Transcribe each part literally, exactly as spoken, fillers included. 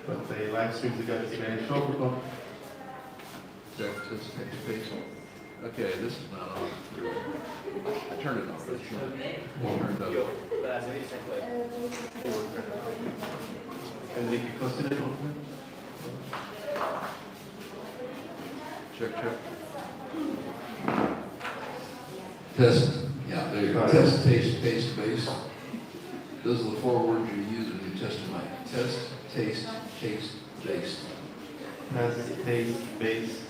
But the live streams have got this very short one. Check, test, test, test. Okay, this is not on. Turn it off. It's not. Turn it up. Enrique, close to the phone. Check, check. Test. Yeah, there you go. Test, taste, taste, bass. Those are the four words you use when you test a mic. Test, taste, taste, bass. Test, taste, bass,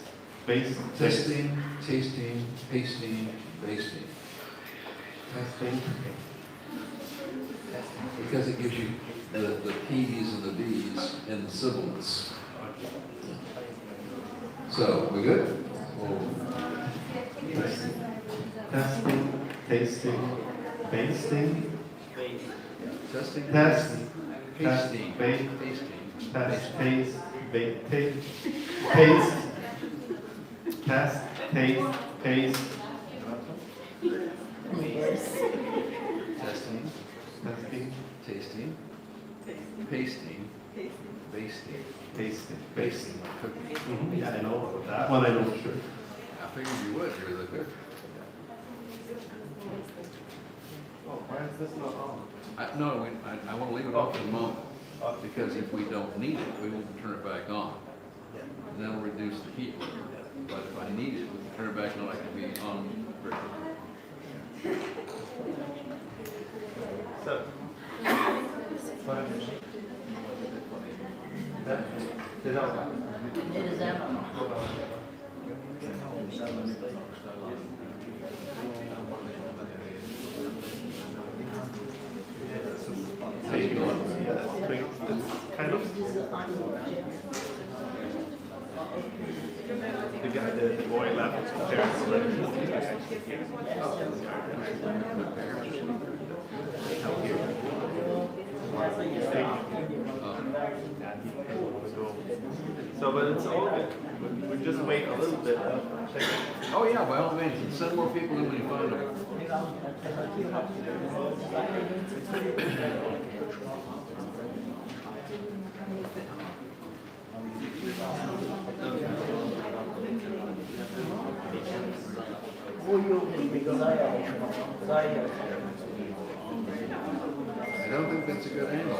bass. Testing, tasting, pasting, basting. Testing. Because it gives you the, the P's and the B's and the sibilants. So, we good? Testing, tasting, basting. Testing, test, pasting, test, ba-, pasting, test, basting, taste, ba-, ta-, taste, test, taste, paste. Testing. Testing. Tasting. Pasting. Basting. Pasting. Basting, like cooking. Mm-hmm. Yeah, I know that one, I know for sure. I figured you would, you're the cook. Oh, why is this not on? I, no, we, I, I wanna leave it off for the moment, because if we don't need it, we won't turn it back on. And that'll reduce the heat load. But if I need it, we can turn it back on, I can be on. So, How you doing? It's kind of. The guy, the, the boy left his parents. So, but it's all good. We, we just wait a little bit. Oh, yeah, by all means, and send more people in when you find them. I don't think that's a good angle.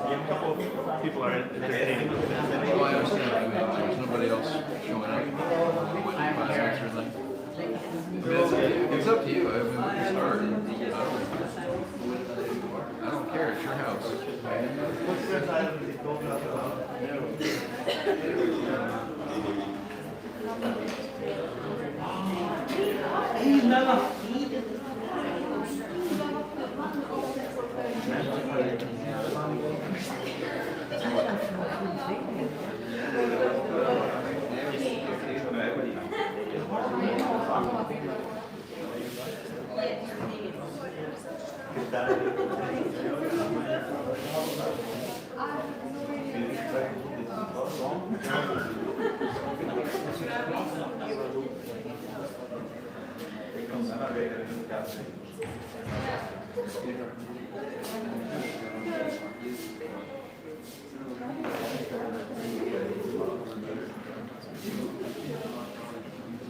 A couple of people are entertaining. Well, I understand. I mean, there's nobody else showing up. What, five minutes or something? I mean, it's, it's up to you. I mean, we can start. I don't, I don't care. It's your house.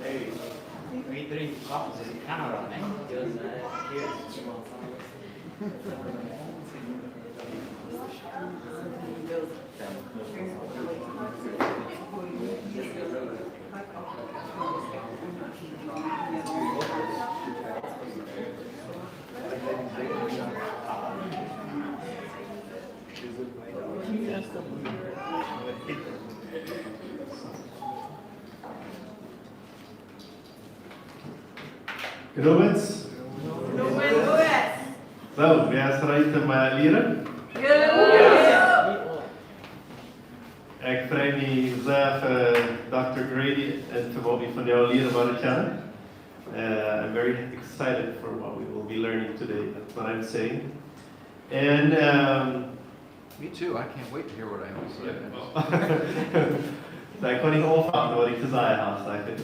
Hey, we drink coffee in Canada, man. Robins? Robins. Soo, wäa es reed om to lieren? Ekj frei mie sea fa Dokta Grady un fa waut wie vondoag lieren woaren kjennen. Uh, I'm very excited for what we will be learning today. That's what I'm saying. And um, Me too. I can't wait to hear what I have to say. Soo, ekj kaun nich aunfangen, waut ekj to sajen hab, saj ekj.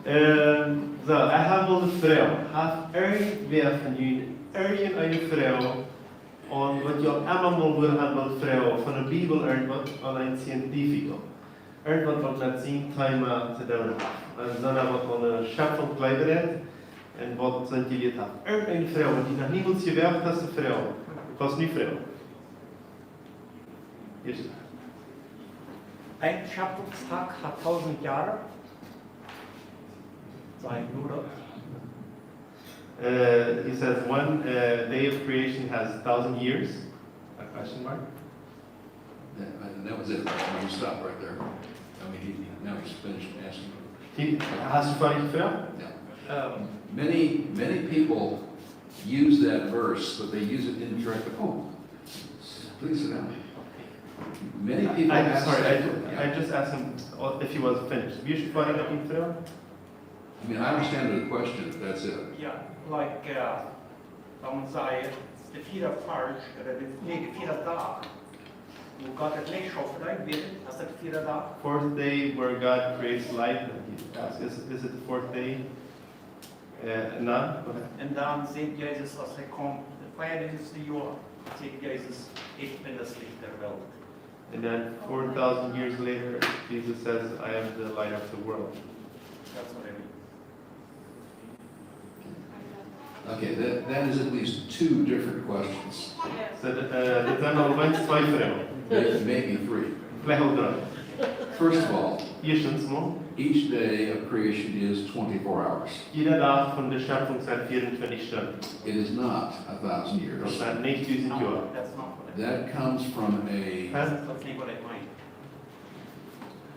Um, soo, ekj hab mol ne Froag. Haft irjentwäa von junt irjenteene Froag aun waut jie emma mol wudden haben wullt froagen, von de Bibel, irjentwaut aun een Scientifico? Irjentwaut waut met sien Thema to doonen haft. Een Sinn waut aun de Schepfunk jleewen deit un waut sent jelieet haft. Irjenteene Froag, waut jie noch niemols jewoacht haben to froagen. Kaust nu froagen. Ieescht. Ein Schöpfungstag hat tausend Jahre. Sag ich nur das. Uh, he says one uh, day of creation has a thousand years. A question mark? Yeah, and that was it. I mean, you stop right there. I mean, he, now he's finished asking. He has to find fair? Yeah. Um, many, many people use that verse, but they use it incorrectly. Oh, please sit down. Many people I'm ask sorry, that. I, I just asked him if he was finished. Wie es foadich met dien Froag? I mean, I understand the question, that's it. Yeah, like, uh, wan wie sajen, de vieede Varsch, ooda de, nä, de vieede Dach, wua Gott daut Licht schaufen deed, wia daut, es daut de vieede Dach? Fourth day where God creates light, and he asks, is, is it the fourth day? Uh, no, go ahead. Un dan sajcht Jesus, aus hee kjemt, daut veadusent Joa, sajcht Jesus, ich bin das Licht der Welt. And then four thousand years later, Jesus says, I am the light of the world. That's what I mean. Okay, that, that is at least two different questions. Soo, uh, daut sent aul weens twee Froagen. Maybe, maybe three. Veleicht aul dree. First of all, Ieeschtens mol, each day of creation is twenty-four hours. Jieda Dach von de Schepfunk sent vieeuntwintich Stunden. It is not a thousand years. Daut sent nich dusent Joa. That comes from a Huh?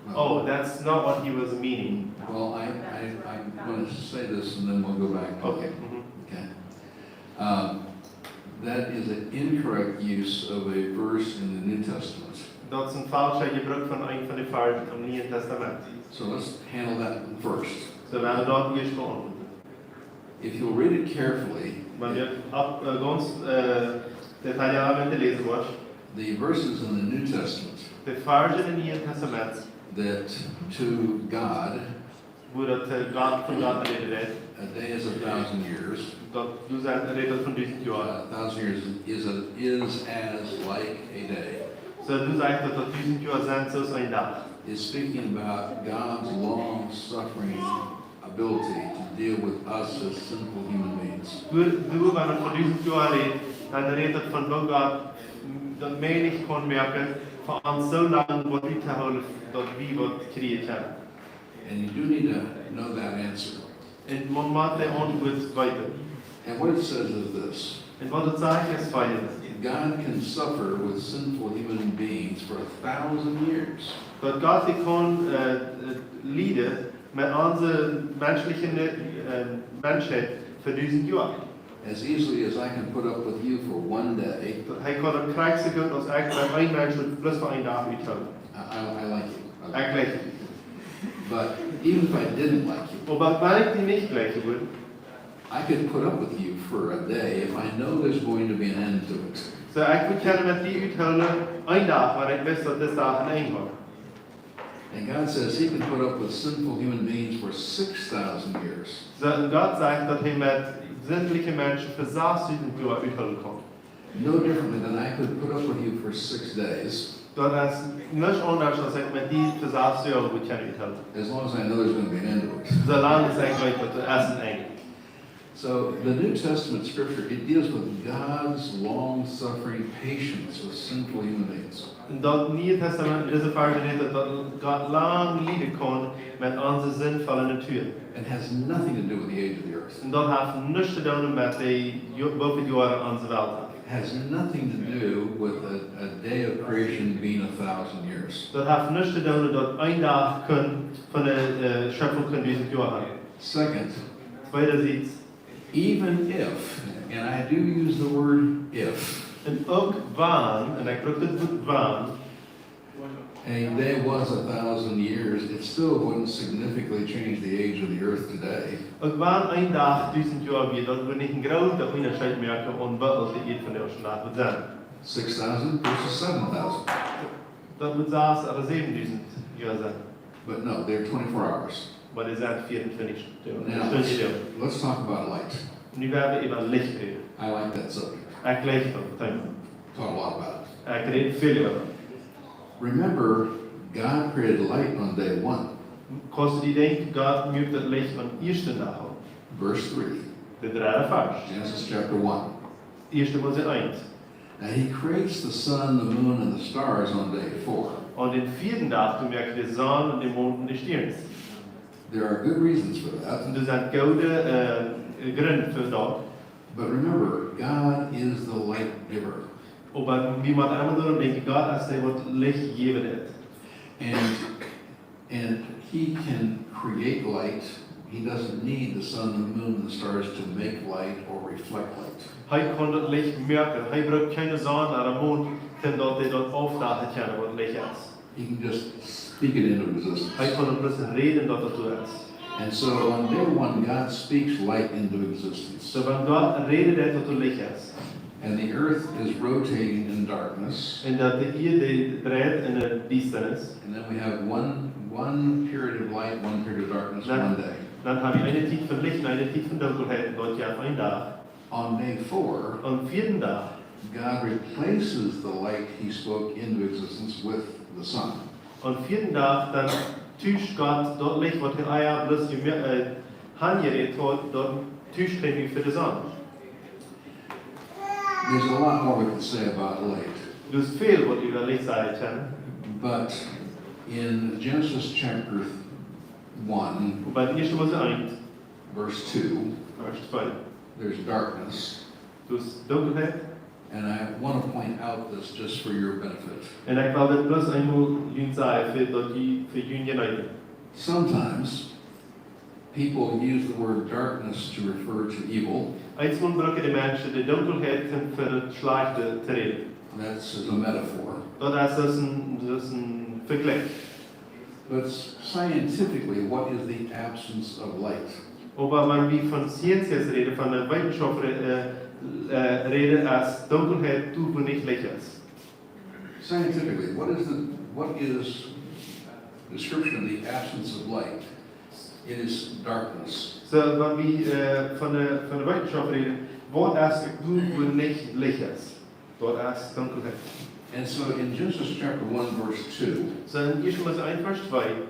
Well, oh, that's not what he was meaning. Well, I, I, I'm going to say this and then we'll go back to it. Okay. Mm-hmm. Okay. Um, that is an incorrect use of a verse in the New Testament. Daut es een faulscha Jebruck von een von de Varschen em Nieen Tastament. So let's handle that one first. Soo, wie woaren daut ieescht beaunwoaten. If you'll read it carefully, Wan jie daut uh, gaunz uh, detailliert läsen woaren, the verses in the New Testament, de Varschen em Nieen Tastament, that to God, wua daut uh, Gott, von Gott räden deit, a day is a thousand years. Daut, doa sent, rät daut von dusent Joa. A thousand years is, a, is as like a day. Soo, doa sajcht daut, daut dusent Joa sent soo aus een Dach. Is speaking about God's long-suffering ability to deal with us as sinful human beings. Doa, doa, wan et von dusent Joa rät, dan rät et von woo Gott daut mäajlich kaun moaken, fa ons soo lang waut uttoohoolen, daut wie waut kjrieen kjennen. And you do need to know that answer. Un maun mott de Auntwuat weeten. And what it says is this. Un waut et sajcht es foljendet. God can suffer with sinful human beings for a thousand years. Daut Gott dee kaun uh, uh, lieden met onse menschelje uh, Menschheit fa dusent Joa. As easily as I can put up with you for one day, Daut hee kaun daut krakjt soo goot aus ekj met een Mensch bloos fa een Dach uthoolen. I, I, I like you. Ekj jleich die. But even if I didn't like you, Oba wan ekj die nich jleichen wudd, I could put up with you for a day if I know there's going to be an end to it. Soo, ekj wudd kjennen met die uthoolen een Dach, wan ekj wist daut dis Dach een Enj haud. And God says he can put up with sinful human beings for six thousand years. Soo, un Gott sajcht daut hee met sindliche Menschen fa sastausenj Joa uthoolen kaun. No differently than I could put up with you for six days. Daut es nuscht aundasch aus ekj met die fa sass Joa wudd kjennen uthoolen. As long as I know there's going to be an end to it. Soo lang aus ekj weet daut et een Enj. So the New Testament scripture, it deals with God's long-suffering patience with sinful human beings. Un daut Niee Tastament, dise Varsch rät daut, daut Gott lang lieden kaun met onse sindvolle Natua. It has nothing to do with the age of the earth. Un daut haft nuscht to doonen met de Jo-, woo väl Joaren onse Welt haft. Has nothing to do with a, a day of creation being a thousand years. Daut haft nuscht to doonen daut een Dach kaun von de uh, Schepfunk kaun dusent Joa haben. Second, Tweedens, Even if, and I do use the word if, un uk wan, un ekj bruck dit Wuat wan, a day was a thousand years, it still wouldn't significantly change the age of the earth today. Uk wan een Dach dusent Joa wia, daut wudd nich een groota Unjascheet moaken aun waut de Ieed vondoag dän Dach wudd sennen. Six thousand versus seven thousand. Daut wudd sas ooda säwen dusent Joa sennen. But no, they're twenty-four hours. Oba dee sent vea un twintich Joa. Now, Stund let's, jede Joa. Let's talk about light. Nu woa wie äwa Licht räden. I like that subject. Ekj jleich daut Thema. Talk a lot about it. Ekj räd väl äwa daut. Remember, God created light on day one. Kaust du die denkjen, Gott muak daut Licht aum ieeschten Dach aun? Verse three. De dredde Varsch. Genesis chapter one. Ieeschte Mose eent. And he creates the sun, the moon, and the stars on day four. Aun dän vieeden Dach, doa moakt hee de Sonn un dän Mond un de Stierns. There are good reasons for that. Un doa sent goode, äh, Grunt fa daut. But remember, God is the light giver. Oba wie motten emma doaraun denkjen, Gott es dee, waut Licht jäwen deit. And And he can create light. He doesn't need the sun, the moon, and the stars to make light or reflect light. Hee kaun daut Licht moaken. Hee brukt kjeene Sonn ooda Mond, om daut hee daut aufdakjen kaun, waut Licht es. He can just speak it into existence. Hee kaun bloos räden, daut daut doa es. And so on day one, God speaks light into existence. Soo, wan Gott rät, daut doa Licht es. And the earth is rotating in darkness. Un daut de Ieed dreit en de Diestanis. And then we have one, one period of light, one period of darkness, Dan, one day. Dan ha wie eene Tiet von Licht un eene Tiet von Dunkelheit, un daut jeit een Dach. On day four, Aum vieeden Dach, God replaces the light he spoke into existence with the sun. Aum vieeden Dach, dan tuscht Gott daut Licht, waut hee ea bloos jeme-, äh, hanjerät haud, daut tuscht hee nu fa de Sonn. There's a lot more we can say about light. Doa es väl, waut wie äwa Licht sajen kjennen. But in Genesis chapter one, Oba en ieeschte Mose eent, verse two, Varsch twee, there's darkness. Doa es Dunkelheit. And I want to point out this just for your benefit. Un ekj well dit bloos eemol junt sajen, fa daut jie, fa jun Jeneeten. Sometimes people use the word darkness to refer to evil. Eemol brucken de Menschen de Dunkelheit, om von daut Schlajchte to räden. That's a metaphor. Daut es, daut es een, daut es een Vejlikj. But scientifically, what is the absence of light? Oba wan wie von Ciencias räden, von de Wetenschauft rä-, äh, äh, räden, es Dunkelheit doa, wua nich Licht es. Scientifically, what is the, what is description of the absence of light? It is darkness. Soo, wan wie, äh, von de, von de Wetenschauft räden, waut es doa, wua nich Licht es? Daut es Dunkelheit. And so in Genesis chapter one, verse two, Soo en ieeschte Mose eent, Varsch twee,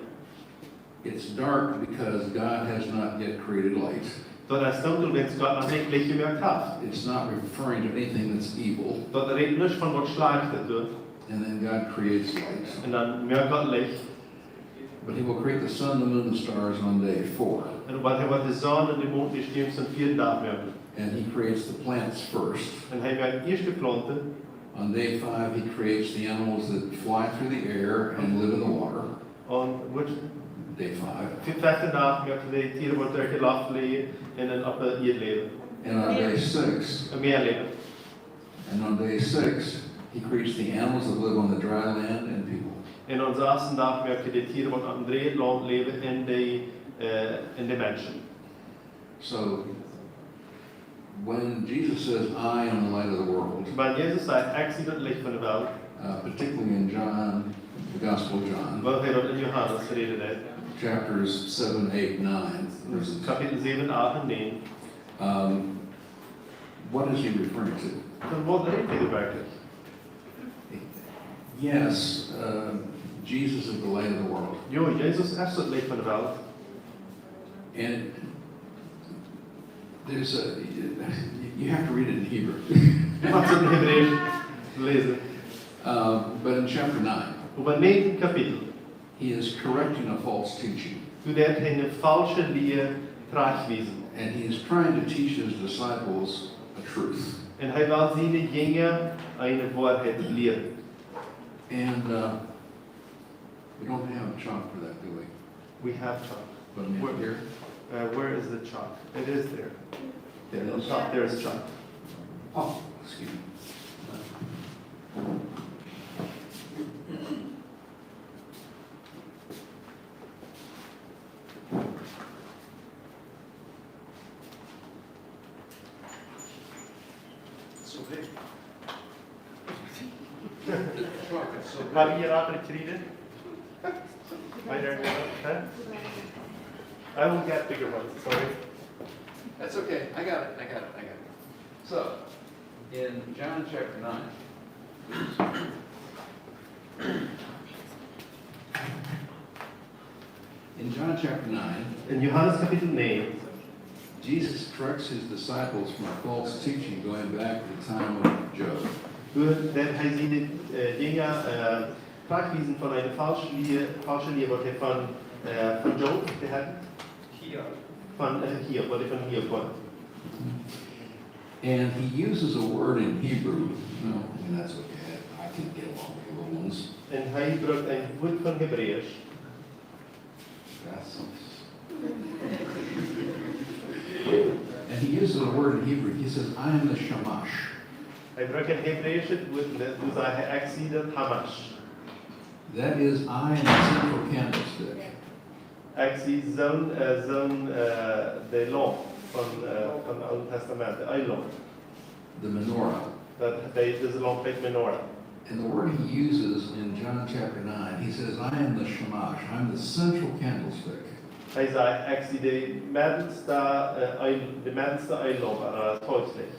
it's dark because God has not yet created light. Daut es dunkel, wiels Gott noch nich Licht jemoakt haft. It's not referring to anything that's evil. Daut rät nich von waut Schlajchtet, doa. And then God creates light. Un dan moakt Gott Licht. But he will create the sun, the moon, the stars on day four. Un oba hee woat de Sonn un dän Mond un de Stierns aum vieeden Dach moaken. And he creates the plants first. Un hee moakt ieescht de Plaunten. On day five, he creates the animals that fly through the air and live in the water. Un waut? Day five. Fie-, feften Dach moakt hee de Tieren, waut derch de Loft fleajen un dan opp de Ieed läwen. And on day six, Un mea läwen. And on day six, he creates the animals that live on the dry land and people. Un aum sasten Dach moakt hee de Tieren, waut opp dän dreejen Launt läwen, un de, äh, un de Menschen. So, when Jesus says, "I am the light of the world," Wan Jesus sajcht, "Ekj sie daut Licht von de Welt," uh, particularly in John, the Gospel of John, woo hee daut en Johanes räden deit, chapters seven, eight, nine, verses, Kapitel säwen, acht un näajen. Um, what is he referring to? Von waut rät hee werkjlich? Yes, uh, Jesus is the light of the world. Jo, Jesus es daut Licht von de Welt. And there's a, you have to read it in Hebrew. Mott daut en Hebräisch läsen. Uh, but in chapter nine, Oba en näajent Kapitel, he is correcting a false teaching. Doa deit hee eene faulsche Lia trajchtwiesen. And he is trying to teach his disciples a truth. Un hee well siene Jinja eene Woarheit lieren. And, uh, we don't have chalk for that, do we? We have chalk. But in Where, here? Uh, where is the chalk? It is there. There, on top there is Chuck. Oh, excuse me. It's okay. Hab ich hier andere Kriege? Weiter, huh? I will get bigger ones, sorry. That's okay. I got it. I got it. I got it. So, in John chapter nine, in John chapter nine, En Johanes Kapitel näajen, Jesus corrects his disciples from a false teaching going back to the time of Job. Doa deit hee siene, äh, Jinja, äh, trajchtwiesen von eene faulsche Lia, faulsche Lia, waut hee von, äh, von Job haud. Hiob. Von, äh, Hiob, waut hee von Hiob haud. And he uses a word in Hebrew. No, I mean, that's okay. I can get along with the little ones. En hee brukt een Wuat von Hebräisch. That's And he uses a word in Hebrew. He says, "I am the shamash." Hee brukt een Hebräisch Wuat, en doa sajcht hee, "Ekj sie daut Shamash." That is, I am the central candlestick. Ekj sie soon, äh, soon, äh, de Laump von, äh, von Oolet Tastament, de Eellaump. The menorah. Daut, dee, dise Laump heet Menorah. And the word he uses in John chapter nine, he says, "I am the shamash, I'm the central candlestick." Hee sajcht, "Ekj sie de meddelste, äh, Eel-, de meddelste Eellaump, äh, Tolchlicht."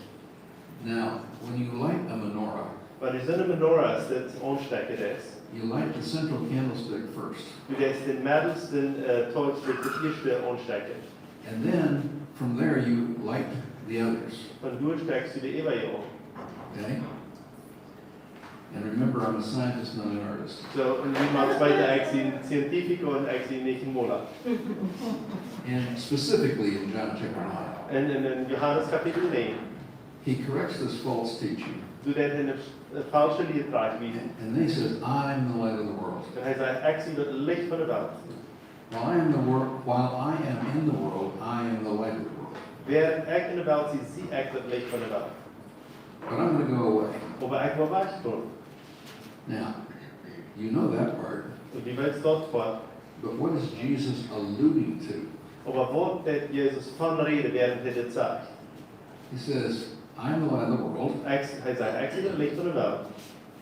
Now, when you light a menorah, Wan du soone Menorah aunsteekjen deist, you light the central candlestick first. Du deist dän meddelsten, äh, Tolchlicht daut ieeschte aunsteekjen. And then, from there, you light the others. Von doa steekjst du de äwaje aun. Okay? And remember, I'm a scientist, not an artist. Soo, un jie motten weeten, ekj sie een Scientifiker un ekj sie nich een Mola. And specifically in John chapter nine, En, en, en Johanes Kapitel näajen, he corrects this false teaching. Doa deit hee eene, äh, faulsche Lia trajchtwiesen. And then he says, "I am the light of the world." Un hee sajcht, "Ekj sie daut Licht von de Welt." While I am the wor-, while I am in the world, I am the light of the world. Wiel ekj enne Welt sie, sie ekj daut Licht von de Welt. But I'm gonna go away. Oba ekj woa wajchgonen. Now, you know that part. Un du weetst daut Poat. But what is Jesus alluding to? Oba waut deit Jesus von räden, wäarent hee dit sajcht? He says, "I'm the light of the world." Ekj, hee sajcht, "Ekj sie daut Licht von de Welt."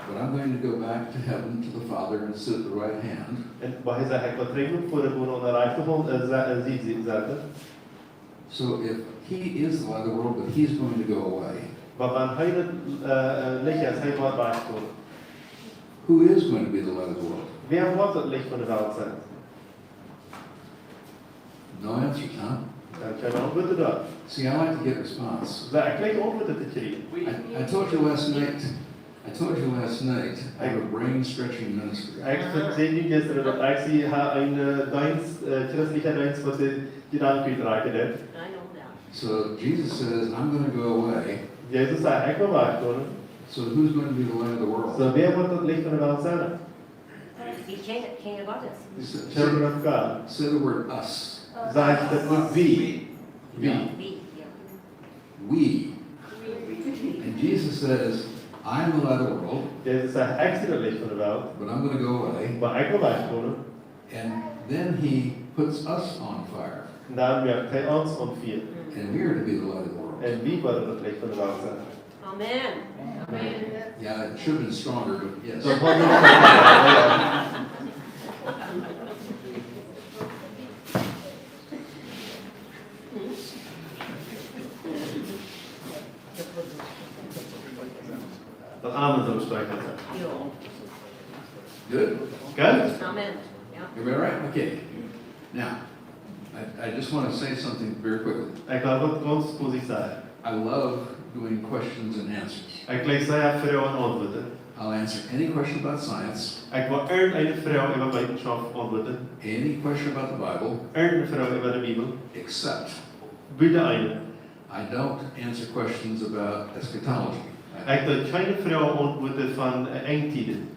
But I'm going to go back to heaven to the Father and sit at the right hand. Un, oba hee sajcht, "Ekj woa trigj no de Voda gonen, aun de rajchte Haunt, äh, se-, äh, Sied, Sied setten." So if he is the light of the world, but he's going to go away, Oba wan hee daut, äh, äh, Licht es, hee woat wajchgonen. Who is going to be the light of the world? Wäa woat daut Licht von de Welt sennen? No answers, huh? Doa kjeene Auntwuat doa. See, I like to get response. Soo, ekj jleich Auntwuaden to kjrieen. I, I told you last night, I told you last night, I have a brain stretching ministry. Ekj säd junt jistren daut ekj hia een, äh, Deenst, äh, christelja Deenst, waut de Jedanken utrakjen deit. I know that. So Jesus says, "I'm gonna go away." Jesus sajcht, "Ekj woa wajchgonen." So who's going to be the light of the world? Soo, wäa woat daut Licht von de Welt sennen? Die Kinder, Kinder Gottes. He said, Children of God. Say the word us. Saj daut Wuat wie. Wie. Wie, ja. We. And Jesus says, "I'm the light of the world, Jesus sajcht, ekj sie daut Licht von de Welt, but I'm gonna go away." Oba ekj woa wajchgonen. And then he puts us on fire. Un dan moakt hee ons aun Fia. And we are to be the light of the world. Un wie woaren daut Licht von de Welt sennen. Amen. Amen. Yeah, it should have been stronger, but yes. Daut woat noch stoakja. Daut Amen soo stoakj es. Jo. Good? Good? Amen. Ja. Everybody all right? Okay. Now, I, I just want to say something very quickly. Ekj well waut gaunz kort sajen. I love doing questions and answers. Ekj jleich sea Froagen un Auntwuaden. I'll answer any question about science, Ekj woa irjent eene Froag äwa Wetenschop auntwuaden. Any question about the Bible, Irjent eene Froag äwa de Bibel. Except Buta eene. I don't answer questions about eschatology. Ekj doo kjeene Froag auntwuaden von, äh, Enjtieden.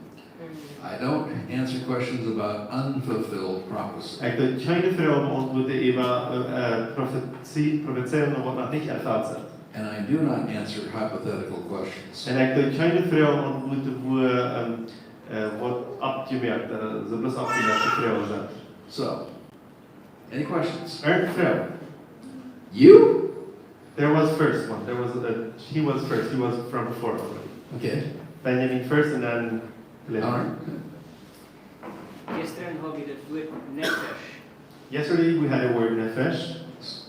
I don't answer questions about unfulfilled prophecy. Ekj doo kjeene Froagen beauntwuaden äwa, äh, Profezie, Profezeiungen, waut noch nich erfelt sent. And I do not answer hypothetical questions. Un ekj doo kjeene Froagen beauntwuaden, wua, ähm, äh, waut aufjemoakt, äh, soo bloos aufjemoakte Froagen sent. So, any questions? Irjent Froagen? You? There was first one. There was a, he was first. He was from before already. Okay. Benjamin first and then Glenn. All right. Gisteren haud wie daut Wuat Nefesh. Yesterday we had a word nefesh.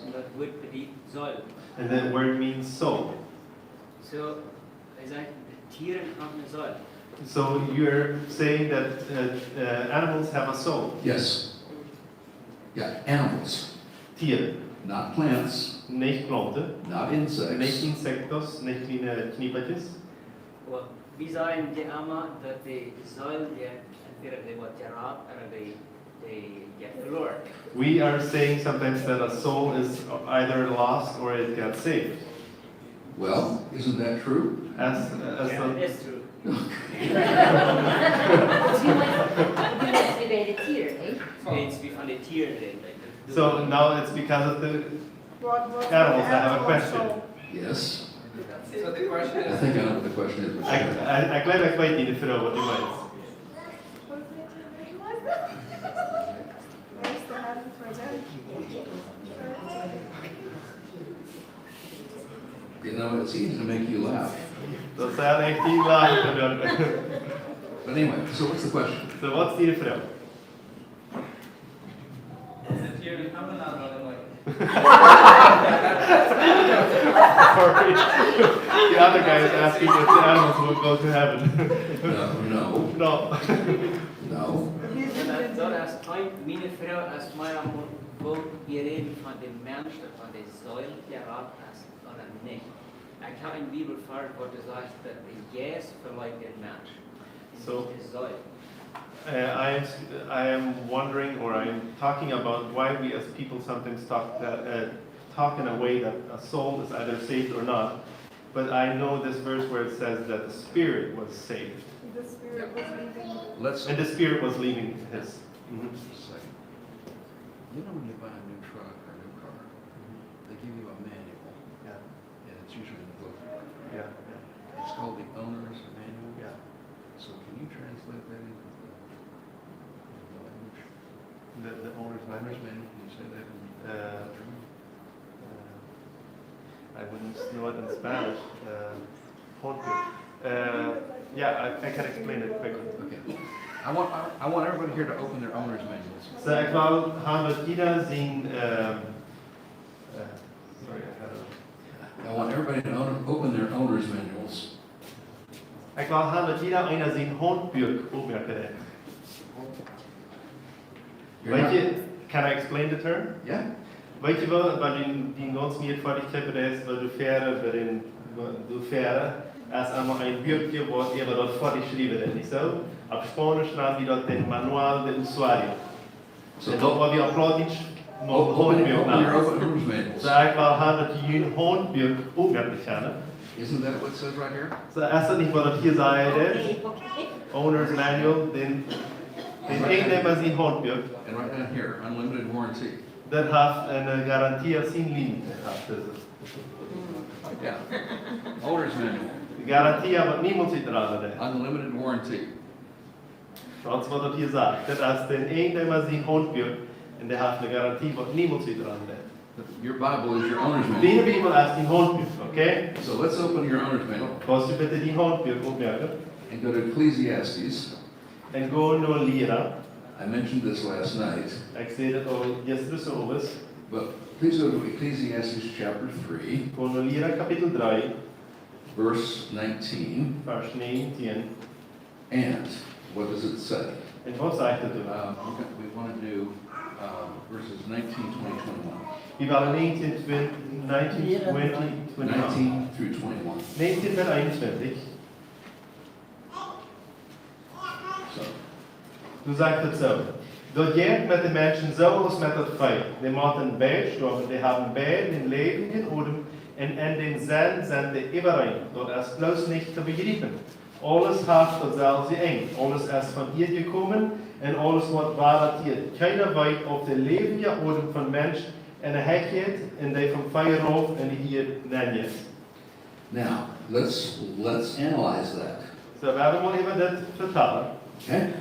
Un daut Wuat bediet Seel. And that word means soul. So, hee sajcht, de Tieren haben eene Seel. So you're saying that, uh, uh, animals have a soul? Yes. Yeah, animals. Tieren. Not plants. Nich Plaunten. Not insects. Nich Insekten, nich kjliene Kjnieperkjes. Well, wie sajen emma daut de Seel, dee entweder dee woat jerat ooda dee, dee jeit veloaren. We are saying sometimes that a soul is either lost or it gets saved. Well, isn't that true? As, as Yeah, the it is true. It's because of the tear, eh? It's because of the tear, eh? So now it's because of the What, what animals. I have a question. Yes. So the question I is, think I know what the question is, but Ekj, sure. Ekj, ekj jleew ekj weet de Froag waut jie meent. Where's the hand for them? You know, it's easy to make you laugh. Daut es leicht die lachen. But anyway, so what's the question? So, waut es de Froag? Is it here in heaven or not? Sorry. The other guy is asking if the animals will go to heaven. No, no. No. No. Daut, daut es, miene Froag es mea, woo, woo jie räden von de Mensch, von de Seel, dee jerat es ooda nich. Ekj hab een Bibelvarsch, wua daut sajcht daut de Jeist veleet dän Mensch. So, nich de Seel. Uh, I am, I am wondering, or I am talking about why we as people sometimes talk that, uh, talk in a way that a soul is either saved or not. But I know this verse where it says that the spirit was saved. The spirit was leaving. Let's And the spirit was leaving his. Mhm. Just a second. You know when you buy a new truck or a new car, they give you a manual. Yeah. And it's usually in the book. Yeah, yeah. It's called the owner's manual. Yeah. So can you translate that into the, into the language? The, the owner's manual? Owner's manual, can you say that in, uh, German? Uh, I wouldn't know it in Spanish. Uh, Handbuch. Uh, yeah, I, I can explain it quickly. Okay. I want, I, I want everybody here to open their owner's manuals. So, ekj well haben daut jieda sien, um, uh, sorry, I had a I want everybody to own, open their owner's manuals. Ekj well haben daut jieda eena sien Handbuch opmoaken deit. You're Weet not jie, can I explain the term? Yeah. Weet jie waut, bie dän, dän gaunz mea foadich Typ es, waut du fäaren, bie dän, waut du fäaren, es emma een Buakje waut äwa daut foadich schriewen deit, nich soo? Opp Spaunisch nanen dee daut den Manual de Usuario. So, un daut waut wie opp Plautdietsch open, open, Handbuch open your nanen. Open, open manuals. So, ekj well haben daut jie jun Handbuch opmoaken kjennen. Isn't that what it says right here? So, es daut nich waut daut hia sajcht? Okay, okay. Owner's Manual, dän, dän Eijendeema sien Handbuch. And right down here, unlimited warranty. Daut haft eene Garantie opp sien Läwen. Daut haft dise. Yeah. Owner's Manual. Garantie, waut niemols jerat woat. Unlimited warranty. Daut es waut daut hia sajcht. Daut es dän Eijendeema sien Handbuch un dee haft eene Garantie waut niemols jerat woat. Your Bible is your owner's manual. Diene Bibel es dien Handbuch, okay? So let's open your owner's manual. Kaust du bitte dien Handbuch opmoaken? And go to Ecclesiastes. Un go no Liera. I mentioned this last night. Ekj säd daut aul jistren Owent. But please go to Ecclesiastes chapter three. Go no Liera Kapitel dree. Verse nineteen. Varsch näajentieen. And what does it say? Un waut sajcht daut doa? Um, we're gonna, we wanna do, um, verses nineteen, twenty, twenty-one. Wie wellen näajentieen, twin-, näajentieen, twintig, twintig-eent. Nineteen through twenty-one. Näajentieen bat eenuntwintich. So. Doa sajcht et soo. Daut jeit met de Menschen soo aus met daut Vee. Dee motten beid stoawen, dee haben beid dän läwendjen Odem un en dän Senn sent dee äwareen. Daut es bloos nich to bejriepen. Aules haft daut selwje Enj. Aules es von Ieed jekomen un aules woat wada Ieed. Kjeena weet, auf de läwendje Odem von Mensch en de Hecht jeit un dee vom Fia rauf en de Ieed nenn jeit. Now, let's, let's analyze that. Soo, wie woaren mol äwa dit vetalen. Okay?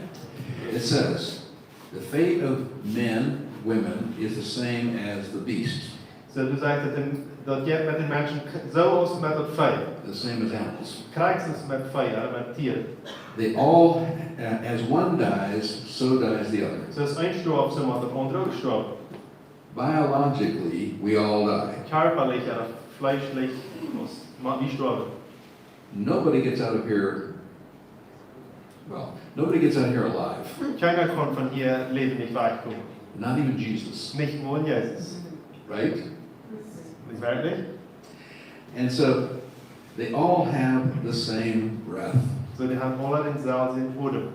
It says, the fate of men, women, is the same as the beast. Soo, du sajchst, daut, daut jeit met de Menschen k-, soo aus met daut Fia. The same as animals. Krakjt soo aus met Fia, met Tieren. They all, uh, as one dies, so dies the other. Soo aus eena stoaft, soo mott daut aundre uk stoawen. Biologically, we all die. Kjarpalich, jo, fleeschlich, mott, mott wie stoawen. Nobody gets out of here, well, nobody gets out of here alive. Kjeena kaun von hia läwendich wajchkomen. Not even Jesus. Nich mol Jesus. Right? Nich werkjlich? And so, they all have the same breath. Soo, dee haben aule dänselwjen Odem.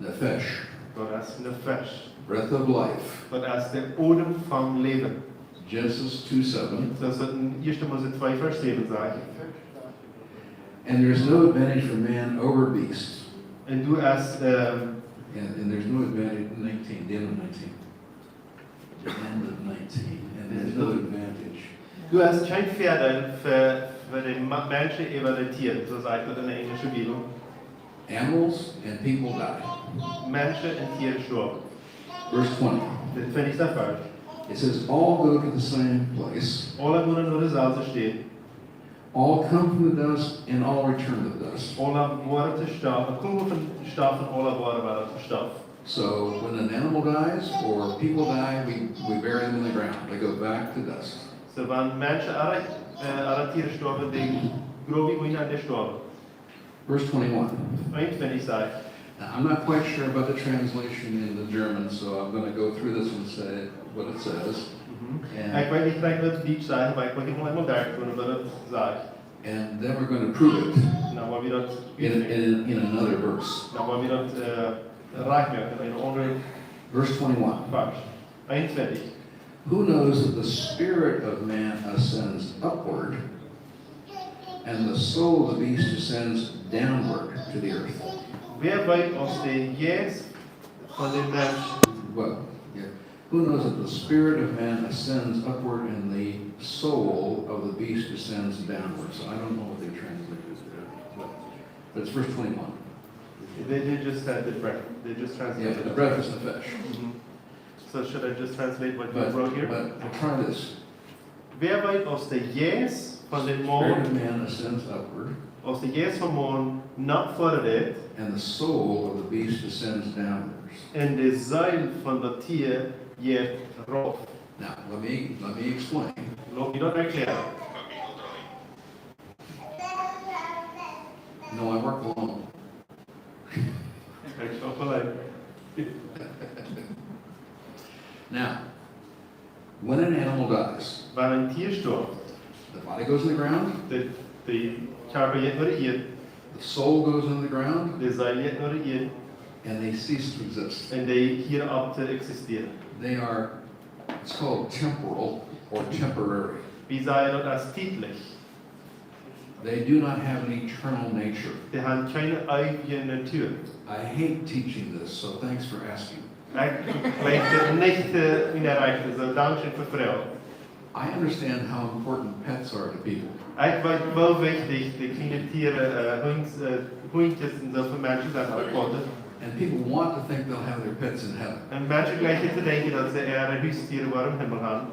Nefesh. Daut es Nefesh. Breath of life. Daut es de Odem vom Läwen. Genesis two seven. Soo aus daut en Ieeschte Mose twee Varsch säwen sajcht. And there's no advantage for man over beast. Un du hast, ähm, And, and there's no advantage, nineteen, the end of nineteen. The end of nineteen. And there's no advantage. Du hast kjeen Väadeel fa, fa de Ma-, Menschen äwa de Tieren, soo sajcht daut en de enjlische Bibel. Animals and people die. Menschen un Tieren stoawen. Verse twenty. De twintichste Varsch. It says, "All go to the same place. Aule gonen no deselwje Städ. All come from the dust, and all return to the dust." Aule woaren to Stoff, komen von Stoff un aule woaren wada to Stoff. So when an animal dies or people die, we, we bury them in the ground. They go back to dust. Soo, wan Menschen ooda, äh, ooda Tieren stoawen, dan grow wie an de Stoff. Verse twenty-one. Eenuntwintich sajcht. Now, I'm not quite sure about the translation in the German, so I'm gonna go through this and say what it says. Mhm. And Ekj weet nich krakjt waut daut Dietsch sajcht, oba ekj weet nich mol emol derch, waut daut sajcht. And then we're gonna prove it. Dan woa wie daut in, in, in another verse. Dan woa wie daut, äh, rajcht moaken en een aundret Verse twenty-one. Varsch. Eenuntwintich. Who knows that the spirit of man ascends upward, and the soul of the beast ascends downward to the earth? Wäa weet, auf de Jeist von dän Menschen Well, yeah. Who knows that the spirit of man ascends upward, and the soul of the beast ascends downward? So I don't know what they translated there, but, but it's verse twenty-one. They, they just said the breath. They just translated. Yeah, but the breath is nefesh. Mhm. So should I just translate what you But, wrote here? But we'll try this. Wäa weet, auf de Jeist von dän Maun, Spirit of man ascends upward, auf de Jeist vom Maun no väaren jeit, and the soul of the beast ascends downwards. Un de Seel von daut Tia jeit rauf. Now, let me, let me explain. Lot mie daut erkjläaren. No, I work alone. Ekj schaufe auleen. Now, when an animal dies, Wan een Tia stoaft, the body goes in the ground, de, de Kjarpa jeit no de Ieed, the soul goes in the ground, de Seel jeit no de Ieed, and they cease to exist. Un dee hieren opp to eksistieren. They are, it's called temporal or temporary. Wie sajen daut es tietlich. They do not have an eternal nature. Dee haben kjeene eewje Natua. I hate teaching this, so thanks for asking. Ekj jleich daut nich, äh, en de Rieej, soo dankscheen fa Froagen. I understand how important pets are to people. Ekj weet, woo wichtich de kjliene Tieren, äh, Hunds, äh, Hundjes un soo fa Menschen sent, oba Katen. And people want to think they'll have their pets in heaven. Un Menschen jleichen to denkjen, daut see äare Hustieren woaren em Himmel haben.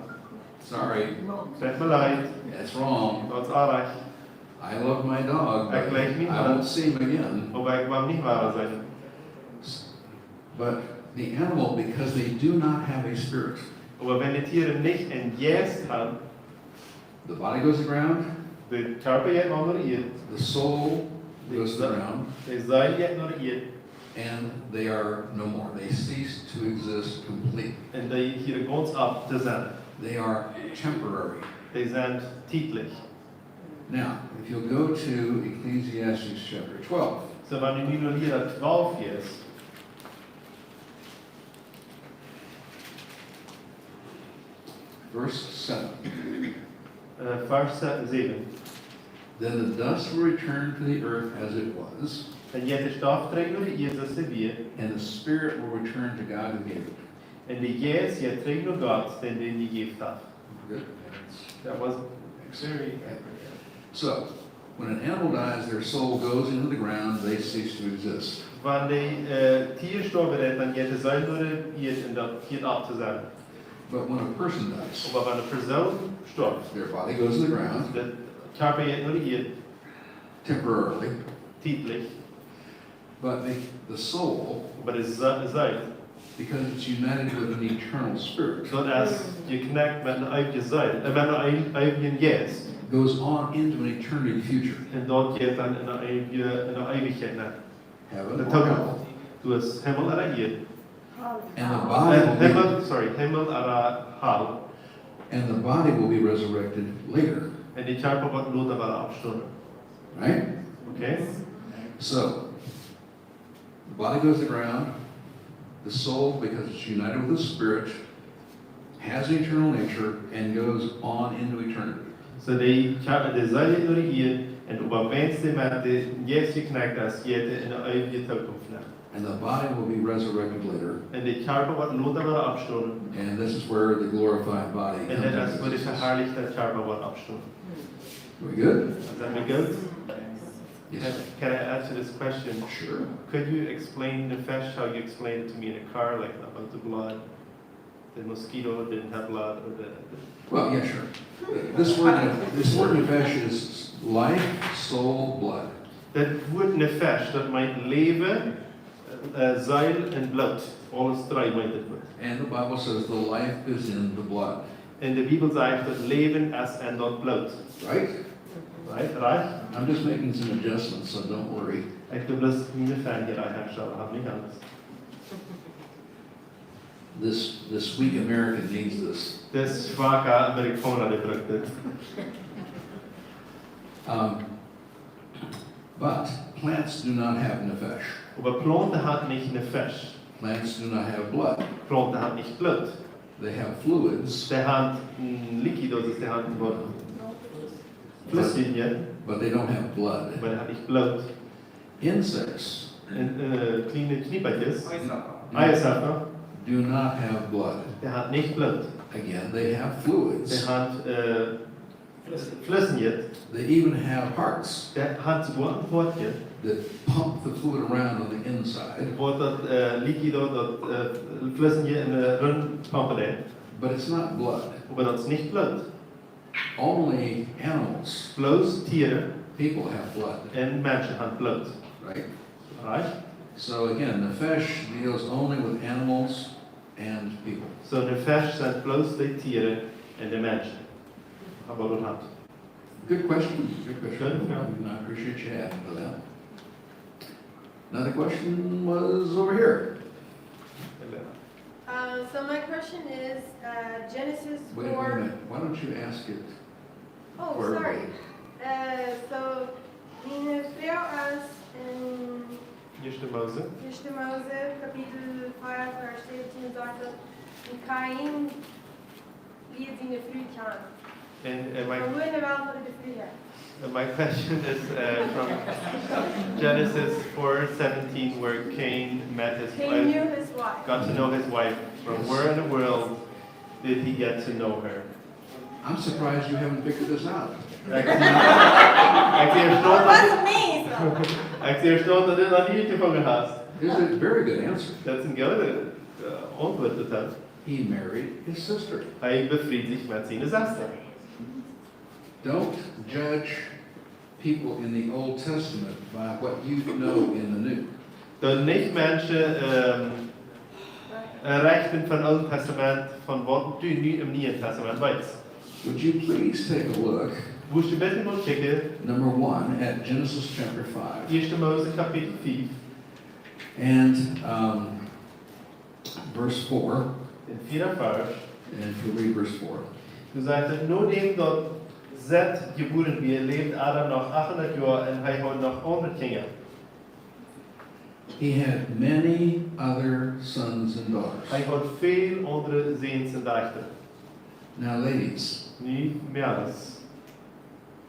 Sorry. Tut mie leet. That's wrong. Daut es oajch. I love my dog, but Ekj leew mienen Hund. I won't see him again. Oba ekj woa am nich wada seenen. But the animal, because they do not have a spirit, Oba wan de Tieren nich een Jeist haben, the body goes to the ground, de Kjarpa jeit no de Ieed, the soul goes to the ground, de Seel jeit no de Ieed, and they are no more. They cease to exist completely. Un dee hieren gaunz opp to sennen. They are temporary. Dee sent tietlich. Now, if you'll go to Ecclesiastes chapter twelve. Soo, wan wie nu no Liera twalf jeit, Verse seven. Äh, Varsch se-, säwen. Then the dust will return to the earth as it was, Dan jeit de Stoff trigj no de Ieed, soo aus see wia. And the spirit will return to God who gave it. Un de Jeist jeit trigj no Gott, dän dän jejäft haft. Good. Very accurate. So, when an animal dies, their soul goes into the ground, they cease to exist. Wan een, äh, Tia stoawen deit, dan jeit de Seel no de Ieed un daut jeit opp to sennen. But when a person dies, Oba wan eene Persoon stoaft, their body goes to the ground, de Kjarpa jeit no de Ieed, temporarily, tietlich, but the, the soul, oba de Se-, Seel, because it's united with an eternal spirit, daut es jeknekjt met eene eewje Seel, äh, met een eew-, eewjen Jeist, goes on into an eternity future. Un daut jeit dan en de eewje, en de Eewichkjeit nenn. Heaven or hell. Daut es Himmel ooda Ieed. And the body will be, Himmel, sorry, Himmel ooda Hal. And the body will be resurrected later. Un de Kjarpa woat lota wada oppstonen. Right? Okay? So, the body goes to the ground. The soul, because it's united with the spirit, has an eternal nature and goes on into eternity. Soo de Kjarpa, de Seel jeit no de Ieed, un oba wiels dee met dän Jeist jeknekjt es, jeit dee en de eewje Tookunft nenn. And the body will be resurrected later. Un de Kjarpa woat lota wada oppstonen. And this is where the glorified body comes into existence. Un daut es wua de veharlichte Kjarpa woat oppstonen. We good? Is that good? Yes. Can, can I add to this question? Sure. Could you explain nefesh how you explained it to me in a car, like about the blood? The mosquito didn't have blood, or the, the Well, yeah, sure. This word, this word nefesh is life, soul, blood. Daut Wuat nefesh, daut meent Läwen, äh, Seel un Bloot. Aules dree meent daut Wuat. And the Bible says the life is in the blood. Un de Bibel sajcht, daut Läwen es en daut Bloot. Right? Right, right? I'm just making some adjustments, so don't worry. Ekj doo bloos miene Fäajen hia rajcht stalen, hab nich Angst. This, this weak American needs this. Dis schwaka Amerikauna, dee brukt dit. Um, but plants do not have nefesh. Oba Plaunten haben nich nefesh. Plants do not have blood. Plaunten haben nich Bloot. They have fluids. Dee haben, mm, líquidos, dee haben waut Flüssigkeit. But they don't have blood. Oba dee haben nich Bloot. Insects Un, äh, kjliene Kjniepakjes. Eishockey. Eishockey. Do not have blood. Dee haben nich Bloot. Again, they have fluids. Dee haben, äh, Flüssigkeit. They even have hearts. Dee haben soogoa een Hoat that pump the fluid around on the inside. Waut daut, äh, líquido, daut, äh, Flüssigkeit en, äh, rumpumpen deit. But it's not blood. Oba daut es nich Bloot. Only animals, Bloos Tieren, people have blood, un Menschen haben Bloot. Right? Right? So again, nefesh deals only with animals and people. Soo nefesh sent bloos de Tieren un de Menschen. Oba daut haft. Good question. Good question. Good, yeah. And I appreciate you adding to that. Another question was over here. Uh, so my question is, uh, Genesis four. Wait, wait a minute. Why don't you ask it for everybody? Oh, sorry. Uh, so, miene Froag es en Ieeschte Mose. Ieeschte Mose, Kapitel vea, Varsch säwentieen, sajcht daut, un Kain lieed siene Fru kjanen. And, uh, my, Von wua en de Welt haud hee de Fru? Uh, my question is, uh, from Genesis four seventeen, where Cain met his wife. Cain knew his wife. Got to know his wife. From where in the world did he get to know her? I'm surprised you haven't figured this out. Ekj sie, ekj sie erstaunt, daut, Wasn't me, so. Ekj sie erstaunt, daut du daut nich jefungen hast. It's a very good answer. Daut es eene goode, äh, Auntwuat, daut. He married his sister. Hee befried sikj met siene Sesta. Don't judge people in the Old Testament by what you know in the New. Doo nich Menschen, ähm, äh, rechten von Oolen Testament, von waut du nu em Nieen Testament weetst. Would you please take a look, Wurscht du bitte mol kjikjen, number one, at Genesis chapter five. Ieeschte Mose Kapitel fief. And, um, verse four. En vea Varsch. And if you read verse four. Doa sajcht et: Nodäm daut Set jebuaren wia, läwd Adam noch achthundat Joa un hee haud noch aundre Kjinja. He had many other sons and daughters. Hee haud väl aundre Säns un Dajchta. Now, ladies, Nu, Mäakjes.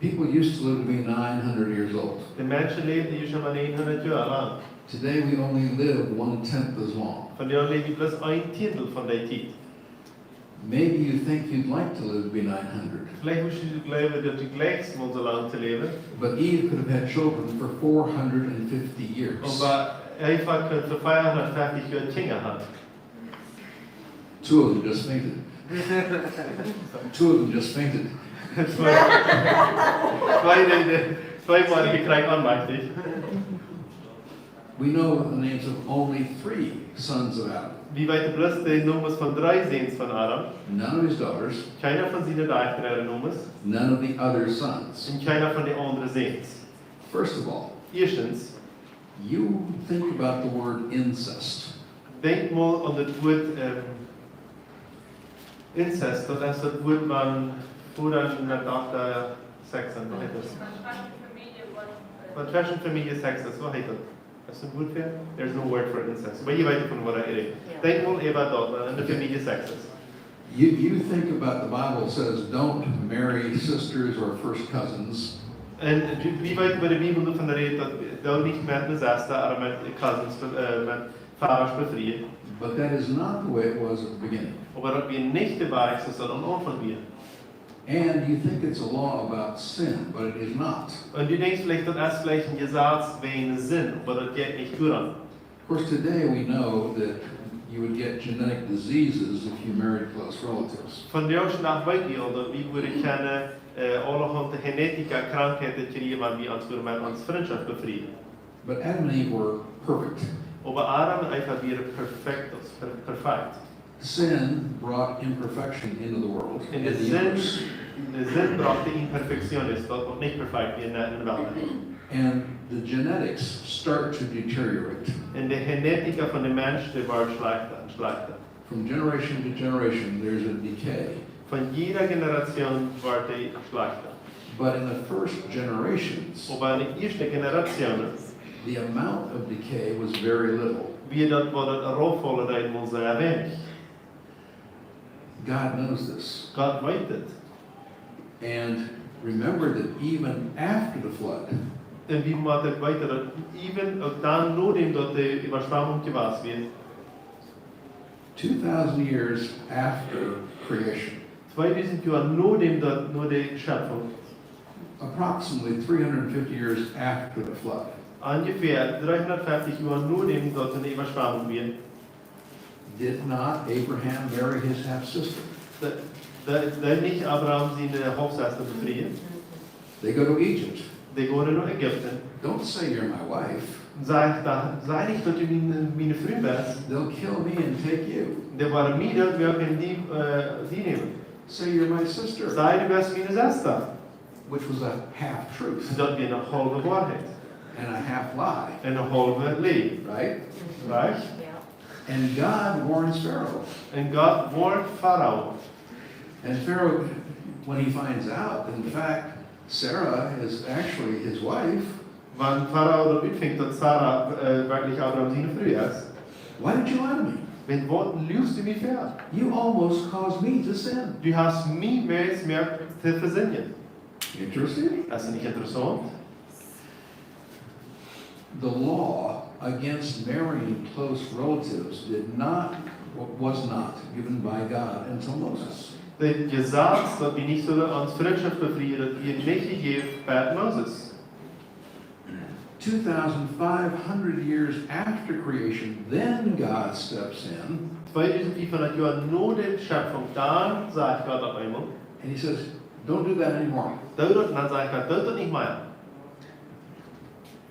People used to live to be nine hundred years old. De Menschen läwden ieescht emol näajenhundat Joa lang. Today we only live one tenth as long. Vondoag läw wie bloos een Tieendel von dee Tiet. Maybe you think you'd like to live to be nine hundred. Veleicht wurscht du jleewen, daut du jlikjst mol soo lang to läwen. But Eve could have had children for four hundred fifty years. Oba Eva kunn fa fiefhundatfeftich Joa Kjinja haben. Two of them just fainted. Two of them just fainted. Twee, twee, dee, dee, twee wieren krakjt onmajchtich. We know the names of only three sons of Adam. Wie weeten bloos de Nomes von dree Säns von Adam. None of his daughters. Kjeena von siene Dajchta äare Nomes. None of the other sons. Un kjeena von de aundre Säns. First of all, Ieeschtens, you think about the word incest. Denkj mol aun daut Wuat, ähm, Inzest, daut es daut Wuat, wan Voda met Dochta Sex haben, waut heet daut? Wan tweschen Famielje Sex es, waut heet daut? Es een Wuat fa? There's no word for incest. Oba jie weeten von waut ekj räd. Jo. Denkj mol äwa daut, wan en de Famielje Sex es. You, you think about the Bible says don't marry sisters or first cousins. Un wie, wie weeten, waut de Bibel doavon rät, daut du nich met ne Sesta ooda met cousins, äh, met Vodasch befrieen. But that is not the way it was at the beginning. Oba daut wia nich de Wajch, soo aus daut aum Aunfank wia. And you think it's a law about sin, but it is not. Un du denkjst veleicht, daut es veleicht een Jesaz wäajen Sind, oba daut jeit nich doarom. Of course, today we know that you would get genetic diseases if you married close relatives. Vondoag dän Dach weet wie aul, daut wie wudden kjennen, äh, aulahaunt Genetika Krankheiten kjrieen, wan wie ons wudden met ons Frintschoft befrieen. But Adam and Eve were perfect. Oba Adam un Eva wieren perfektos, per-, perfekt. Sin brought imperfection into the world, Un de into the Sind, universe. De Sind brocht de Imperfektion, daut waut nich perfekt wia en de Welt. And the genetics start to deteriorate. Un de Genetika von de Mensch, dee woat schlajchta un schlajchta. From generation to generation, there's a decay. Von jieda Generation woat dee schlajchta. But in the first generations, Oba en de ieeschte Generationen, the amount of decay was very little. Wia daut, waut daut rutfaulen deed, mau sea weinich. God knows this. Gott weet et. And remember that even after the flood, Un wie motten weeten, daut even uk dan, nodäm daut de Äwaschwamunk jewast wia, two thousand years after creation, tweedusent Joa nodäm daut, no de Schepfunk, approximately three hundred fifty years after the flood, onjefäa dreehundatfeftich Joa nodäm daut de Äwaschwamunk wia, did not Abraham marry his half sister? Deed, deed, deed nich Abraham siene Haulfsesta befrieen? They go to Egypt. Dee gonen no Ägipten. Don't say you're my wife. Saj, dan, saj nich, daut du miene, miene Fru best. They'll kill me and take you. Dee woaren mie dootmoaken un die, äh, die nämen. Say you're my sister. Saj, du best miene Sesta. Which was a half truth. Daut wia eene haulwe Woarheit. And a half lie. Un eene haulwe Läajen. Right? Recht? Jo. And God warns Pharaoh. Un Gott woarnt Farao. And Pharaoh, when he finds out, in fact, Sarah is actually his wife. Wan Farao daut utfinjt, daut Sara, äh, werkjlich Abraham siene Fru es. Why did you lie to me? Wuarom lügst du mie ver? You almost caused me to sin. Du hast mie meist jemoakt to vesindjen. Interesting. Es daut nich interessaunt? The law against marrying close relatives did not, was not given by God until Moses. Daut Jesaz, daut wie nich sullen ons Frintschoft befrieen, daut wia nich jejäft bat Moses. Two thousand five hundred years after creation, then God steps in. Tweedusent fiefhundat Joa no de Schepfunk, dan sajcht Gott opp eemol, And he says, "Don't do that anymore." Doo daut, dan sajcht Gott, doo daut nich mea.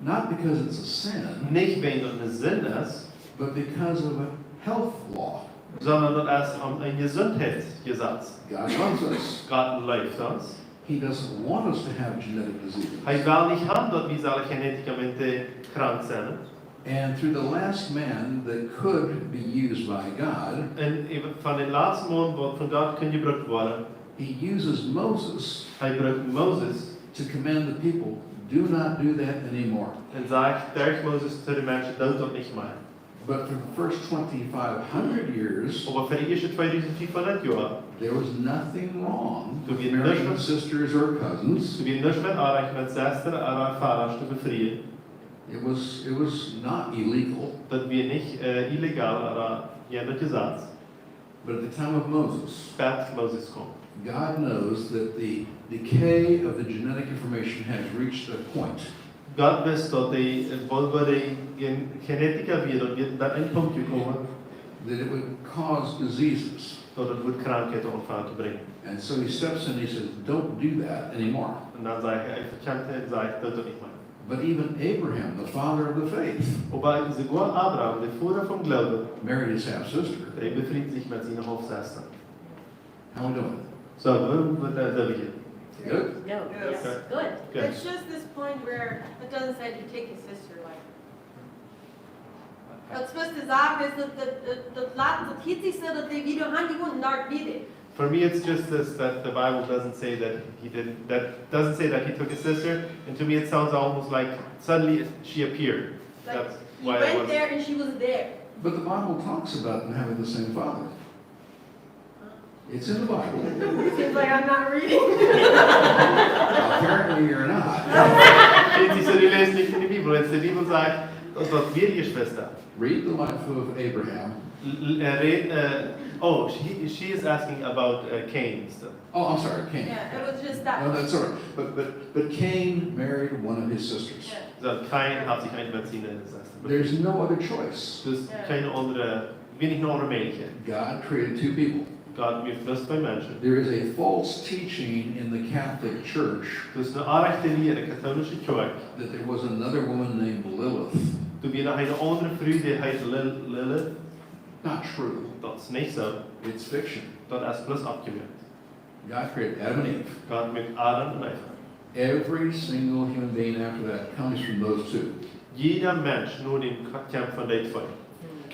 Not because it's a sin, Nich wäajen daut eene Sind es, but because of a health law. Sonda daut es om een Jesuntheitsjesaz. God loves us. Gott leeft ons. He doesn't want us to have genetic diseases. Hee well nich haben, daut wie sellen genetikamente krank sennen. And through the last man that could be used by God, Un äwa, von dän latsten Maun, waut von Gott kunn jebrukt woaren, he uses Moses hee brukt Moses to command the people, "Do not do that anymore." Un sajcht derch Moses to de Menschen, doo daut nich mea. But for the first twenty-five hundred years, Oba fa de ieeschte tweedusent fiefhundat Joa, there was nothing wrong with marrying sisters or cousins. Doa wia nuscht met oajch met Sestren ooda Vodasch to befrieen. It was, it was not illegal. Daut wia nich, äh, illegal, oba, jo, daut Jesaz. But at the time of Moses, Bat Moses kjeem. God knows that the decay of the genetic information has reached a point Gott wist daut de, äh, wua, wua de Gen-, Genetika wia, daut wia bat een Punkt jekomen, that it would cause diseases. Daut et wudd Krankheit aunfangen to brinjen. And so he steps in and he says, "Don't do that anymore." Un dan sajcht hee, hee vekjant un sajcht, daut doa nich mea. But even Abraham, the father of the faith, Oba soogoa Abraham, de Voda vom Gloowen, married his half sister. Dee befriet sikj met siene Haulfsesta. How we doing? So, wo, wo, äh, sent wie hia? Good? No, yes, Good. Good. Good. It's just this point where it doesn't say to take his sister, like. Daut es bloos de Sach, es daut, daut, daut, daut lat, daut hilt sikj soo, daut dee wada han, dee wudden doa wada. For me, it's just this, that the Bible doesn't say that he didn't, that doesn't say that he took his sister, and to me it sounds almost like suddenly she appeared. Like, That's he why I went was there and she was there. But the Bible talks about them having the same father. It's in the Bible. Seems like I'm not reading. Apparently you're not. Sieht sikj soo, du läst nich enne Bibel. Wan de Bibel sajcht, daut daut wia Jeschwista. Read the life of Abraham. L-, l-, äh, read, äh, oh, she, she is asking about, äh, Cain still. Oh, I'm sorry, Cain. Yeah, it was just that. No, that's all right. But, but, but Cain married one of his sisters. Yeah. Soo, Kain haft sikj eene met siene Sesta befriet. There's no other choice. Daut es Ja. kjeene aundre, wia nich eene aundre Mäajlichkjeit. God created two people. Gott muak bloos twee Menschen. There is a false teaching in the Catholic Church Daut es eene oaje Lia enne katolische Kjoakj. that there was another woman named Lilith. Doa wia noch eene aundre Fru, dee heet Lil-, Lilith. Not true. Daut es nich soo. It's fiction. Daut es bloos oppjemoakt. God created Adam and Eve. Gott muak Adam un Eva. Every single human being after that comes from those two. Jieda Mensch no däm kjemt von dee twee.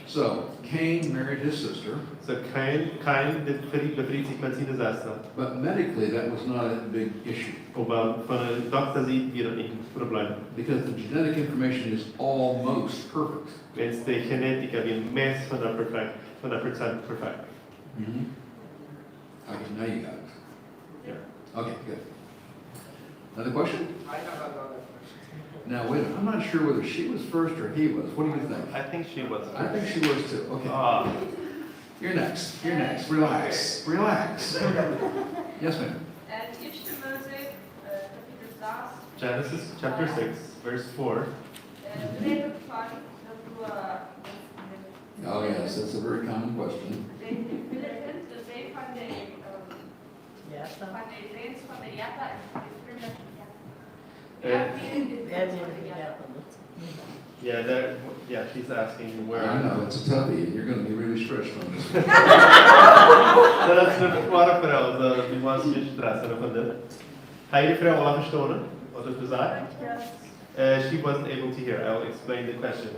So, Cain married his sister. Soo Kain, Kain, dee befriet, befriet sikj met siene Sesta. But medically, that was not a big issue. Oba von de Dokta Sied wia daut nich een Problem. Because the genetic information is almost perfect. Wiels de Genetika wia meist hundat Prozent, hundat Prozent perfekt. Mm-hmm. Okay, now you got it. Yeah. Okay, good. Another question? I have another question. Now, wait, I'm not sure whether she was first or he was. What do you think? I think she was I think she was too. Okay. Ah. You're next. You're next. Relax. Relax. Yes, ma'am. En Ieeschte Mose, eh, kapitel zes. Genesis chapter six, verse four. Eh, de Bijbel van de, eh, Oh, yes, that's a very common question. De, de Filistijnen, de twee van de, eh, Ja, zo. van de zeens van de Jetta en de vrienden van Jetta. Eh, Ja, wie in de zeens van de Jetta. Yeah, that, yeah, she's asking where. I know, it's a toughie, and you're gonna be really stressed from this one. So that's the water for us, uh, we want to stress on the. Haft de Fru aul vestonen waut ekj säd? Yes. Uh, she wasn't able to hear. I'll explain the question.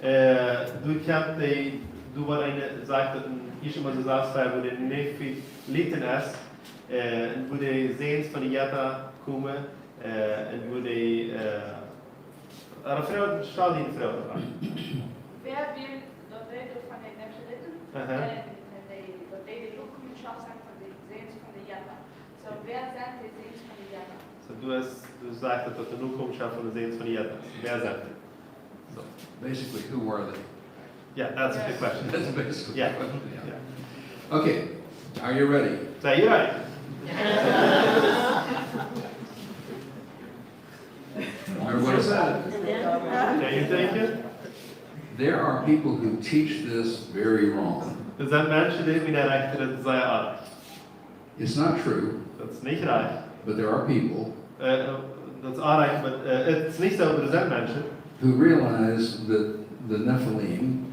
Uh, doa kjemt de, doa woat eene, sajcht daut een Ieeschte Mose sas, wua de Nefiliten es, uh, un wua de Zeens von de Jetta komen, uh, un wua de, uh, Ea Fru, stal die Fru aun. Wäa wia daut Leet von de Nefiliten? Aha. En, en de, daut dee de Nokomenschoft sent von de Zeens von de Jetta. So, wäa sent de Zeens von de Jetta? So, du hast, du sajchst daut de Nokomenschoft von de Zeens von de Jetta. Wäa sent dee? So. Basically, who are they? Yeah, that's the Yeah. question. That's basically Yeah. the question, yeah. Yeah. Okay, are you ready? Sent jie ready? Remember what I said? Sent jie ready? There are people who teach this very wrong. Doa sent Menschen, dee mienen daut rajchte, daut es sea oajch. It's not true, Daut es nich rajcht. but there are people Eh, daut es oajch, oba, eh, et es nich soo, oba doa sent Menschen, who realize that the Nephilim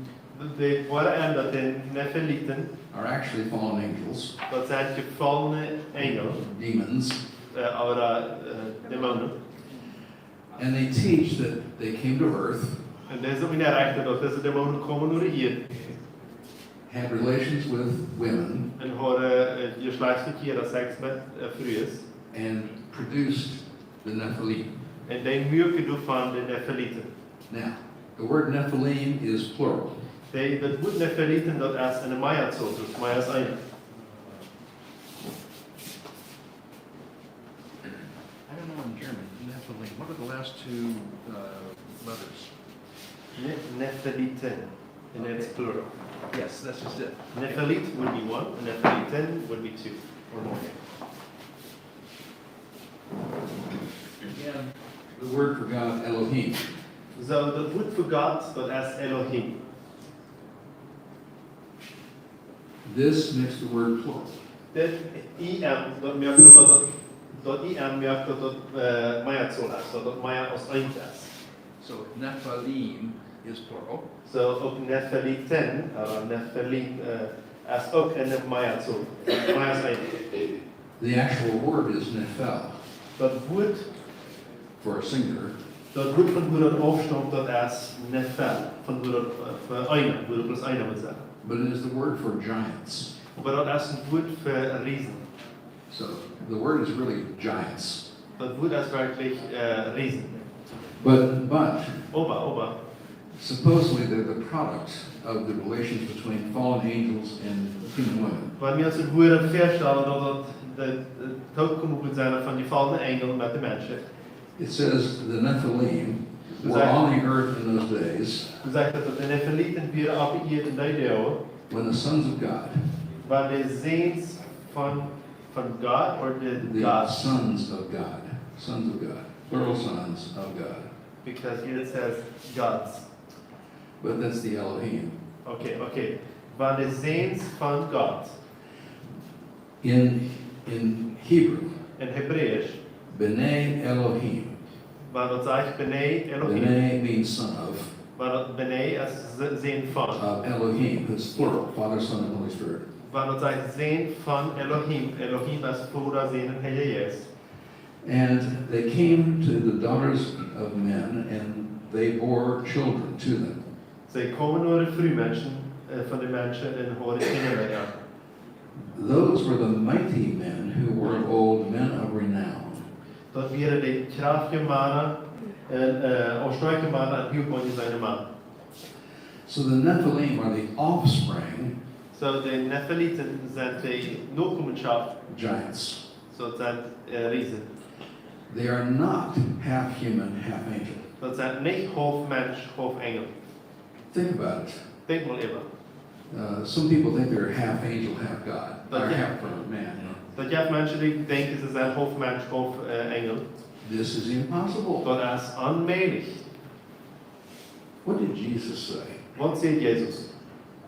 dee woaren en daut de Nefiliten are actually fallen angels, daut sent jefolne Enjel, demons, eh, ooda, eh, Demonen. And they teach that they came to earth, Un dee sent mienen daut rajchte, daut dise Demonen komen no de Ieed, had relations with women, un hauden, eh, Jeschlajchtsvekjia, Seks met, eh, Frues, and produced the Nephilim. Un dee muaken doavon de Nefiliten. Now, the word Nephilim is plural. Dee, daut Wuat Nephilim, daut es enne Meazaul, daut es mea aus eent. I don't know in German, Nephilim. What are the last two uh, letters? Ne- Nephiliten, and it's plural. Yes, that's just it. Nephilit would be one, and Nephiliten would be two or more. Again, the word for God, Elohim. Soo, daut Wuat fa Gott, daut es Elohim. This makes the word plural. Daut I M, daut moakt daut, daut, daut I M moakt daut, daut äh, Meazaul es, daut daut mea aus eent es. So Nephilim is plural. Soo uk Nephiliten, oba Nephilim äh, es uk enne Meazaul, mea aus eent. The actual word is Nephel. Daut Wuat, for a singular, daut Wuat von wua daut aufstaumt, daut es Nephel, von wua daut äh, fa eena, wua daut bloos eena mott sennen. But it is the word for giants. Oba daut es een Wuat fa Riesen. So the word is really giants. Daut Wuat es werkjlich äh, Riesen. But, but Oba, oba. Supposedly they're the product of the relations between fallen angels and human women. Wan wie ons daut Wuat väastalen, daut daut de, de Toopkomen woat sennen von de gefallne Enjel met de Menschen. It says the Nephilim were on the earth in those days. Sajcht daut, daut de Nephiliten wieren oppe Ieed en dee Doag. When the sons of God, wan de Säns von, von Gott, or de, the gods, sons of God, sons of God, plural, sons of God. Because here it says gods. But that's the Elohim. Okay, okay. Wan de Säns von Gott. In, in Hebrew, en Hebräisch, B'nai Elohim. Wan daut sajcht B'nai Elohim. B'nai means son of. Wan daut B'nai es Z- Sän von. Of Elohim, it's plural, Father, Son, and Holy Spirit. Wan daut sajcht Sän von Elohim, Elohim es Voda, Sän un Heilja Jeist. And they came to the daughters of men, and they bore children to them. See komen no de Frumenschen äh, von de Menschen un hauden Kjinja met an. Those were the mighty men who were of old, men of renown. Daut wieren de kjraftje Mana un äh, uk stoakje Mana un huach aunjeseene Mana. So the Nephilim are the offspring. Soo de Nephiliten sent de Nokomenschoft. Giants. Soo daut sent äh, Riesen. They are not half human, half angel. Daut sent nich haulf Mensch, haulf Enjel. Think about it. Denkj mol äwa. Uh, some people think they're half angel, half God. Daut Or je- half uh, man, you know. Daut jeft Menschen, dee denkjen, see sent haulf Mensch, haulf äh, Enjel. This is impossible. Daut es onmäajlich. What did Jesus say? Waut säd Jesus?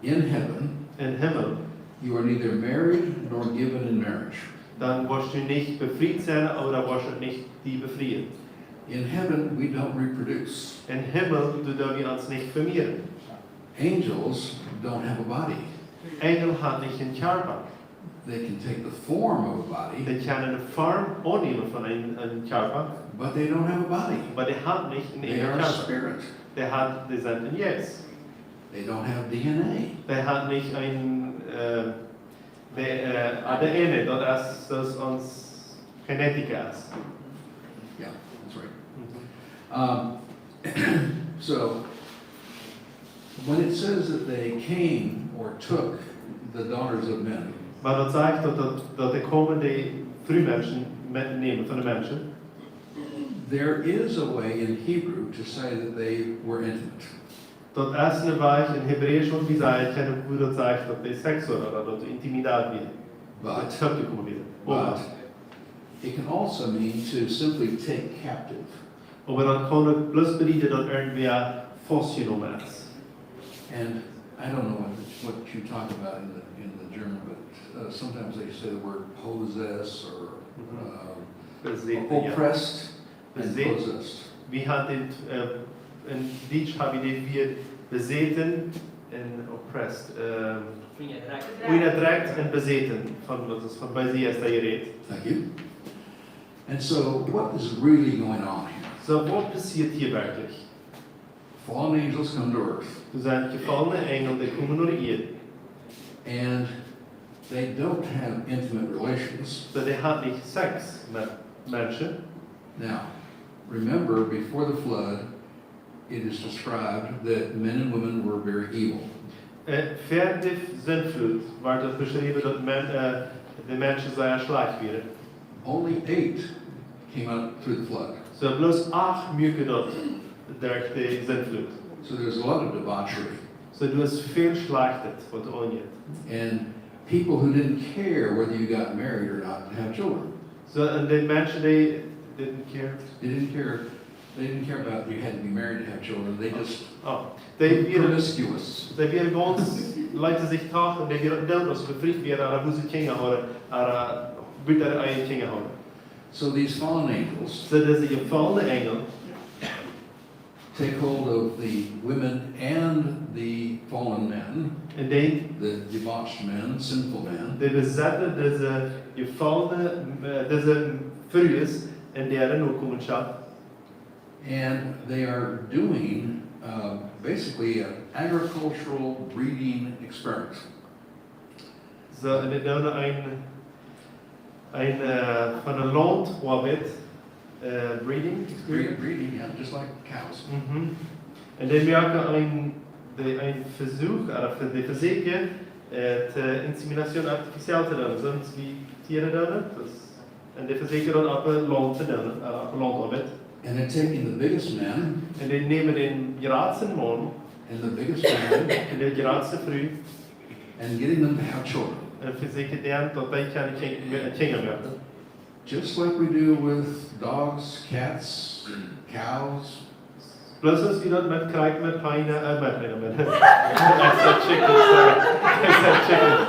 In heaven, Em Himmel, you are neither married nor given in marriage. Dan woascht du nich befriet sennen ooda woascht du nich die befrieen. In heaven, we don't reproduce. Em Himmel doo wie ons nich vemieren. Angels don't have a body. Enjel han nich een Kjarpa. They can take the form of a body, Dee kjennen de Form aunnämen von een, een Kjarpa, but they don't have a body. Oba dee han nich een They are a Kjarpa. Spirit. Dee han, dee sent een Jeist. They don't have D N A. Dee han nich een äh, de, äh, A D N, daut es, daut es ons Genetik. Yeah, that's right. Um, so, when it says that they came or took the daughters of men, Wan daut sajcht daut, daut, daut dee komen de Frumenschen metnämen von de Menschen, there is a way in Hebrew to say that they were intimate. Daut es een Wajch en Hebräisch, waut wie sajen kjennen, wua daut sajcht, daut dee Sex hauden ooda daut dee Intimidat wia. But, Daut es opjekomen wia. Oba, but it can also mean to simply take captive. Oba daut kaun uk bloos bedieden, daut irjentwäa faustjenomen es. And I don't know what, what you talk about in the, in the German, but uh, sometimes they say the word possess or Mhm. uh, Besäten, ja. Oppressed and Besäten. Possessed. Wie haben äh, en Dietsch haben wie dee Wieed besäten un oppressed. Ähm, Unjadrekjt. Unjadrekjt un besäten. Von, daut es von besessen es doa jerät. Thank you. And so, what is really going on here? Soo, waut passieet hia werkjlich? Fallen angels come to earth. Doa sent jefallne Enjel, dee komen no de Ieed. And they don't have intimate relations. Soo, dee han nich Sex met Menschen. Now, remember, before the flood, It is described that men and women were very evil. Äh, ver de Sintflut wort daut beschräwen, daut Men, äh, de Menschen sea schlajcht wieren. Only eight came out through the flood. Soo bloos acht muaken daut derch de Sintflut. So there's a lot of debauchery. Soo du hast väl Schlajchtet, waut aunjeit. And people who didn't care whether you got married or not to have children. Soo, un de Menschen, dee didn't care. They didn't care. They didn't care about you had to be married to have children. They just Oh, dee were wieren, promiscuous. Dee wieren gaunz, leeten sikj trachten, dee wieren doot, aus see befriet wieren, ooda woo see Kjinja hauden, ooda woo see eenen Kjinja hauden. So these fallen angels Soo dise jefollne Enjel take hold of the women and the fallen men, un dee, the debauched men, sinful men, dee besetten dise jefollne, äh, dise Frues un äare Nokomenschoft. And they are doing, uh, basically an agricultural breeding experiment. Soo, un dee doonen een, een, äh, von de Launt Oabeit, äh, breeding Breed, experiment. Breeding, yeah, just like cows. Mhm. Un dee moaken een, dee, een Vesuak, ooda ve-, dee vesieekjen, äh, de inseminación artificial to doonen, soo aus wie Tieren doonen. Daut Un dee vesieekjen dan opp de Launt to doonen, äh, opp de Launt Oabeit. And they're taking the biggest men Un dee nämen dän jratsten Maun and the biggest women un de jratste Fru and getting them to have children. Un vesieekjen dan, daut dee kjennen Kjin-, Kjinja moaken. Just like we do with dogs, cats, cows, Bloos aus wie daut met Kjikj, met Heena, äh, met Heena, met I said chickens, sorry. I said chickens.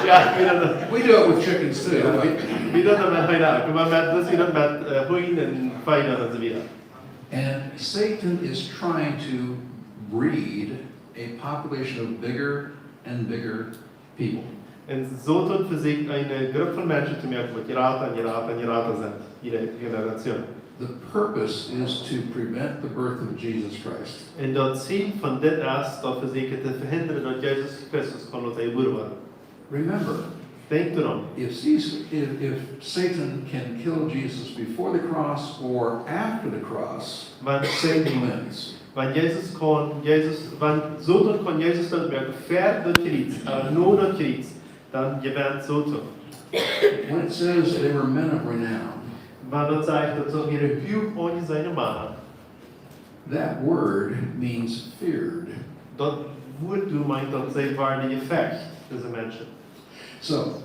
Jo, wie daut, We do it with chickens too, don't we? Wie daut met Heena, oba met, daut wie daut met, äh, Hunj un Veena un soo wieda. And Satan is trying to breed a population of bigger and bigger people. Un Soton vesieekjt eene Grupp von Menschen to moaken, waut jrata un jrata un jrata sent, jiede Generation. The purpose is to prevent the birth of Jesus Christ. Un daut Ziel von dit es, daut vesieekjen to vehindren, daut Jesus Christus kaun jebuaren woaren. Remember, Denkj doaraun. If Jesus, if, if Satan can kill Jesus before the cross or after the cross, Wan Satan wins. Wan Jesus kaun, Jesus, wan Soton kaun Jesus doot moaken ver daut Kjriez, äh, no daut Kjriez, dan jewent Soton. When it says they were men of renown, Wan daut sajcht, daut see wieren huach aunjeseene Mana, that word means feared. Daut Wuat doa meent, daut see wieren jefecht, dise Menschen. So,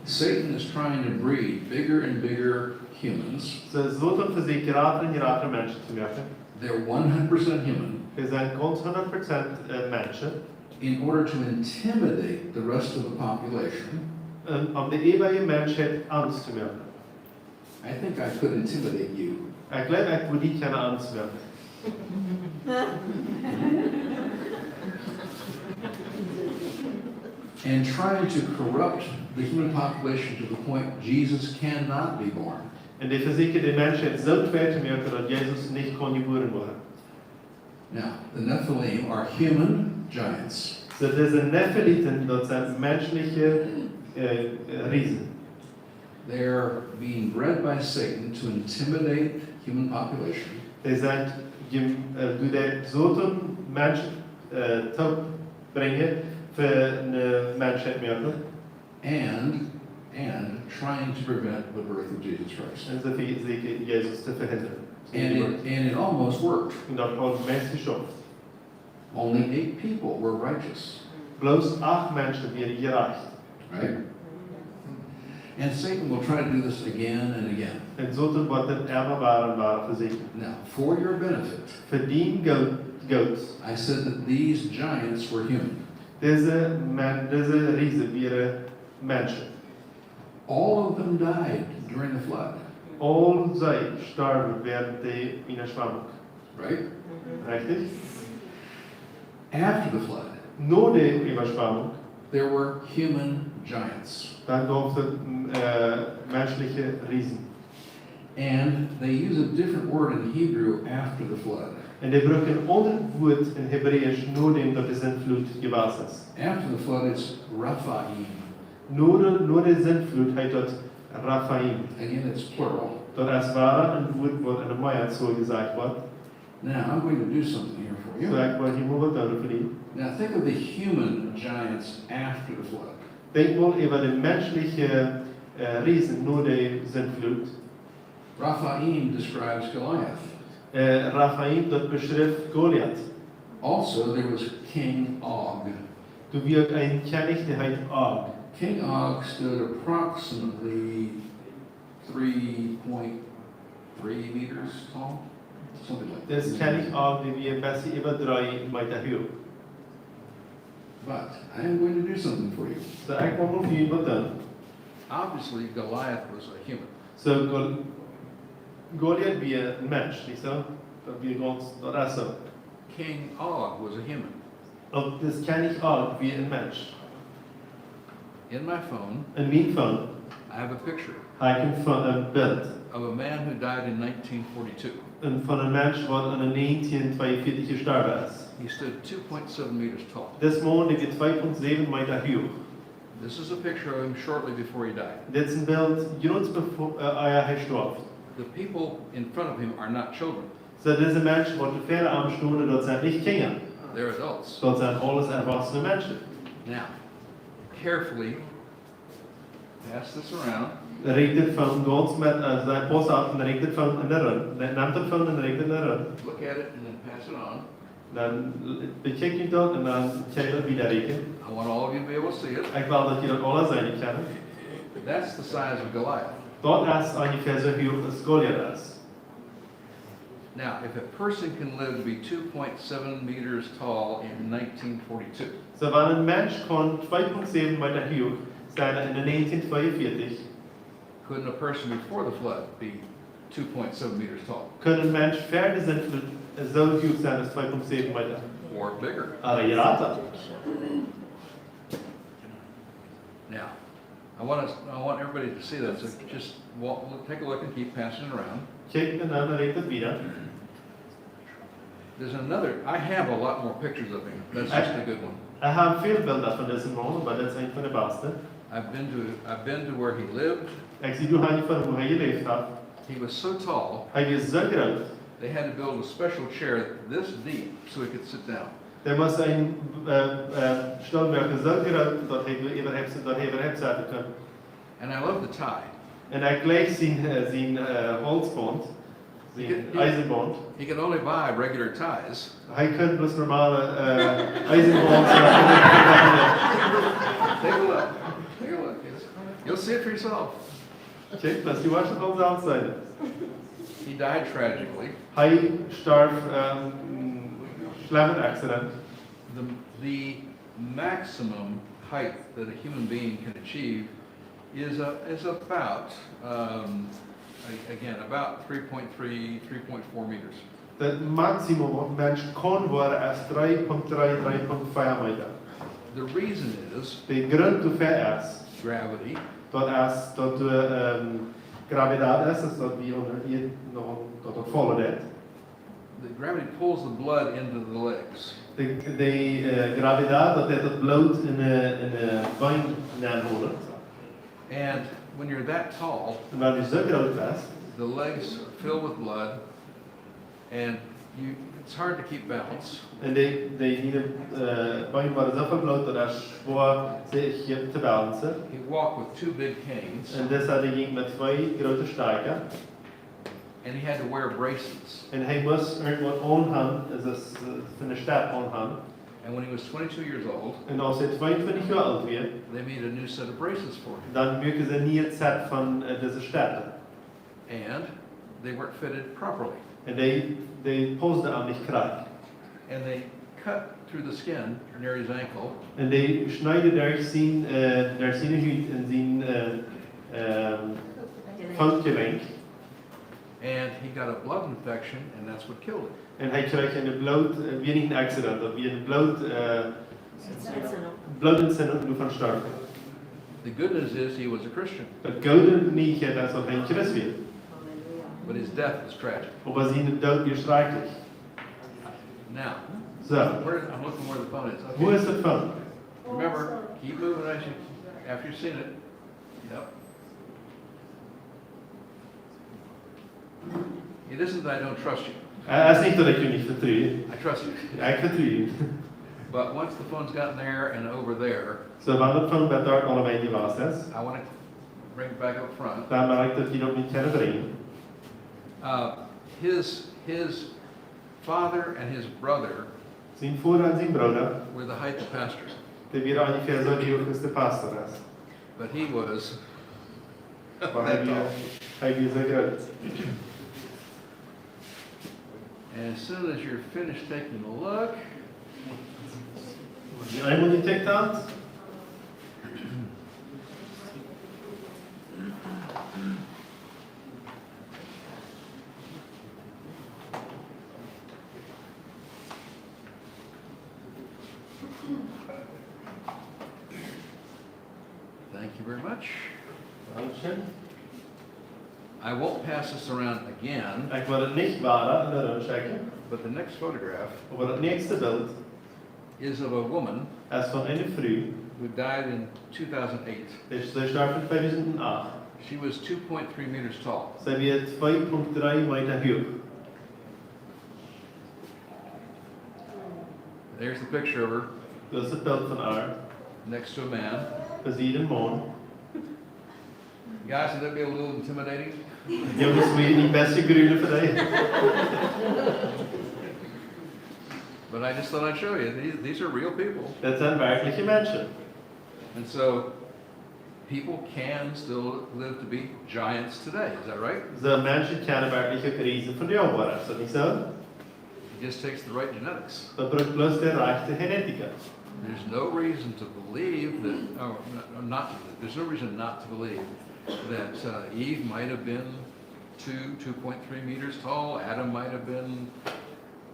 Satan is trying to breed bigger and bigger humans. Soo, Soton vesieekjt jrata un jrata Menschen to moaken. They're one hundred percent human. Dee sent gaunz hundat Prozent, äh, Menschen. In order to intimidate the rest of the population. Un om de äwaje Menschheit Angst to moaken. I think I could intimidate you. Ekj jleew, ekj wudd die kjennen Angst moaken. And trying to corrupt the human population to the point Jesus cannot be born. Un dee vesieekjen de Menschheit soo twei to moaken, daut Jesus nich kaun jebuaren woaren. Now, the Nephilim are human giants. Soo, dise Nefeliten, daut sent menschelje, äh, Riesen. They're being bred by Satan to intimidate human population. Dee sent jem-, äh, doa deit Soton Menschen, äh, toopbrinjen fa eene Menschheit moaken. And, and trying to prevent the birth of Jesus Christ. Un see vesieekjen Jesus to vehindren. And it, and it almost worked. Un daut haud meist jeschauft. Only eight people were righteous. Bloos acht Menschen wieren jerajcht. Right? And Satan will try to do this again and again. Un Soton woat dit emma wada un wada vesieekjen. Now, for your benefit, Fa dien Goo-, Goots. I said that these giants were human. Dise Men-, dise Riesen wieren Menschen. All of them died during the flood. Aul see storwen während de Äwaschwemmunk. Right? Rechtich? After the flood, No de Äwaschwemmunk, there were human giants. Dan jeef et, mm, äh, menschelje Riesen. And they use a different word in Hebrew after the flood. Un dee brucken een aundret Wuat en Hebräisch, nodäm daut de Sintflut jewast es. After the flood, it's Rephaim. No de, no de Sintflut heet daut Rephaim. Again, it's plural. Daut es wada een Wuat, waut en de Mehrzahl jesajcht woat. Now, I'm going to do something here for you. Soo, ekj well hia mol waut doonen fa die. Now, think of the human giants after the flood. Denkj mol äwa de menschelje, äh, Riesen no de Sintflut. Rephaim describes Goliath. Äh, Rephaim, daut beschrift Goliath. Also, there was King Og. Doa wia uk een Kjennich, dee heet Og. King Og stood approximately three point three meters tall, something like that. Dis Kjennich Og, dee wia een bät äwa dree Meeta huach. But I am going to do something for you. Soo, ekj well mol fa die waut doonen. Obviously, Goliath was a human. Soo, Gol-, Goliath wia een Mensch, nich soo? Daut wia gaunz, daut es soo. King Og was a human. Uk dis Kjennich Og wia een Mensch. In my phone, In mien Phone I have a picture hab ekj een Fo-, een Bilt of a man who died in nineteen forty-two. Een, von een Mensch, waut en negentien tweeunvieetich jestorwen es. He stood two point seven meters tall. Dis Maun, dee wia twee Punkt säwen Meeta huach. This is a picture of him shortly before he died. Dit es een Bilt, kort bevor, äh, ea hee storf. The people in front of him are not children. Soo, dise Menschen, waut ver am stonen, daut sent nich Kjinja. They're adults. Daut sent aules erwossene Menschen. Now, carefully pass this around. Rieekjt daut Phone gaunz met, äh, sien Paus opp un rieekjt daut Phone en de Runt. Nemt daut Phone un rieekjt daut en de Runt. Look at it and then pass it on. Dan bekjikj ekj daut un dan kjenn jie daut wieda rieekjen. I want all of you to be able to see it. Ekj well, daut jie daut aula seenen kjennen. That's the size of Goliath. Daut es onjefäa soo huach aus Goliath es. Now, if a person can live to be two point seven meters tall in nineteen forty-two, Soo, wan een Mensch kaun twee Punkt säwen Meeta huach sennen en negentien tweeunvieetich, couldn't a person before the flood be two point seven meters tall? Kunn een Mensch ver de Sintflut soo huach sennen aus twee Punkt säwen Meeta? Or bigger. Ooda jrata. Now, I want us, I want everybody to see that, so just walk, take a look and keep passing it around. Kjikj un dan rieekjt daut wieda. There's another, I have a lot more pictures of him. That's just a good one. Ekj hab väl Bilda von disen Maun, oba daut es eent von de baste. I've been to, I've been to where he lived. Ekj sie doahan jefoaren, wua hee jeläft haft. He was so tall, Hee wia soo groot. They had to build a special chair this deep so he could sit down. Dee must een, äh, äh, Stool moaken soo groot, daut hee doa äwahaupt, daut hee äwahaupt sitten kunn. And I love the tie. Un ekj jleich sien, äh, sien, äh, Haulsbaunt, sien Eisenbaunt. He could only buy regular ties. Hee kunn bloos normale, äh, Eisenbaunt, äh, Take a look. Take a look. You'll see it for yourself. Kjikj, daut woascht du aul selfst seenen. He died tragically. Hee storf, ähm, schlemm en Accident. The, the maximum height that a human being can achieve is a, is about, um, a-, again, about three point three, three point four meters. Daut Maximum, waut een Mensch kaun woaren, es dree Punkt dree, dree Punkt vea Meeta. The reason is De Grunt doafäa es, gravity. Daut es, daut de, ähm, Gravitat es, es daut wie unja Ieed noch, daut daut faule deit. The gravity pulls the blood into the legs. De, de, äh, Gravitat, daut deit daut Bloot en de, en de Been nenholen. And when you're that tall, Un wan du soo groot best, the legs fill with blood, and you, it's hard to keep balance. Un de, de, de, äh, Been woaren soo väl Bloot, daut et schwoa es, sikj to balancen. He walked with two big canes. Un deshalb jinkj hee met twee groote Stakja. And he had to wear braces. Un hee must irjentwaut aunhaben, daut es, äh, fa de Step aunhaben. And when he was twenty-two years old, Un aus hee tweeuntwintich Joa oolt wia, they made a new set of braces for him. Dan muaken see een nieet Set von, äh, dise Steppen. And they weren't fitted properly. Un dee, dee pausden am nich krakjt. And they cut through the skin near his ankle. Un dee schneeden derch sien, äh, derch siene Hut en sien, äh, ähm, Footjelenkj. And he got a blood infection, and that's what killed him. Un hee kjrieech een Bloot, äh, wia nich een Accident, daut wia een Bloot, äh, Blootentzündung, doavon storf hee. The good news is he was a Christian. Daut goode Nieichkjeit es, daut hee een Christ wia. But his death was tragic. Oba sien Doot wia schrakjlich. Now, Soo, where, I'm looking where the phone is. Okay. Wua es daut Phone? Remember, keep moving as you, after you've seen it. Yep. It isn't that I don't trust you. Äh, es nich daut ekj junt nich vetru. I trust you. Ekj vetru junt. But once the phone's gotten there and over there, So, wan daut Phone bat doa aulawäajen jewast es, I want to bring it back up front. Dan well ekj daut hia opp mien Kjenne brinjen. Uh, his, his father and his brother Sien Voda un sien Brooda, were the height of pastor. Dee wieren onjefäa soo huach aus de Pastor es. But he was Oba hee wia, hee wia soo groot. And as soon as you're finished taking a look, Wan jie eemol jekjikjt haben, Thank you very much. Dankscheen. I won't pass this around again, Ekj well daut nich wieda en de Runt schekjen, but the next photograph oba daut näakjste Bilt is of a woman es von eene Fru, who died in two thousand eight. Dee, see storf en tweedusent acht. She was two point three meters tall. See wia twee Punkt dree Meeta huach. There's the picture of her. Daut es daut Bilt von äa. Next to a man. Besied een Maun. Guys, would that be a little intimidating? Junges, wia daut nich een bät grulich fa junt? But I just thought I'd show you. These, these are real people. Daut sent werkjliche Menschen. And so, people can still live to be giants today, is that right? Soo Menschen kjennen werkjlich uk Riesen vondoag woaren, es daut nich soo? It just takes the right genetics. Daut brukt bloos de rajchte Genetik. There's no reason to believe that, oh, no, not, there's no reason not to believe that, uh, Eve might have been two, two point three meters tall, Adam might have been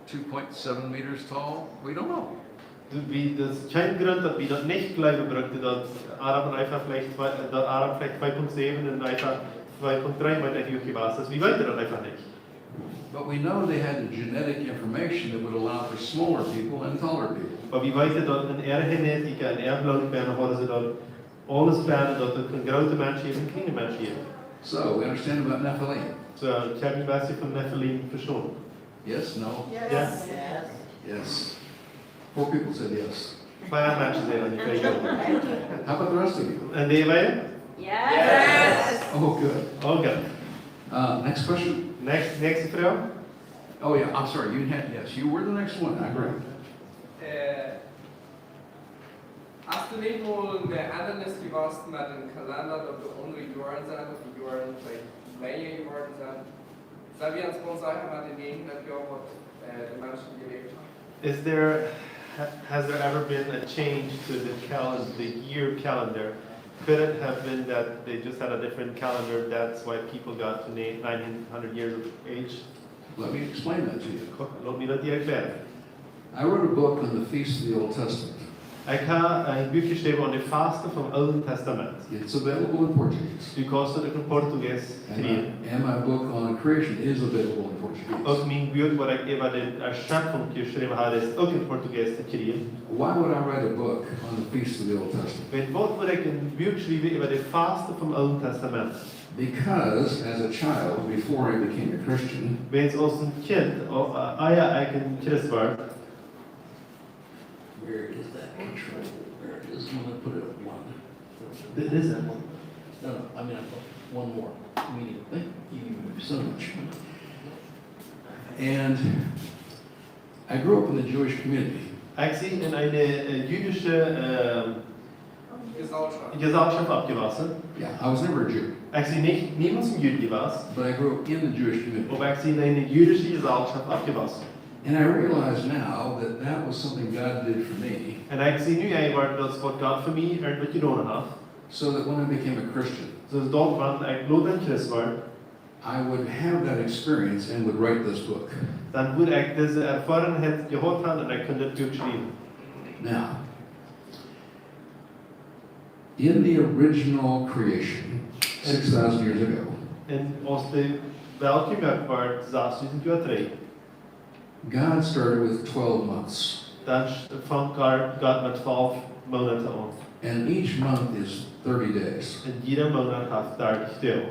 two point seven meters tall. We don't know. Daut wie, daut es kjeen Grunt, daut wie daut nich jleewen bruckten, daut Adam un Eva veleicht twee, daut Adam veleicht twee Punkt säwen un Eva twee Punkt dree Meeta huach jewast es. Wie weeten daut eefach nich. But we know they had the genetic information that would allow for smaller people and taller people. Oba wie weeten daut en äare Genetik, en äa Bloot bennen, hauden see daut aules bennen, daut et een grooten Mensch jeef un een kjlienen Mensch jeef. So, we understand about Nephilim. Soo, ekj hab een bät von Nephilim vestonen. Yes, no? Yes. Yes. Four people said yes. Fief Menschen säden jo. How about the rest of you? Un de Rest? Yes. Oh, good. Okay. Uh, next question? Näakjste, näakjste Froag? Oh, yeah, I'm sorry. You had, yes, you were the next one. I agree. Eh, hast du nich mol ne Endanis jewast met dän Kalenda, daut doa aundre Joaren sent, daut de Joaren veleicht lenja jeworden sent? Sent wie ons gaunz secha met de näajenhundat Joa, waut, eh, de Menschen jeläft haben? Is there, ha-, has there ever been a change to the calendar, the year calendar? Could it have been that they just had a different calendar, that's why people got to na-, nine hundred years of age? Let me explain that to you. Lot mie daut die erkjläaren. I wrote a book on the Feast of the Old Testament. Ekj hab een Buak jeschräwen aun de Fasten vom Oolen Testament. It's available in Portuguese. Du kaust daut uk en Portugiesisch kjrieen. And my, and my book on creation is available in Portuguese. Uk mien Buak, waut ekj äwa de Erscheffunk jeschräwen hab, es uk en Portugiesisch to kjrieen. Why would I write a book on the Feast of the Old Testament? Wiels waut wudd ekj een Buak schriewen äwa de Fasten vom Oolen Testament? Because as a child, before I became a Christian, Wiels aus een Kjint, au-, eh, ea ekj een Christ wort, where is that control? Where it is. I'm gonna put it at one. It is at one. No, no, I mean, I've got one more. Meaning, thank you so much. And I grew up in the Jewish community. Ekj sie en eene, eh, jüdische, eh, Jesalschoft. Jesalschoft oppjewossen. Yeah, I was never a Jew. Ekj sie nich, niemols een Jud jewast. But I grew up in the Jewish community. Oba ekj sie en eene jüdische Jesalschoft oppjewossen. And I realize now that that was something God did for me. Un ekj see nu eefach daut waut Gott fa mie irjentwaut jedonen haft. So that when I became a Christian, Soo daut wan ekj lota een Christ wort, I would have that experience and would write this book. Dan wudd ekj dise Erfoarunk jehaut haben un ekj kunn dit Buak schriewen. Now, in the original creation, six thousand years ago, Un aus de Welt jemoakt wort, sastdusent Joa trigj, God started with twelve months. Dan sch-, funk Gott, Gott met twalf Moonaten aun. And each month is thirty days. Un jieda Moonat haft dartich Doag.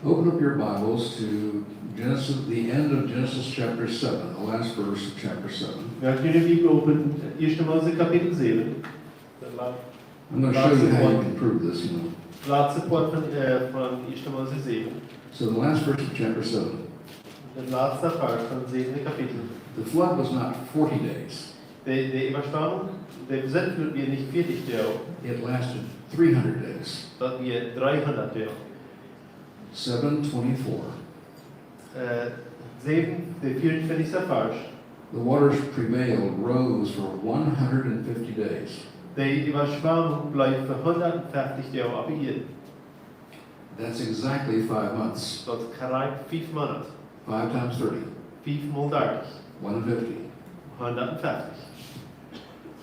Open up your Bibles to Genesis, the end of Genesis chapter seven, the last verse of chapter seven. Moakt june Bibel op en Ieeschte Mose Kapitel säwen. Daut la-, I'm gonna show you how you can prove this, you know. Latste Poat von, äh, von Ieeschte Mose säwen. So the last verse of chapter seven. Daut latste Varsch von säwende Kapitel. The flood was not forty days. De, de Äwaschwamunk, de Sintflut wia nich vieetich Doag. It lasted three hundred days. Daut wia dreehundat Doag. Seven twenty-four. Äh, säwen, de vieeuntwintichste Varsch. The waters prevailed, rose for one hundred and fifty days. De Äwaschwamunk bleef fa hundatfeftich Doag oppe Ieed. That's exactly five months. Daut es krakjt fief Moonat. Five times thirty. Fief mol dartich. One hundred fifty. Hundatfeftich.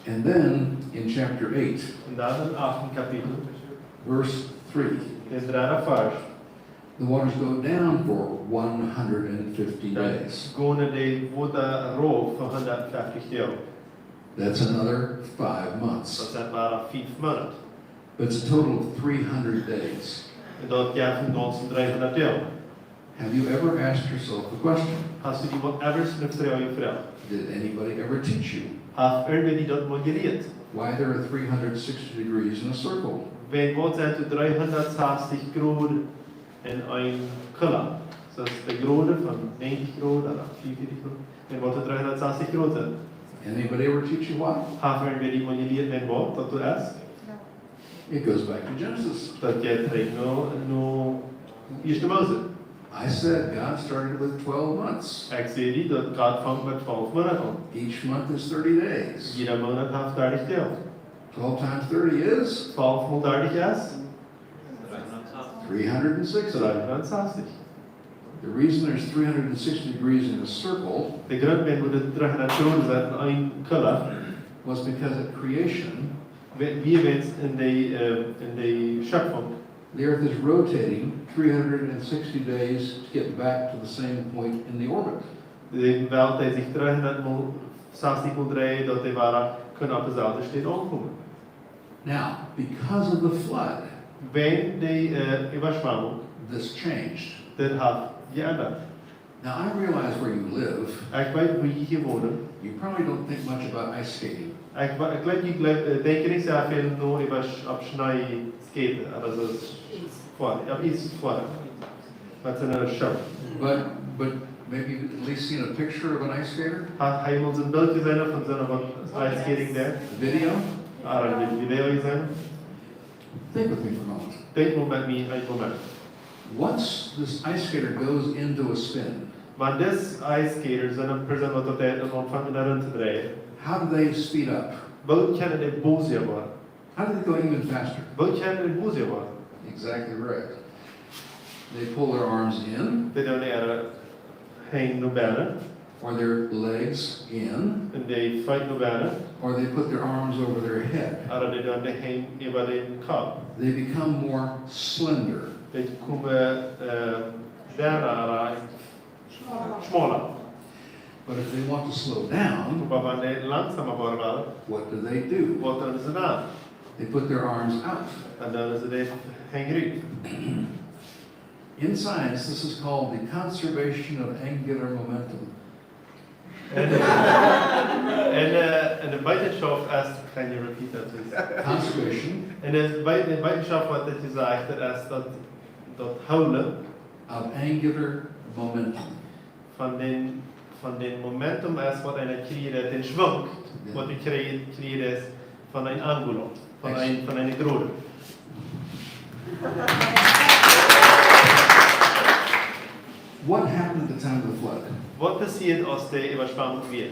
And then in chapter eight, Un dan em achten Kapitel, verse three, dän dredden Varsch, the waters go down for one hundred fifty days. Dan gonen de Wota rauf fa hundatfeftich Doag. That's another five months. Daut sent wada fief Moonat. But it's a total of three hundred days. Un daut jeft em Gaunzen dreehundat Doag. Have you ever asked yourself the question, Hast du die mol ever eene Froag jefroacht? Did anybody ever teach you Haft irjentwäa die daut mol jelieet? Why there are three hundred sixty degrees in a circle? Wäajen waut sent doa dreehundatsastich Grod en een Kulla? Daut es de Grod von näajentich Grod ooda fiefunvieetich Grod. Un waut doa dreehundatsastich Grod sent. Anybody ever teach you why? Haft irjentwäa die mol jelieet, wäajen waut daut es? It goes back to Genesis. Daut jeit trigj no, no Ieeschte Mose. I said God started with twelve months. Ekj säd die daut Gott funk met twalf Moonat aun. Each month is thirty days. Jieda Moonat haft dartich Doag. Twelve times thirty is Twalf mol dartich es three hundred sixty. Dreehundatsastich. The reason there's three hundred sixty degrees in a circle De Grunt, wuarom doa dreehundat Grod sent en een Kulla, was because at creation, wia, wia wäajen en de, äh, en de Schepfunk, the earth is rotating three hundred sixty days to get back to the same point in the orbit. De Welt deed sikj dreehundat mol, sastich mol dreien, daut dee wada kunnen opp deeselwje Städ aunkomen. Now, because of the flood, Wäajen de, äh, Äwaschwamunk, this changed. Dit haft jeendat. Now, I realize where you live. Ekj weet, wua jie hia wonen. You probably don't think much about ice skating. Ekj wa-, ekj weet, jie jleew, äh, denkjen nich sea väl no äwa Sch-, opp Schnee skaten, oba soo es Iess. Foaren, opp Iess foaren. Met soone Schoo. But, but maybe you've at least seen a picture of an ice skater. Ha-, hast du mol soon Bilt jeseenen von soon waut ice skating deit? Video? Ooda een Video jeseenen? Think with me for a moment. Denkj mol met mie een Moment. Once this ice skater goes into a spin, Wan dis ice skater, soone Persoon waut daut deit, aunfangt doa rom to dreien, how do they speed up? Woo kjennen dee bosja woaren? How do they go even faster? Woo kjennen dee bosja woaren? Exactly right. They pull their arms in, Dee doonen äare Henj no bennen. Or their legs in. Un dee Feet no bennen. Or they put their arms over their head. Ooda dee doonen de Henj äwa dän Kopp. They become more slender. Dee komen, äh, denna ooda schmala. But if they want to slow down, Oba wan dee langsamer woaren wellen, what do they do? Waut doonen see dan? They put their arms out. Dan doonen see de Henj rut. In science, this is called the conservation of angular momentum. En, äh, en, äh, en de Wetenschop es, can you repeat that, please? Conservation. En de Wet-, de Wetenschop, waut daut jesajcht, daut es daut, daut Hoolen of angular momentum. Von dän, von dän Momentum es waut eena kjricht, dän Schwunk, Jo. waut du kjrie-, kjrichst von een Angular, von Ex- een, von een Grode. What happened at the time of the flood? Waut passieed aus de Äwaschwamunk wia?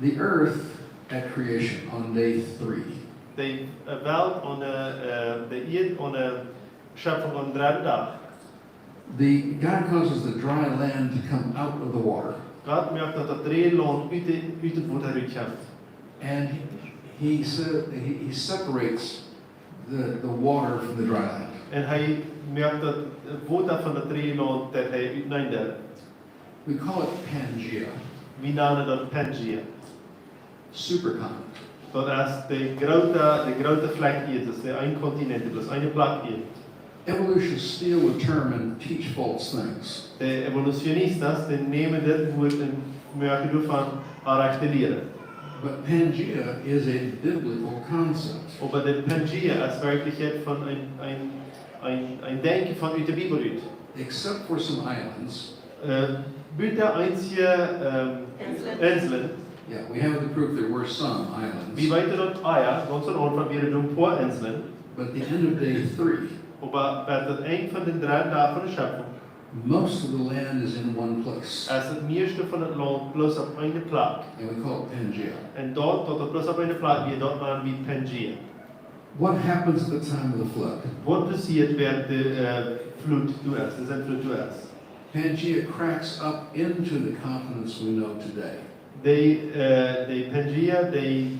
The earth at creation on day three. De, äh, Welt aun de, äh, de Ieed aun de Schepfunk aum dredden Dach. The, God causes the dry land to come out of the water. Gott moakt daut daut dreeje Launt ut de, ut daut Wota rutkjemt. And he, he, se-, he, he separates the, the water from the dry land. Un hee moakt daut Wota von daut dreeje Launt, daut hee utenaunda. We call it Pangea. Wie nanen daut Pangea. Supercontinent. Daut es de groote, de groote Flak Ieed, daut es de een Kontinent, daut es een Plakj Ieed. Evolutionists steal the term and teach false things. De evolucionistas, dee nämen dit Wuat un moaken doavon orajchte Lieren. But Pangea is a biblical concept. Oba de Pangea es werkjlich von een, een, een, een Denkjen von ut de Bibel ut. Except for some islands, Äh, buta eenje, ähm, Inseln. Inseln. Yeah, we have the proof there were some islands. Wie weeten daut, ah jo, gaunz aum Aunfank wieren doa een poa Inseln. But at the end of day three, Oba bie daut Enj von dän dredden Dach von de Schepfunk most of the land is in one place. es daut mieeschte von daut Launt bloos opp eene Plakj. And we call it Pangea. Un daut, daut daut bloos opp eene Plakj wia, daut nanen wie Pangea. What happens at the time of the flood? Waut passieet, wäarent de, äh, Flut doa es, de Sintflut doa es? Pangea cracks up into the continents we know today. De, äh, de Pangea, de,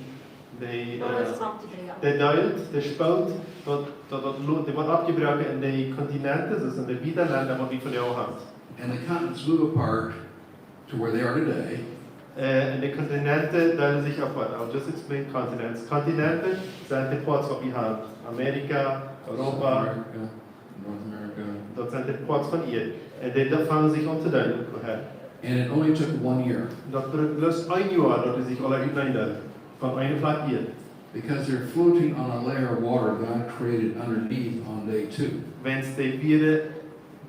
de, äh, Aules opp de Deel. De deelt, de spolt, daut, daut, daut lo-, dee woat oppjebroaken en de Kontinenten, daut sent de wiede Lenda, waut wie vondoag haben. And the continents move apart to where they are today. Äh, un de Kontinenten deelen sikj opp. I'll just explain continents. Kontinenten sent de Poats, waut wie haben. Amerika, Europa. South America, North America. Daut sent de Poats von Ieed. Un dee, dee fangen sikj aun to deelen, go ahead. And it only took one year. Daut brukt bloos een Joa, daut dee sikj aula utenaunda deelen. Von eene Plakj Ieed. Because they're floating on a layer of water God created underneath on day two. Wiels dee wieren,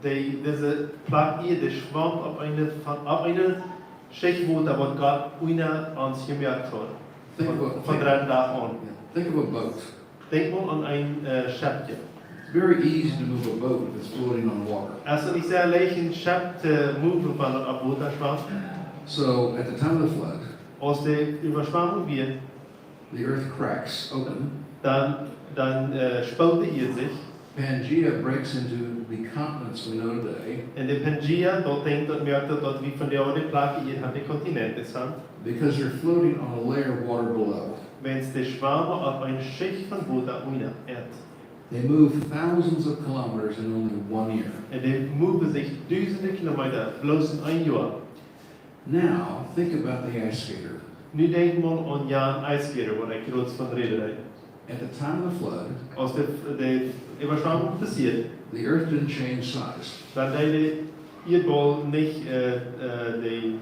dee, dise Plakj Ieed, dee schwaum opp eene, von, opp eene Schicht Wota, waut Gott unja ons jemoakt haud. Think of a, von, von dredden Dach aun. Yeah, think of a boat. Denkj mol aun een, äh, Scheppkje. It's very easy to move a boat if it's floating on water. Es daut nich sea leicht, een Schepp to moven, wan daut opp Wota schwamt? So, at the time of the flood, Aus de Äwaschwamunk wia, the earth cracks open. Dan, dan, äh, spolt de Ieed sikj. Pangea breaks into the continents we know today. Un de Pangea, daut denkjt, daut moakt daut, daut wie vondoag de Plakj Ieed haben, de Kontinenten sent. Because they're floating on a layer of water below. Wiels dee schwamen opp eene Schicht von Wota unja Ieed. They move thousands of kilometers in only one year. Un dee moven sikj dusende Kilometa bloos en een Joa. Now, think about the ice skater. Nu denkj mol aun jan Ice Skater, waut ekj krakjt von räd. At the time of the flood, Aus de, de Äwaschwamunk passieed, the earth didn't change size. Dan deed de Ieedbaul nich, äh, äh, de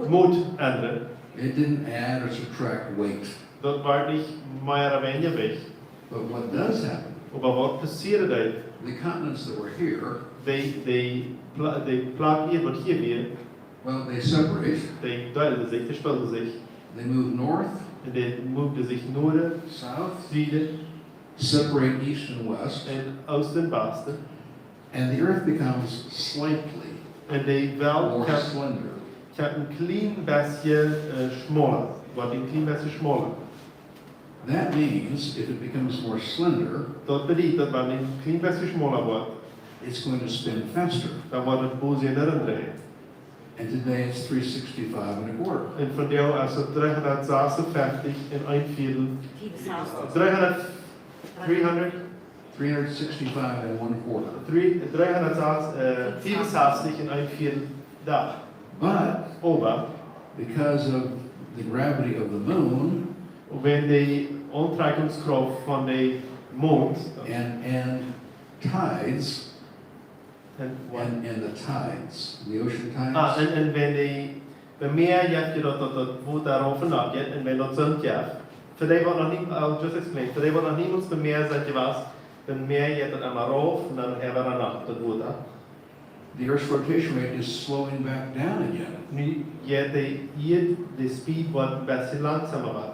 Moot endren. It didn't add or subtract weight. Daut wort nich mea ooda weinja Jewicht. But what does happen? Oba waut passieed deed, The continents that were here, de, de Pla-, de Plakj Ieed, waut hia wia, well, they separate. Dee deelden sikj, dee spolten sikj. They move north, Un dee moven sikj Noorden, south, Sieden, separate east and west, un Oosten, Wasten. And the earth becomes slightly Un de Welt more kjricht, slender. Kjricht een kjlien bät, äh, schmauler, woat een kjlien bät schmauler. That means if it becomes more slender, Daut bediet, daut wan een kjlien bät schmauler woat, it's going to spin faster. Dan woat et bosja schneller dreien. And today it's three sixty-five and a quarter. Un vondoag es et dreehundatsasunfeftich un een Vieedel. Vieedel. Dreehundat, dreehundat, Three hundred sixty-five and one quarter. Dree-, dreehundat, äh, fiefunsastich un een Vieedel Dach. But Oba because of the gravity of the moon, wan de Auntrakjungskrauft von de Mond and, and tides, Un waut? And, and the tides, the ocean tides. Ah, un, un wan de, bie Mäa jeft daut, daut, daut Wota rauf un nopp jeit, un wan daut soont jeft, fa dee waut noch nich, I'll just explain, fa dee waut noch niemols bie Mäa sent jewast, bie Mäa jeit daut emma rauf un dan wada nopp, daut Wota. The Earth's rotation rate is slowing back down again. Nu jeit de Ieed, de Speed woat een bät langsamer woaren.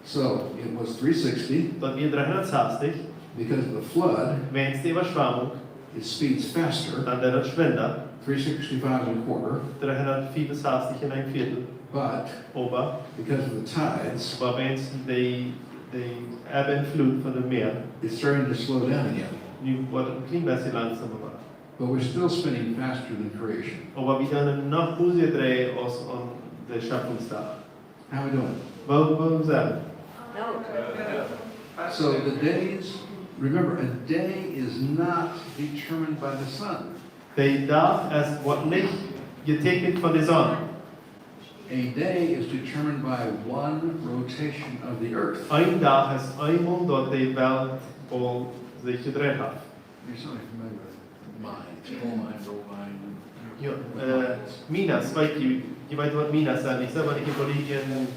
So it was three sixty. Daut wia dreehundatsastich. Because of the flood, Wiels de Äwaschwamunk, it speeds faster. Dan deit et schwinda. Three sixty-five and a quarter. Dreehundatfiefunsastich un een Vieedel. But Oba because of the tides, oba wiels de, de Ebb un Flut von daut Mäa, it's starting to slow down again. Nu woat et een kjlien bät langsamer woaren. But we're still spinning faster than creation. Oba wie sent noch bosja dreien aus aun de Schepfungsdach. How we doing? Woo, woo sent wie? So the days, remember, a day is not determined by the sun. De Dach es, woat nich jeteekjent von de Sonn. A day is determined by one rotation of the earth. Een Dach es eemol daut de Weltbaul sikj jedreit haft. You're something familiar with mines, coal mines, old mines. Jo, eh, minas, weet jie, jie weeten waut minas sent, nich soo? Waut ekj en Bolivien,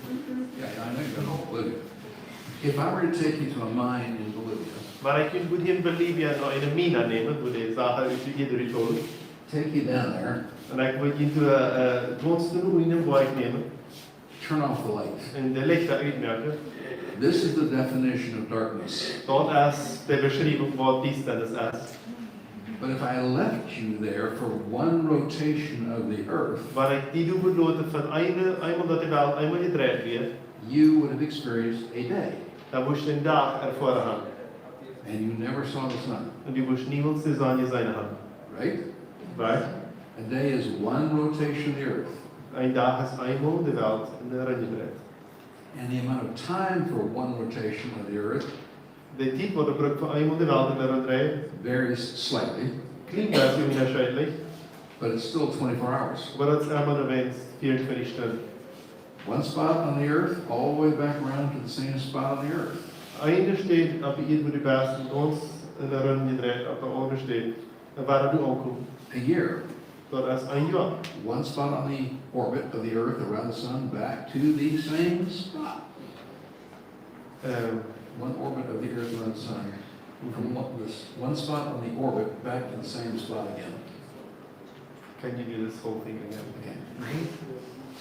yeah, yeah, I know you know Bolivia. If I were to take you to a mine in Bolivia, wan ekj junt wudd hia en Bolivien no eene Mina nämen, wua de Sachen ut de Ieed rutholen, take you down there, un ekj wudd junt doa, eh, gaunz doa en dän Boajch nämen, turn off the light, un de Lichta utmoaken. This is the definition of darkness. Daut es de Beschriewunk waut Diestanis es. But if I left you there for one rotation of the earth, wan ekj die doa wudd loten fa eene, eemol daut de Welt eemol jedreit wia, you would have experienced a day. Dan wurscht du een Dach erfoaren haben. And you never saw the sun. Un du wurscht niemols de Sonn jeseenen haben. Right? Right? A day is one rotation of the earth. Een Dach es eemol de Welt en de Rum jedreit. And the amount of time for one rotation of the earth, de Tiet waut et brukt fa eemol de Welt en de Rum dreien, varies slightly, kjlien bät unjascheedlich, but it's still twenty-four hours. Oba daut es emma noch eemol vea un twintich Stunden. One spot on the earth, all the way back around to the same spot on the earth. Eene Städ opp de Ieed, wua du best, gaunz en de Rum jedreit, opp de aundre Städ, un wada du aunkomen. A year. Daut es een Joa. One spot on the orbit of the earth around the sun, back to the same spot. Ehm, one orbit of the earth around the sun. From one, this, one spot on the orbit, back to the same spot again. Can you do this whole thing again? Okay.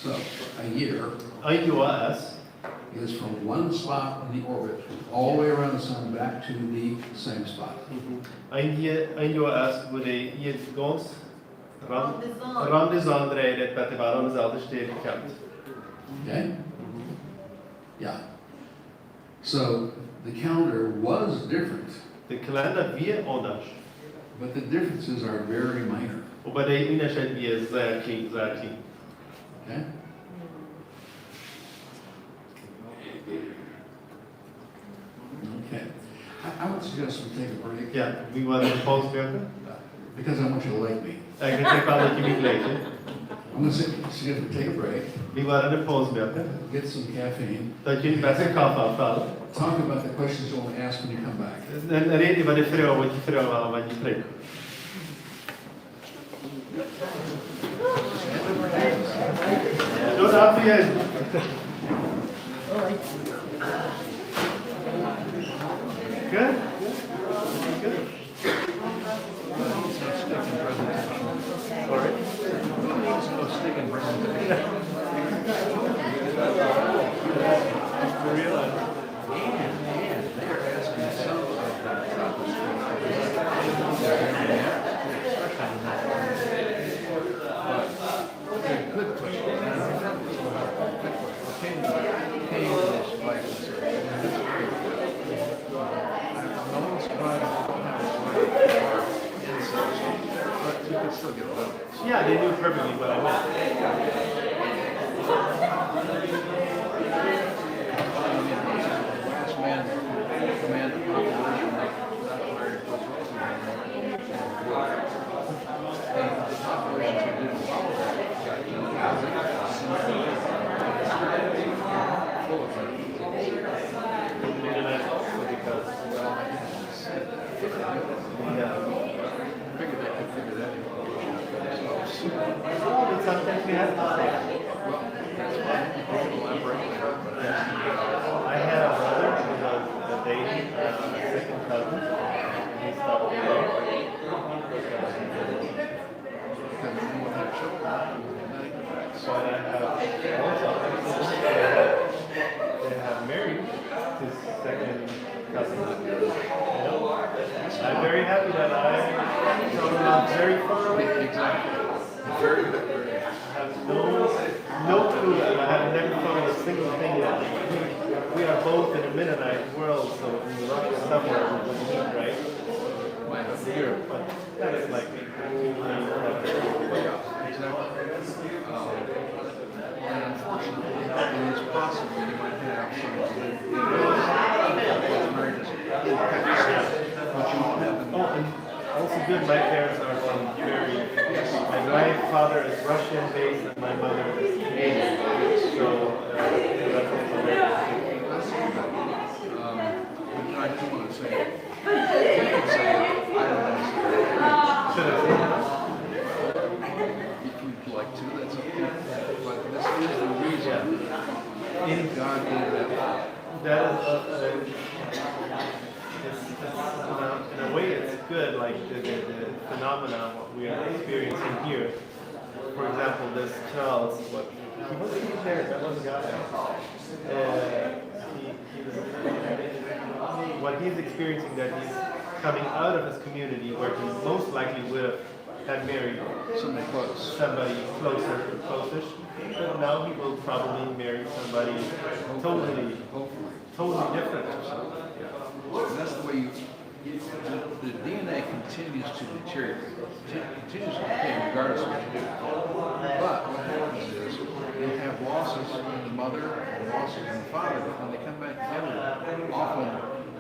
So, a year, een Joa es, is from one spot on the orbit, all the way around the sun, back to the same spot. Mhm. Een Joa, een Joa es, wua de Ieed gaunz rom, rom de Sonn dreit, bat dee wada aun deeselwje Städ kjemt. Okay? Mhm. Yeah. So, the calendar was different. De Kalenda wia aundasch. But the differences are very minor. Oba de Unjascheet wia sea kjlien, sea kjlien. Okay? Okay. I, I would suggest we take a break. Jo, wie woaren eene Paus moaken. Because I want you to like me. Jo, ekj well daut jie mie jlikjen. I'm gonna su-, suggest we take a break. Wie woaren eene Paus moaken. Get some caffeine. Daut jie een bät Koffe auffellen. Talk about the questions you want to ask when you come back. Un, un räd äwa de Froagen waut jie froagen wellen, wan jie trigjkomen. Good afternoon. Good? Good? Sorry? For real? And, and they are asking some of the prophets. But a good question. Good question. Can, can this license? That's great. I almost tried to have a license, but you can still get a bonus. Yeah, they knew perfectly what I meant. Last man, command of population, not very close. And the population who didn't follow that got killed. Because, well, yeah. Figured they could figure that out. It's something we have to say. Well, that's fine. You can elaborate later, but I had a brother who was a baby, uh, a second cousin, and he stopped bleeding. Because you don't have children, you have many effects. But I have also, they have married his second cousin. You know? I'm very happy that I, so I'm very far away. Exactly. Very, very. I have no, no clue. I have never thought of a single thing yet. We, we are both in the Mennonite world, so in Russia somewhere we would meet, right? Might be here, but that is like, yeah, exactly. Um, and unfortunately, it is possible you might have some, it is, but you won't have them. Oh, and also good, my parents are from very, my, my father is Russian based and my mother is Canadian. So, uh, that's also very, um, I do want to say, you can say, I don't know. Should I say that? If you'd like to, that's up to you. But this is the reason God gave that law. That is, uh, it's, it's, in a, in a way, it's good, like the, the, the phenomena what we are experiencing here. For example, this child, what he was in there, that was a guy. Uh, he, he was, what he's experiencing, that he's coming out of his community where he most likely would have had married somebody close, somebody closer, closest, but now he will probably marry somebody totally, hopefully, totally different. Absolutely. Yeah. And that's the way you, the, the D N A continues to deteriorate, continues to decay regardless of what you do. But what happens is you have losses in the mother and losses in the father, but when they come back together, often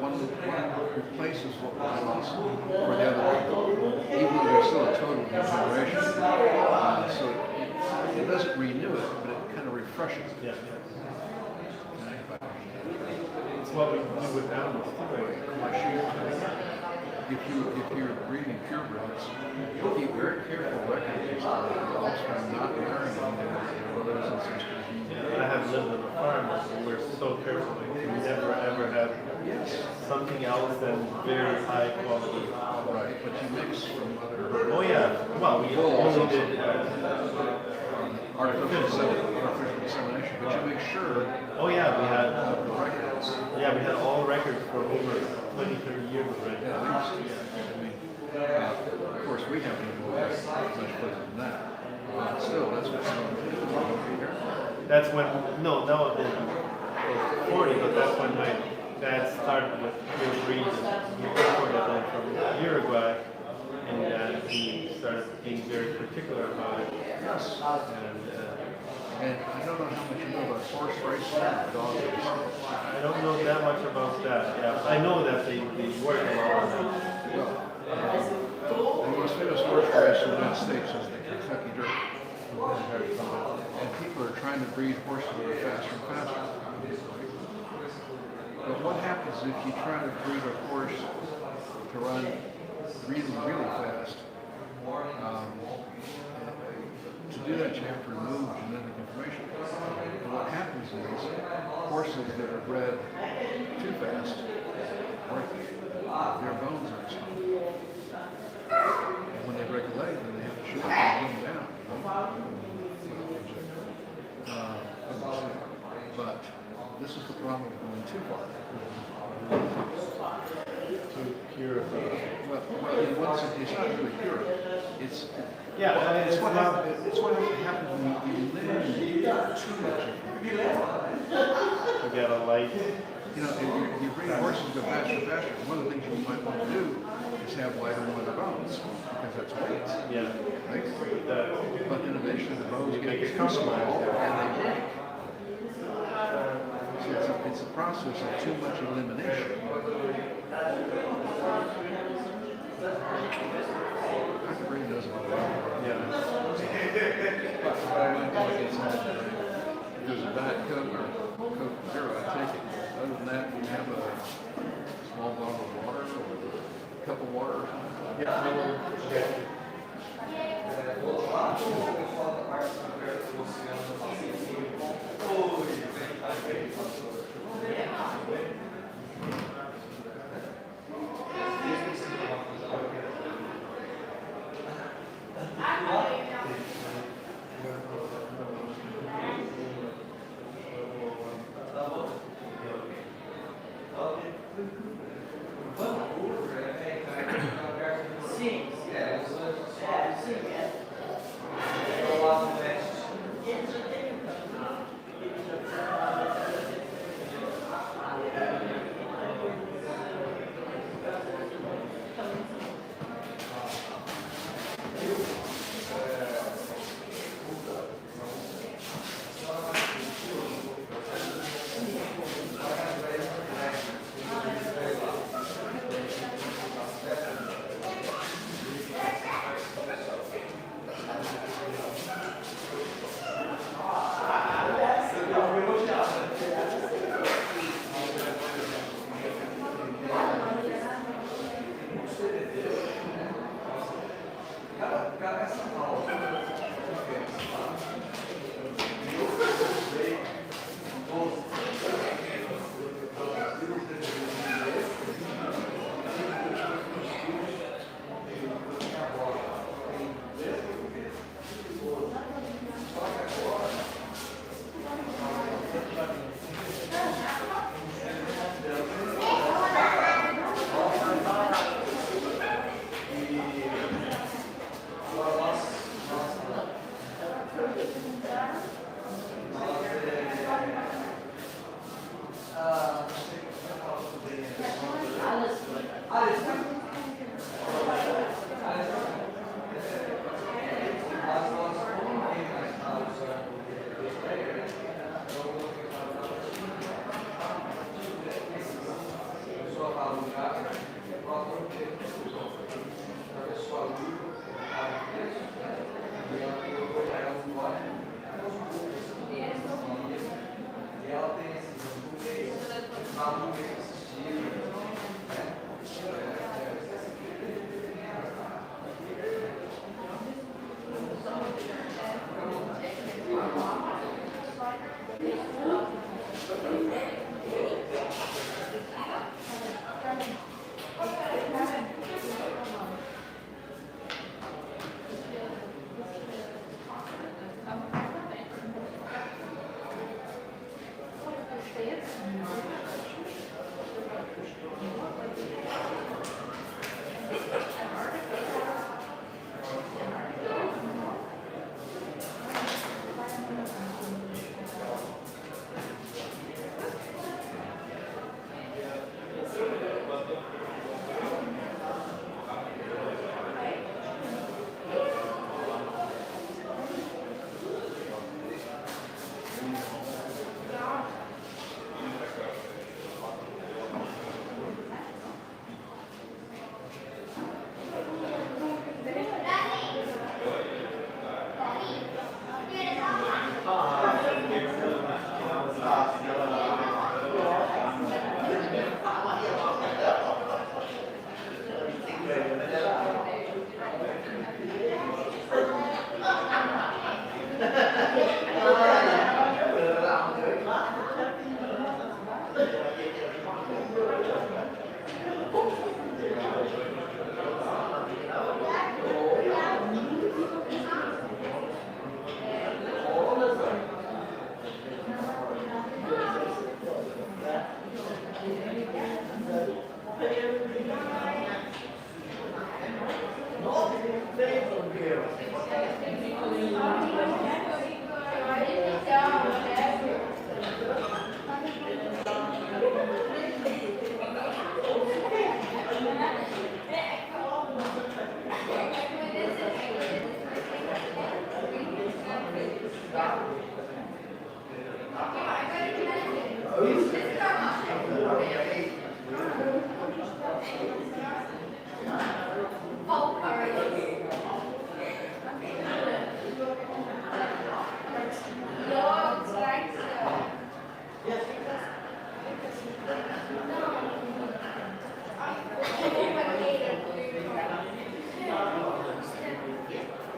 one, one replaces what was lost for the other one, even though they're still a total new generation. Uh, so it, it doesn't renew it, but it kind of refreshes it. Yeah. It's what we do with animals too, right? If you, if you're breeding purebreds, you keep very careful records of offspring not marrying their brothers and sisters. I have lived on a farm, and we're so careful. We never ever have, yes, something else than very high quality. Right, but you mix from other. Oh yeah, well, we only did, uh, artificial insemination, artificial insemination, but you make sure. Oh yeah, we had, uh, the records. Yeah, we had all records for over twenty, thirty years already. Yeah, at least. Yeah, I mean, uh, of course, we haven't moved much further than that. But still, that's what you want to do over here. That's when, no, now I've been close to forty, but that's when my dad started with pure breeds. He imported them from Uruguay, and uh, he started being very particular about it. Yes. And, uh, and I don't know how much you know about horse racing and dog racing. I don't know that much about that. Yeah, I know that they, they work a lot on that. Well, um, the most famous horse race in the United States is the Kentucky Derby. And people are trying to breed horses that are faster and faster. But what happens if you try to breed a horse to run really, really fast? Um, to do that, you have to remove genetic information. And what happens is horses that are bred too fast, their bones are exposed. And when they break a leg, then they have to shoot it and put it down. Uh, but this is the problem of going too far. To purify. Well, well, in one sense, it's not really pure. It's, yeah, I mean, it's, it's what not hap-, it's what happens when you eliminate too much information. You got a light. You know, if you, you breed horses to go faster, faster, one of the things you might want to do is have lighter and lighter bones, because that's weight. Yeah. Right? But then eventually the bones get too small and they break. So it's a, it's a process of too much elimination. Doctor Brady knows about that. Yeah. If there's a Diet Coke or Coke Zero, I take it. Other than that, we have a small bottle of water or a cup of water or something. Yeah, I will. Okay.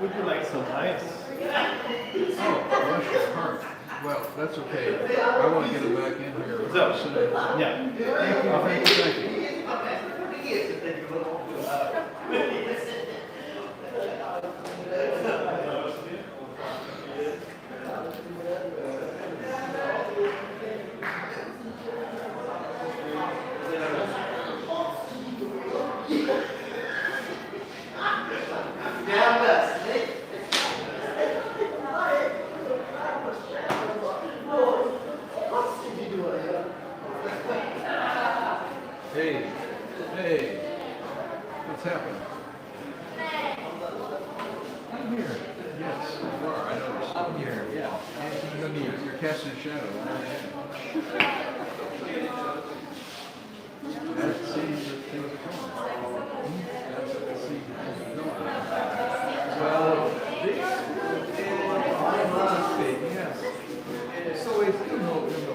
Would you like some ice? Oh, bless your heart. Well, that's okay. I want to get him back in here. So, yeah. Thank you, thank you, thank you. Hey, hey, what's happening? Come here. Yes, you are. I noticed. I'm here, yeah. You're casting a shadow. Well, yes. So it's, you know, you know.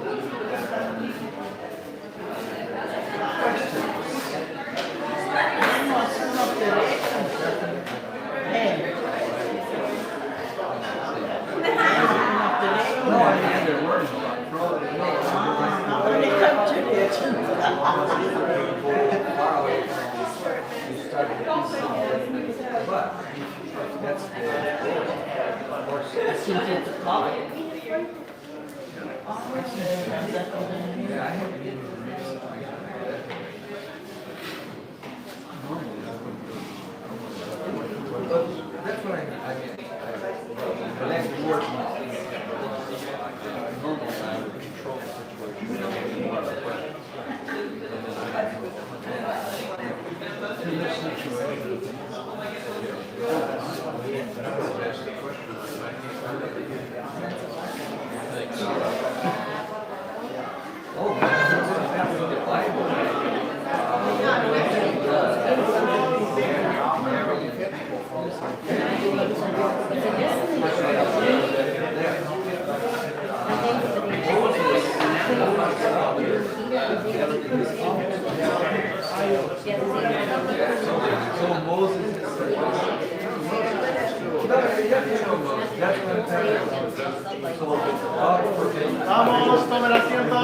Vamos, tomen asiento.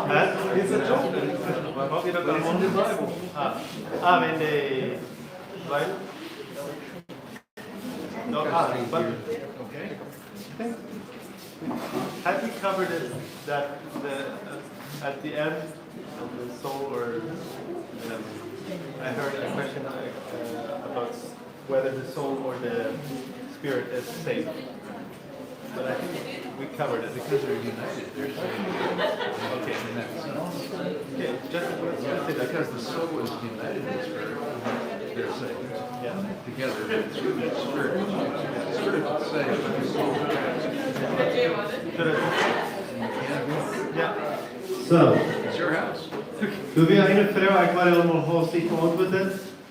Huh? Is it true? Ah, ah, wenn die Right? No, ah, but okay. Have we covered it that the uh, at the end of the soul, or um, I heard a question uh, about whether the soul or the spirit is the same. But I think we covered it. Because they're united, they're saying. Okay. In that sense. Okay, just, just say that. Because the soul is united in the spirit, they're saying. Yeah. Together, it's really the spirit. The spirit is the same, but the soul is united. Should I- Yeah. So, it's your house. Doa wia eene Froag, ekj wull aul mol haustich beauntwuaden.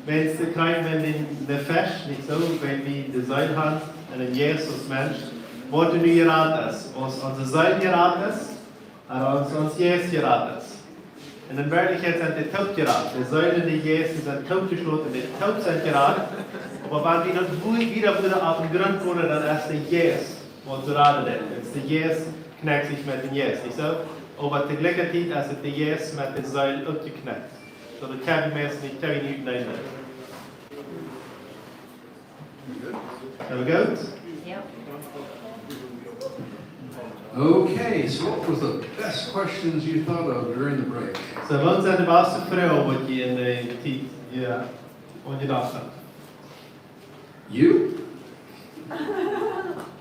Wan see kjrieen, wan dee, dee Froag, nich soo, wan wie de Seel haben un een Jeist aus Mensch, waut nu jerat es, aus onse Seel jerat es, un aus ons Jeist jerat es. Un en Werkjlichkjeit sent dee toop jerat. De Seel un de Jeist sent toop jeschloten, dee toop sent jerat. Oba wan wie daut woo-, wieda wudden opp dän Grunt gonen, dan es de Jeist waut jerat es. Daut es de Jeist kjnekt sikj met dän Jeist, nich soo? Oba to jlikje Tiet es et de Jeist met de Seel uk jekjnekt. So, daut kjenn wie meist nich, kjenn wie nich uteenaunda. Sent wie goot? Yeah. Okay, so what was the best questions you thought of during the break? So, waut sent de baste Froagen waut jie en de Tiet, jo, aunjedocht haben? You?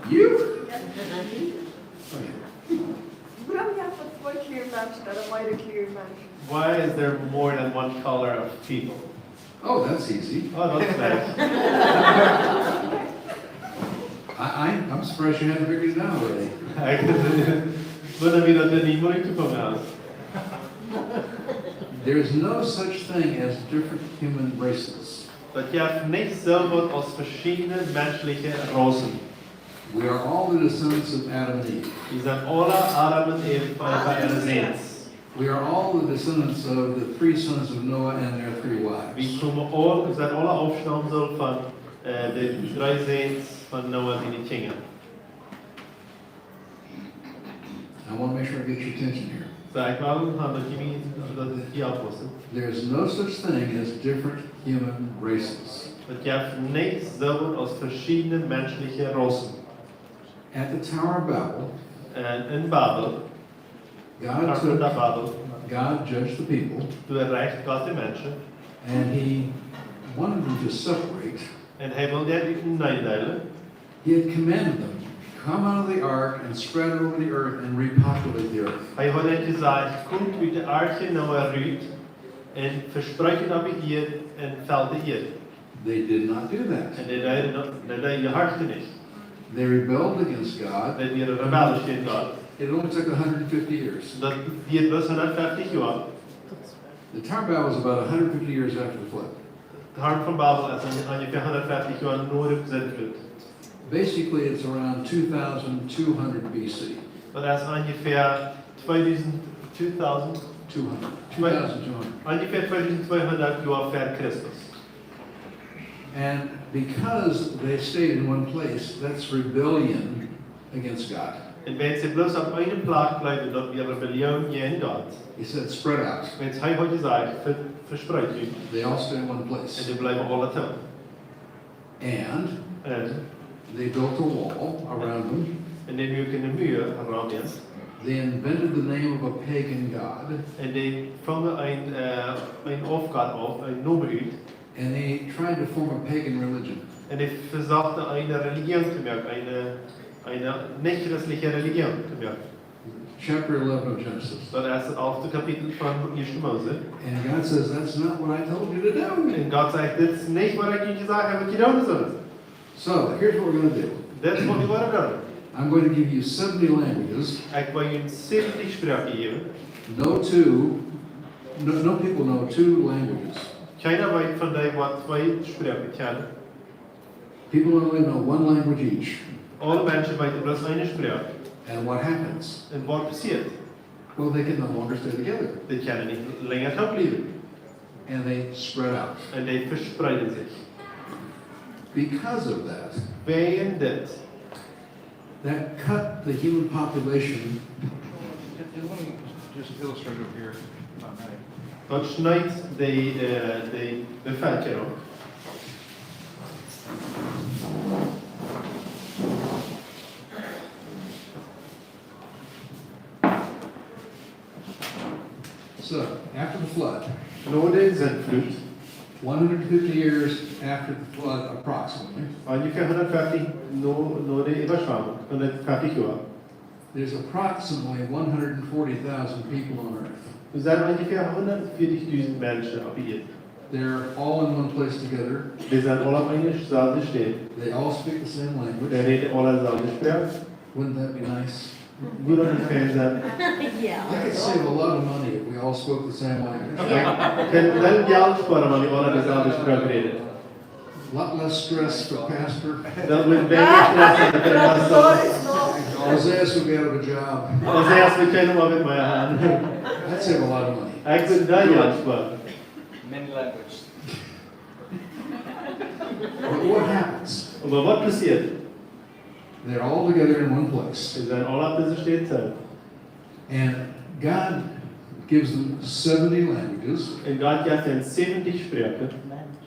You? Okay. Wuarom jeft et twee Kjleeda Menschen ooda mearere Kjleeda Menschen? Why is there more than one color of people? Oh, that's easy. Oh, daut es leicht. I, I, I'm surprised you hadn't figured it out already. Ekj wunda mie daut du nich mol utjefongen hast. There's no such thing as different human races. Daut jeft nich soo waut aus veschiedne menschliche Raussen. We are all the descendants of Adam and Eve. Wie sent aule Adam un Eva äare Säns. We are all the descendants of the three sons of Noah and their three wives. Wie komen aul, wie sent aule Aufstamsel von äh, de dree Säns von Noah siene Kjinja. I want to make sure I get your attention here. So, ekj well haben daut jie, daut jie oppaussen. There's no such thing as different human races. Daut jeft nich soo waut aus veschiedne menschliche Raussen. At the Tower of Babel, Un en Babel, God Tower took, of Babel, God judged the people, doa recht Gott de Menschen. And he wanted them to separate. Un hee wull dee uteneen deelen. He had commanded them, "Come out of the ark and spread it over the earth and repopulate the earth." Hee haud an jesajcht: "Komt ut de Arche Noah rut un vespreet opp de Ieed un felt de Ieed." They did not do that. Un dee deeden daut, dee deeden, jehorchten nich. They rebelled against God. Dee wieren rebellisch jäajen Gott. It only took a hundred fifty years. Daut dieed bloos hundatfeftich Joa. The Tower of Babel is about a hundred fifty years after the flood. De Tower von Babel es onje-, onjefäa hundatfeftich Joa no de Sintflut. Basically, it's around two thousand two hundred B C. Daut es onjefäa tweedusent, two thousand, two hundred. Twee-, two thousand two hundred. Onjefäa tweedusent tweehundat Joa ver Christus. And because they stayed in one place, that's rebellion against God. Un wiels see bloos opp eene Plakj bleewen, daut wia Rebellion jäajen Gott. He said, "Spread out." Wiels hee haud jesajcht: "Ve-, vespreet junt." They all stay in one place. Un dee bleewen aule toop. And Un they built a wall around them. Un dee muaken eene Mua rom an. They invented the name of a pagan god. Un dee fungen een, äh, een Aufgott aun, een Nomen ut. And they tried to form a pagan religion. Un dee vesochten eene Religion to moaken, eene, eene nich-christliche Religion to moaken. Chapter eleven of Genesis. Daut es daut alfte Kapitel von Ieeschte Mose. And God says, "That's not what I told you to do." Un Gott sajcht: "Dit es nich waut ekj junt jesajcht hab, waut jie doonen sullen." So, here's what we're gonna do. Dit es waut wie woaren doonen. I'm going to give you seventy languages. Ekj woa junt säwentich Sproaken jäwen. No two, no, no people know two languages. Kjeena weet von dee waut twee Sproaken kjennen. People only know one language each. Aule Menschen weeten bloos eene Sproak. And what happens? Un waut passieet? Well, they can no longer stay together. Dee kjennen nich lenja toop bliewen. And they spread out. Un dee vespreeden sikj. Because of that, Wäajen dit. That cut the human population. And let me just illustrate over here, if I may. Daut schneed de, äh, de Bevölkerung. So, after the flood, No de Sintflut, one hundred fifty years after the flood, approximately, onjefäa hundatfeftich no, no de Äwaschwemmunk, hundatfeftich Joa, there's approximately one hundred forty thousand people on earth. Doa sent onjefäa hundatfeftich dusent Menschen opp de Ieed. They're all in one place together. Dee sent aula opp eene selwje Städ. They all speak the same language. Dee räden aula deeselwje Sproak. Wouldn't that be nice? Wudd daut nich fein sennen? Yeah. I could save a lot of money if we all spoke the same language. Ja. Ekj kunn väl Jelt spoaren, wan wie aula deeselwje Sproak räden. A lot less stress for pastor. Dan wudd weinja Stress sennen fa dän Pastoa. Isaiah would be out of a job. Isaiah wudd kjeene Oabeit mea haben. That'd save a lot of money. Ekj wudd väl Jelt spoaren. Many languages. But what happens? Oba waut passieet? They're all together in one place. See sent aula opp dise Städ toop. And God gives them seventy languages. Un Gott jeft an säwentich Sproaken.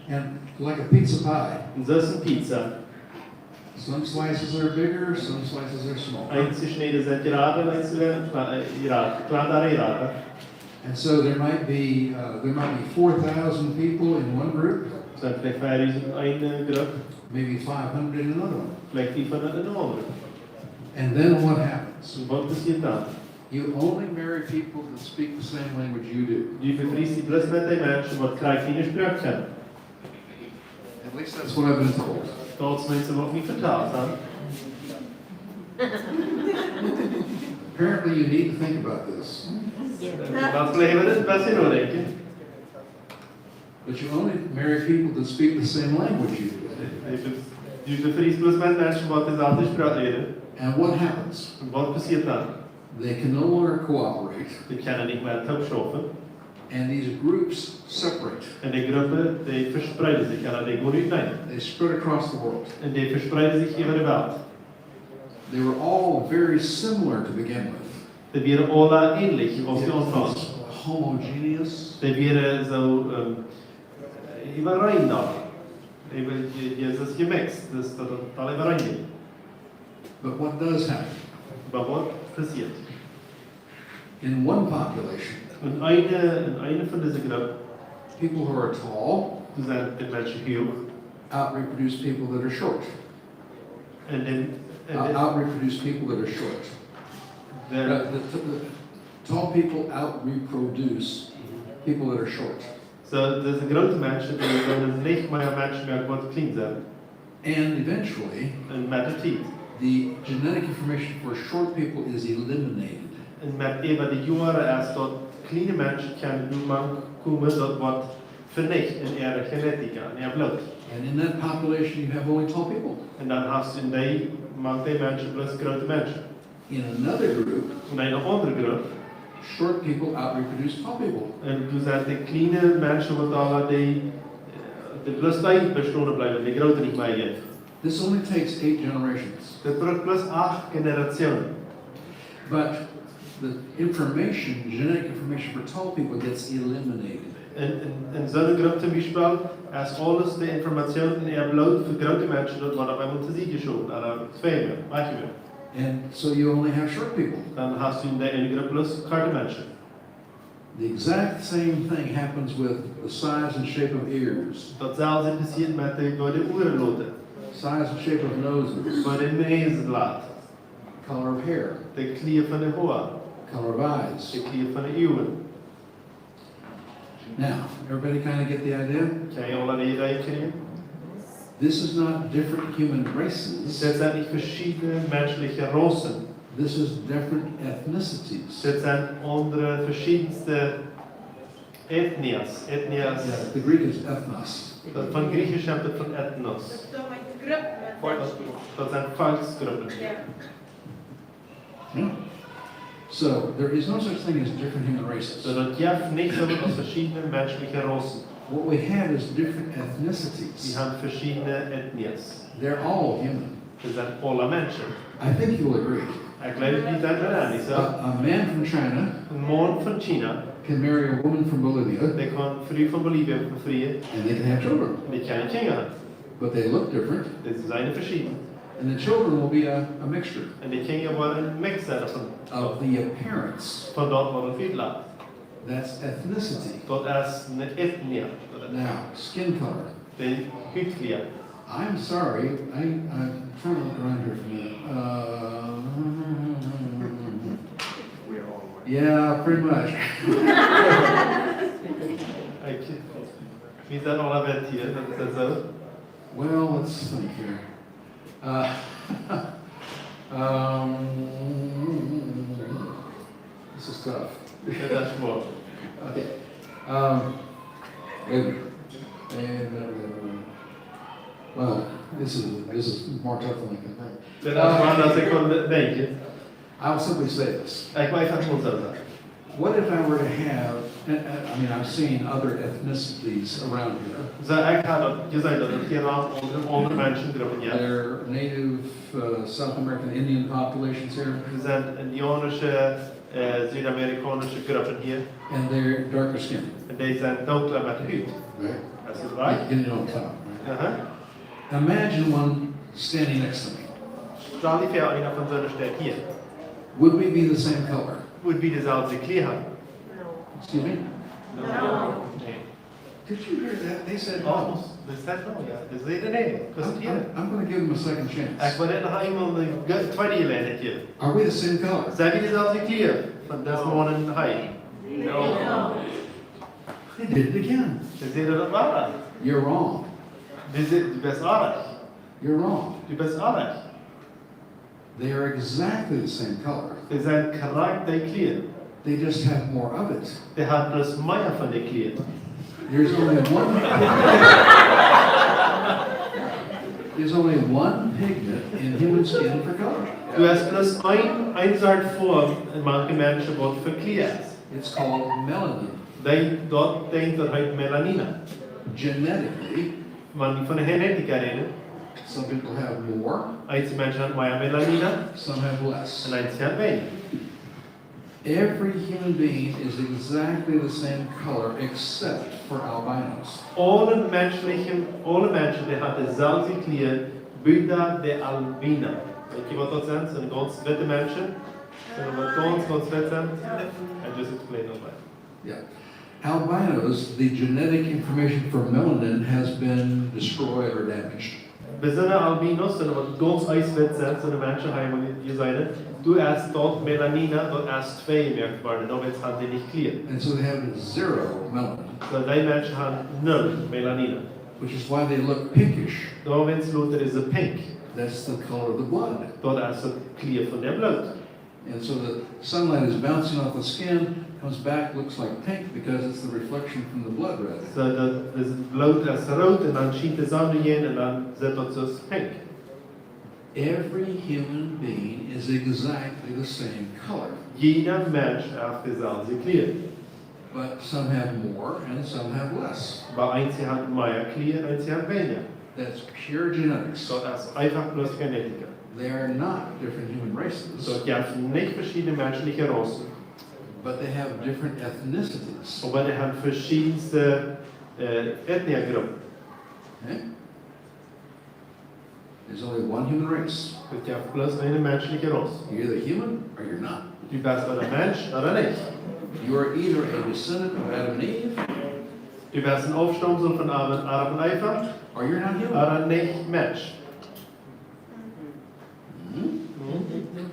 And like a pizza pie, Un soo aus eene Pizza. Some slices are bigger, some slices are smaller. Eenje Schnäden sent jrata, eenje sent kle-, äh, jrata, kjlandare jrata. And so there might be, uh, there might be four thousand people in one group, Sent veleicht fiefdusent en eene Grupp, maybe five hundred in another one. Veleicht fiefhundat en eene aundre. And then what happens? Un waut passieet dan? You only marry people that speak the same language you do. Du befriest die bloos met dee Menschen, waut krakjt diene Sproak kjennen. At least that's what I've been told. Daut es waut see mie vetalt haben. Apparently, you need to think about this. Daut bleef ekj een bät nodenkjen. But you only marry people that speak the same language you do. Du befriest bloos met Menschen, waut deeselwje Sproak räden. And what happens? Un waut passieet dan? They can no longer cooperate. Dee kjennen nich mea toop schaufen. And these groups separate. Un de Gruppen, dee vespreeden sikj, jie, dee gonen uteneen. They spread across the world. Un dee vespreeden sikj äwa de Welt. They were all very similar to begin with. Dee wieren aula änlich, aus dee aunfungen. Homogeneous. Dee wieren soo, ähm, äwareen dan. Äwa, je-, Jesus jemixt, daut, daut, daut äwareen. But what does happen? Oba waut passieet? In one population, En eene, en eene von dise Gruppen, people who are tall doa sent de Menschen huach. Outreproduce people that are short. Un dan, un Out- dan Outreproduce people that are short. Dan Uh, the, the, the tall people outreproduce people that are short. Soo, dise groote Menschen, dee sent nich mea Menschen mea, waut kjlien sent. And eventually, Un met de Tiet. The genetic information for short people is eliminated. Un met äwa de Joaren es daut kjliene Menschen kjennen doa mank komen, daut woat venicht en äare Genetika, en äa Bloot. And in that population, you have only tall people. Un dan hast du en dee, mank dee Menschen bloos groote Menschen. In another group, En eene aundre Grupp, short people outreproduce tall people. Un doa sent de kjliene Menschen, waut aula dee, äh, dee bloos dee bestonen bliewen, dee groote nich mea jeft. This only takes eight generations. Daut brukt bloos acht Generationen. But the information, genetic information for tall people gets eliminated. En, en, en soone Grupp toom Biespel, es aules de Information en äa Bloot fa groote Menschen, daut woat opp eemol to Sied jeschowen, ooda twee, wajch. And so you only have short people. Dan hast du en dee eene Grupp bloos korte Menschen. The exact same thing happens with the size and shape of ears, Daut selwje passieet met de, woo de Uaren loten. Size and shape of noses, Woo de Näs lat. Color of hair, De Klia von de Hoa. Color of eyes. De Klia von de Uagen. Now, everybody kind of get the idea? Kjenn jie aule de Idee kjrieen? This is not different human races. Dit sent nich veschiedne menschliche Raussen. This is different ethnicities. Dit sent aundre, veschiedenste Etnias. Etnias. Yeah, the Greek is ethnos. Daut von Griechisch kjemt et von ethnos. Daut sent Gruppen. Daut sent Volksgruppen. Ja. Yeah. So, there is no such thing as different human races. Soo, daut jeft nich soo waut aus veschiedne menschliche Raussen. What we have is different ethnicities. Wie haben veschiedne Etnias. They're all human. Dee sent aule Menschen. I think you'll agree. Ekj jleew, jie sent daut eenich, nich soo? A, a man from China Een Maun von China, can marry a woman from Bolivia, dee kaun eene Fru von Bolivien befrieen, and they can have children. Un dee kjennen Kjinja haben. But they look different. Dee sent veschieden. And the children will be a, a mixture Un de Kjinja woaren een Mix sennen von, of the appearance. Von daut, waut et utlat. That's ethnicity. Daut es eene Ethnie. Now, skin color. De Hutkjlia. I'm sorry, I, I'm trying to look around here for a minute. Uh, yeah, pretty much. Ekj, wie sent aula wada hia, daut es soo. Well, let's think here. Uh, um, this is tough. Daut es schwoa. Okay. Um, wait a minute. And, uh, well, this is, this is more tough than I can think. Daut es schwoa, daut ekj kaun denkjen. I'll simply say this. Ekj well daut mol soo sajen. What if I were to have, I, I mean, I've seen other ethnicities around here. Soo, ekj hab daut jeseenen, daut et hia aundre, aundre Menschengruppen jeft. There are native, uh, South American Indian populations here. Doa sent indianische, äh, Südamerikaunische Gruppen hia. And they're darker skinned. Un dee sent dunkjla met de Hut. Right? Daut es right. You know what I'm talking about, right? Aha. Imagine one standing next to me. Stal die väa, eena von soone steit hia. Would we be the same color? Wudd wie deeselwje Klia han? Excuse me? No. Nä. Did you hear that? They said no. Oh, dee säd no, jo. Dee säden nä. I'm, I'm, I'm gonna give them a second chance. Ekj well an noch eemol eene ge-, tweede Jeläajenheit jäwen. Are we the same color? Sent wie deeselwje Klia? Von dis Morjen hia. No. They did it again. Dee säden daut wada. You're wrong. Dee säd, du best orrajcht. You're wrong. Du best orrajcht. They are exactly the same color. Dee sent krakjt de Klia. They just have more of it. Dee han bloos mea von de Klia. There's only one, there's only one pigment in human skin for color. Doa es bloos een, een Sort Foam en manche Menschen waut fa Klia es. It's called melanin. Dee, daut Dinkj, daut heet Melanina. Genetically, wan wie von de Genetik räden, some people have more, eenje Menschen han mea Melanina, some have less. Un eenje han weinja. Every human being is exactly the same color except for albinos. Aule menschelje, aule Menschen, dee han deeselwje Klia, buta de Albina. Weet jie waut daut sent? Sent gaunz witte Menschen. Sent waut gaunz, gaunz witt sent. I just explained all that. Yeah. Albinos, the genetic information for melanin has been destroyed or damaged. Besonda Albinos, soone waut gaunz eiswitt sent, soone Menschen, hab ekj mol jesajcht, doa es daut Melanina, daut es tweejemoakt worden, doawäajen han dee nich Klia. And so they have zero melanin. Soo dee Menschen han null Melanina. Which is why they look pinkish. Doawäajen loten dee soo pink. That's the color of the blood. Daut es de Klia von daut Bloot. And so the sunlight is bouncing off the skin, comes back, looks like pink because it's the reflection from the blood, rather. Soo daut, daut Bloot es root un dan schient de Sonn doajäajen un dan sitt daut soo aus pink. Every human being is exactly the same color. Jieda Mensch haft deeselwje Klia. But some have more and some have less. Oba eenje han mea Klia, eenje han weinja. That's pure genetics. Daut es eefach bloos Genetik. They are not different human races. Daut jeft nich veschiedne menschelje Raussen. But they have different ethnicities. Oba dee han veschiedne, äh, Etniegruppen. Eh? There's only one human race. Daut jeft bloos eene menschelje Rauss. You're either human or you're not. Du best ooda Mensch ooda nich. You are either a descendant of Adam and Eve, du best een Aufstammsohn von Adam, Adam un Eva, or you're not human. Ooda nich Mensch. Mhm. Mhm.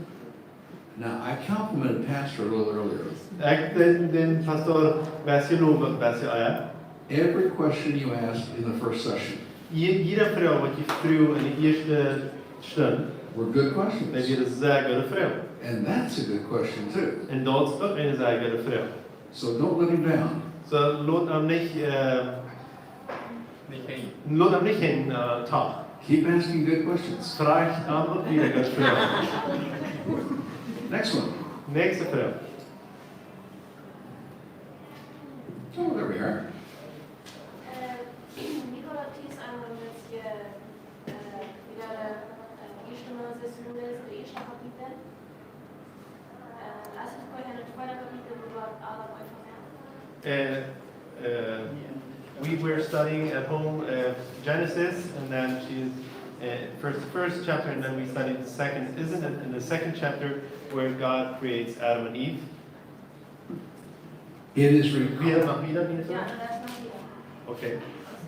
Now, I complimented Pastor a little earlier. Ekj deed dän Pastor een bät lowen, een bät ea. Every question you asked in the first session, jie-, jiede Froag waut jie fruagen en de ieeschte Stund, were good questions. Daut wieren sea goode Froagen. And that's a good question too. Un daut es uk eene sea goode Froag. So don't let him down. Soo, lot am nich, äh, nich henjen. Lot am nich henjen, äh, Tom. Keep asking good questions. Froag am uk wieda goode Froagen. Next one. Näakjste Froag. Oh, there we are. Äh, Nicola, please, I'm gonna get you Äh, wie daut, äh, ieeschte Mose sieben läsen, de ieeschte Kapitel. Äh, es es goot, en daut tweede Kapitel, wua daut aula aunfangt. Uh, uh, we were studying at home, uh, Genesis, and then she's, uh, first, first chapter, and then we studied the second. Isn't it in the second chapter where God creates Adam and Eve? It is recorded. Wie haben noch wieder, wie ist das? Ja, dat es noch wada. Okay.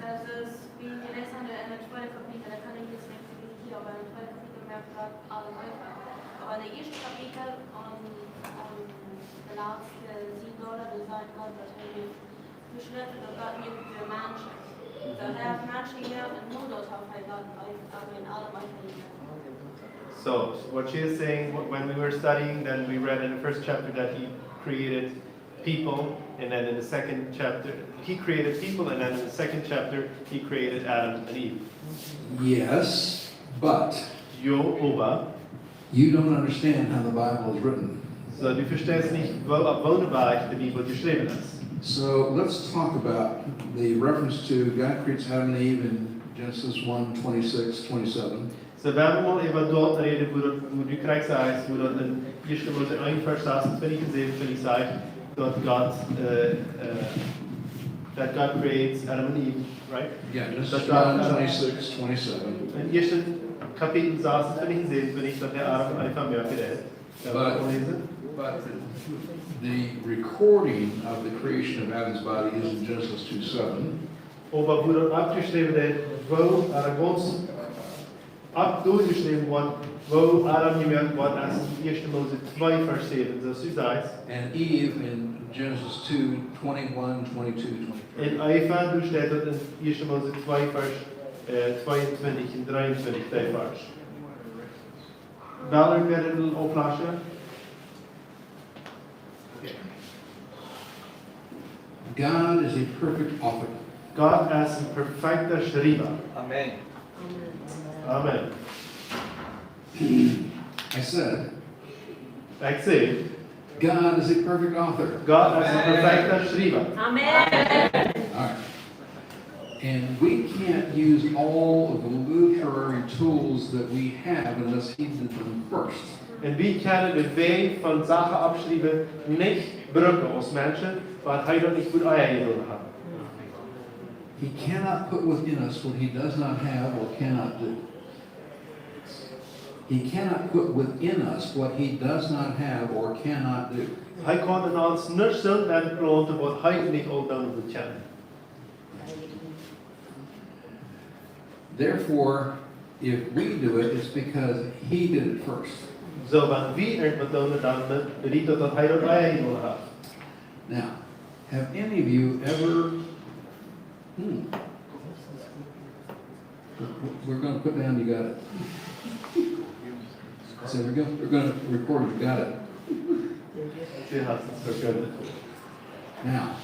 Daut es, wie wie läsen en daut tweede Kapitel, daut kaun ekj nich soo goot hia, oba en daut tweede Kapitel moakt Gott aules eefach. Oba en daut ieeschte Kapitel, aun, aun de latste Sied doa, doa sajcht Gott, daut hee haft jeschräwen, daut Gott muak de Menschen. Daut hee haft Menschen jemoakt un nu daut haft hee Gott eef-, aulem eefach jemoakt. So, what she is saying, wh- when we were studying, then we read in the first chapter that he created people, and then in the second chapter, he created people, and then in the second chapter, he created Adam and Eve. Yes, but Jo, oba, you don't understand how the Bible is written. So, du verstehst nicht, wo, auf welchem Weg die Bibel geschrieben ist. So let's talk about the reference to God creates Adam and Eve in Genesis one twenty-six, twenty-seven. So, wie haben mol äwa daut jerädt, woo daut, woo du krakjt sajchst, woo daut en ieeschte Mose eent Varsch sasuntwintich un säwenuntwintich sajcht, daut Gott, äh, äh, that God creates Adam and Eve, right? Yeah, Genesis That's right. one twenty-six, twenty-seven. En ieeschte Kapitel sasuntwintich un säwenuntwintich, daut hee Adam un Eva moaken deed. Daut wie But- aul läsen. But the recording of the creation of Adam's body is in Genesis two seven. Oba woo daut aufjeschräwen woat, woo, äh, gaunz opp doajeschräwen woat, woo Adam jemoakt woat, es en ieeschte Mose twee Varsch säwen, soo aus du sajchst. And Eve in Genesis two twenty-one, twenty-two, twenty-three. Un Eva, doa steit daut en ieeschte Mose twee Varsch, äh, tweeuntwintich un dreeuntwintich, dee Varsch. Well, wäa daut well aufläsen? God is a perfect author. Gott es en perfekta Schriewa. Amen. Amen. I said, Ekj saj, God is a perfect author. Gott es en perfekta Schriewa. Amen. All right. And we can't use all of the literary tools that we have unless he did them first. Un wie kjennen de Wäaj von Sachen aufschriewen nich brucken aus Menschen, waut hee daut nich wudd ea jedonen haben. He cannot put within us what he does not have or cannot do. He cannot put within us what he does not have or cannot do. Hee kaun en ons nuscht soo nenplaunten, waut hee nich aul doonen wudd kjennen. Therefore, if we do it, it's because he did it first. Soo, wan wie irjentwaut doonen, dan, äh, bediet daut, daut hee daut ea jedonen haft. Now, have any of you ever, hmm. We're gonna put down, you got it. So we're gonna, we're gonna record, you got it. Du hast es verkündet. Now,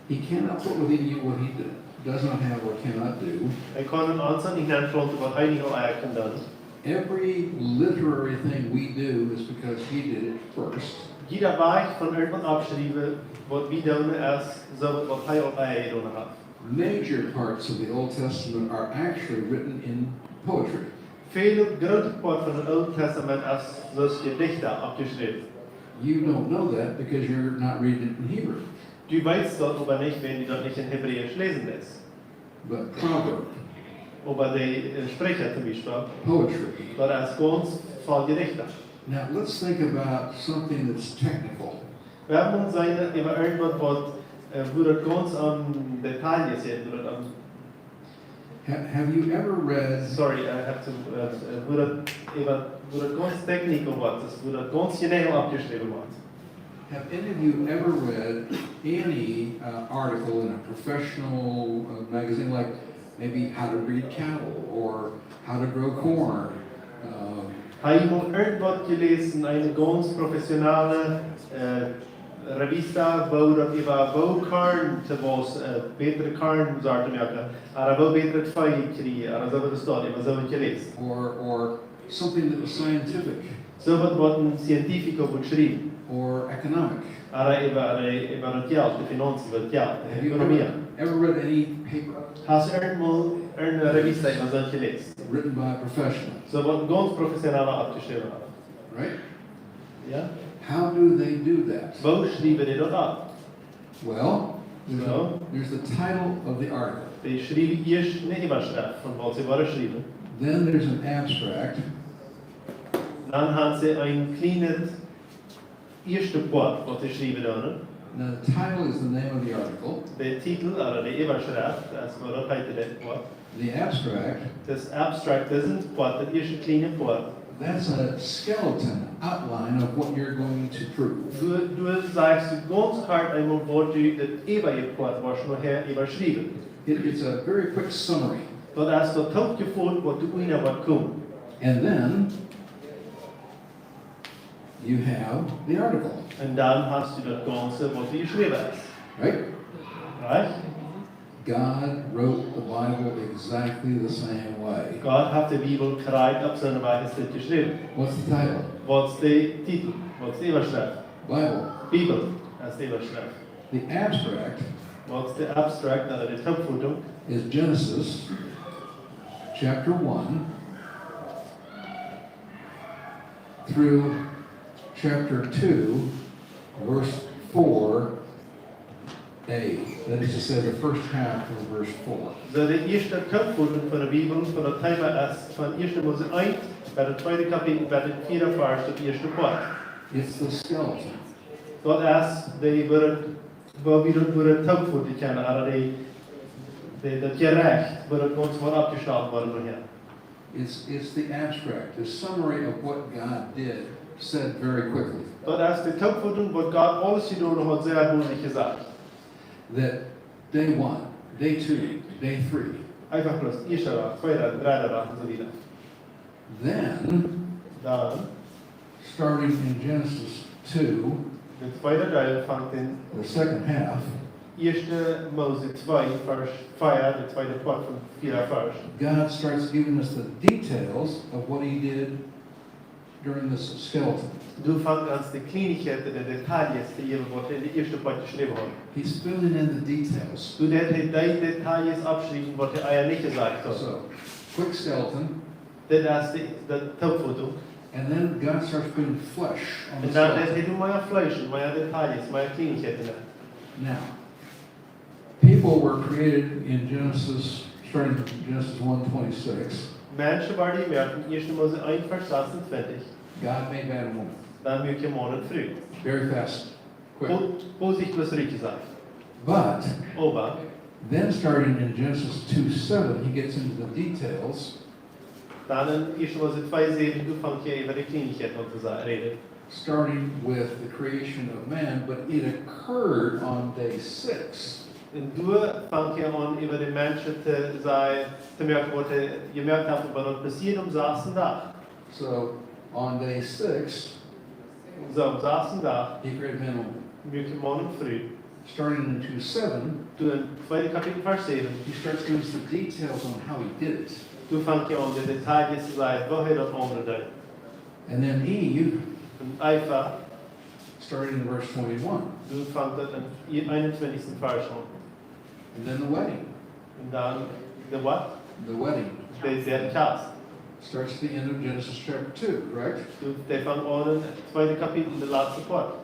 he cannot put within you what he d-, does not have or cannot do. Hee kaun en ons nich nenplaunten, waut hee nich aul ea kaun doonen. Every literary thing we do is because he did it first. Jieda Wäaj von irjentwaut aufschriewen, waut wie doonen, es soo, waut hee aul ea jedonen haft. Major parts of the Old Testament are actually written in poetry. Väle groote Poat von daut Oole Tastament es soo aus Jedichten aufjeschräwen. You don't know that because you're not reading it in Hebrew. Du weetst daut oba nich, wan du daut nich en Hebräisch läsen deist. But proverb, Oba de, äh, Spricha toom Biespel, poetry, daut es gaunz voll Jedichten. now let's think about something that's technical. Wie haben ons eene, äwa irjentwaut, waut, äh, woo daut gaunz aum Detail es, woo daut aum Ha-, have you ever read, Sorry, I have to, äh, äh, woo daut, äwa, woo daut gaunz technical woat, daut woo daut gaunz jeneiw aufjeschräwen woat. have any of you ever read any uh, article in a professional uh, magazine, like maybe How to Breed Cattle or How to Grow Corn? Um, Hab jie mol irjentwaut jeläsen, eene gaunz professionelle, äh, Revista, woo daut äwa woo Korn to wausen, äh, bätre Kornsorten moaken, ooda woo bätret Vee kjrieen, ooda soo waut es daut, äwa soo waut jeläsen. or, or something that was scientific Soo waut, waut een Scientifico wudd schriewen. or economic. Ooda äwa, ooda äwa daut Jelt, de Finanzen, daut Jelt, de Have you Ekonomie. ever, ever read any paper Hast du irjentmol eene Revista äwa soo jeläsen? written by a professional? Soo waut een gaunz professionella aufjeschräwen haft. Right? Jo? How do they do that? Woo schriewen dee daut opp? Well, there's, Well. a, there's the title of the article. Dee schriewen ieescht eene Äwaschreft von waut see wellen schriewen. Then there's an abstract. Dan haben see een kjlienet ieeschte Poat, waut see schriewen doonen. Now, the title is the name of the article. De Titel, ooda de Äwaschreft, es waut daut heet, daut Poat. The abstract. Daut Abstract, daut es een Poat, daut ieeschte kjliene Poat. That's a skeleton outline of what you're going to prove. Du, du sajchst gaunz kort eemol, waut du daut äwaje Poat, waut du nohäa äwaschriefst. It, it's a very quick summary. Daut es daut Hauptjefot, waut du unja woascht komen. And then you have the article. Un dan hast du daut Gaunze, waut du jeschräwen hast. Right? Right? God wrote the Bible exactly the same way. Gott haft de Bibel krakjt opp siene Wies jeschräwen. What's the title? Waut es de Titel? Waut es de Äwaschreft? Bible. Bibel, daut es de Äwaschreft. The abstract. Waut es de Abstract, ooda de Topfootung? Is Genesis chapter one through chapter two, verse four A. That is to say, the first half of verse four. Soo, de ieeschte Topfootung von de Bibel, von daut Thema es, von ieeschte Mose eent, bat daut tweede Kapitel, bat daut vieede Varsch, daut ieeschte Poat. It's the skeleton. Daut es de, woo daut, woo wie daut, woo daut Topfootung kjennen, ooda de, de, daut Jerecht, woo daut Gaunze woat oppjestalt woaren nohäa. It's, it's the abstract, the summary of what God did, said very quickly. Daut es de Topfootung, waut Gott aules jedonen haft, sea duslich jesajcht. That day one, day two, day three. Eefach bloos ieeschte Dach, tweede, dredde Dach un soo wieda. Then, Dan, starting in Genesis two, de tweede Deel von de, the second half, ieeschte Mose twee, Varsch vea, de tweede Poat von vea Varsch. God starts giving us the details of what he did during this skeleton. Doa fangt aun de Kjlienichkjeiten, de Details to jäwen, waut hee en de ieeschte Poat jeschräwen haud. He's filling in the details. Doa deit hee de Details oppschriewen, waut hee ea nich jesajcht haud. So, quick skeleton. Dit es de, de Topfootung. And then God starts putting flesh on the skeleton. Un dan deit hee doa mea Fleesch un mea Details, mea Kjlienichkjeiten. Now, people were created in Genesis, starting in Genesis one twenty-six. Menschen worden jemoakt en ieeschte Mose eent Varsch sasuntwintich. God made man and woman. Dan muak hee Maun un Fru. Very fast, quick. Wo, woo sikj bloos rutjesajcht. But, oba, then starting in Genesis two seven, he gets into the details. Dan en ieeschte Mose twee säwen, doa fangt hee äwa de Kjlienichkjeiten aun to sa-, räden. Starting with the creation of man, but it occurred on day six. Un doa fangt hee aun, äwa de Menschen to sajen, to moakjen, waut hee jemoakt haud, oba daut passieed aum sasten Dach. So, on day six, Soo, aum sasten Dach, he created man and woman. Muak hee Maun un Fru. Starting in two seven, Doa en tweede Kapitel Varsch säwen, he starts giving us the details on how he did it. Doa fangt hee aun, de Details to sajen, woo hee daut aundre deed. And then Eve, Un Eva, starting in verse twenty-one. Doa fangt daut en eenuntwintichsten Varsch aun. And then the wedding. Un dan de waut? The wedding. De, de Kjast. Starts at the end of Genesis chapter two, correct? Doa, dee fangt aun en tweede Kapitel, de latste Poat.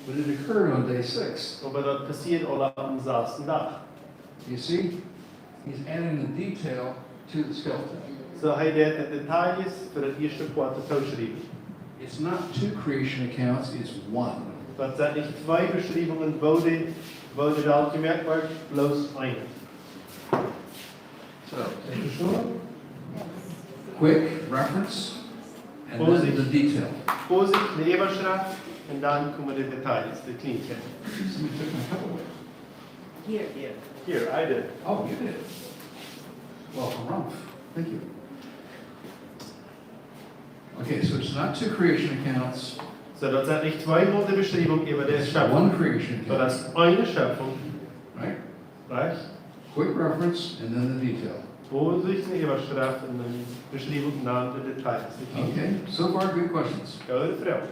But it occurred on day six. Oba daut passieed aul aum sasten Dach. You see, he's adding the detail to the skeleton. Soo, hee deit de Details fa daut ieeschte Poat toschriewen. It's not two creation accounts, it's one. Daut sent nich twee Beschriewungen, woo de, woo de Welt jemoakt wort, bloos eene. So, quick reference, and then the detail. Väasecht, de Äwaschreft, un dan komen de Details, de Kjlienichkjeiten. Somebody took my cup away. Here. Here, I did. Oh, you did. Welcome, Ralph. Thank you. Okay, so it's not two creation accounts. Soo, daut sent nich twee Mol de Beschriewung äwa de Schepfunk. It's one creation account. Daut es eene Schepfunk. Right? Recht? Quick reference and then the detail. Väasecht, ne Äwaschreft un ne Beschriewunk un dan de Details. Okay, so far good questions. Goode Froag.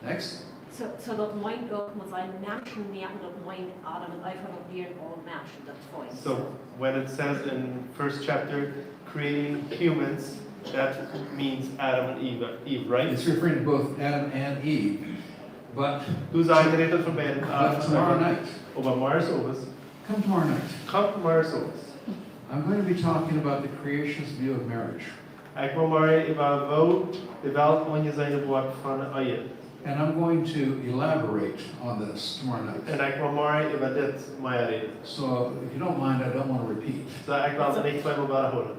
Next. Soo, soo daut meent uk, mott sennen, Menschen moaken, daut meent Adam un Eva, daut wieren aul Menschen, daut twee. So, when it says in first chapter, creating humans, that means Adam and Eve, Eve, right? It's referring to both Adam and Eve, but, Du sajchst, rät von beiden, but tomorrow night, oba morjes owes. Come tomorrow night. Come morjes owes. I'm going to be talking about the creationist view of marriage. Ekj well morjen äwa woo de Welt aunjeseenen woat von Ehe. And I'm going to elaborate on this tomorrow night. Un ekj woa morjen äwa dit mea räden. So, if you don't mind, I don't want to repeat. Soo ekj well daut nich tweemol wiedahoolen.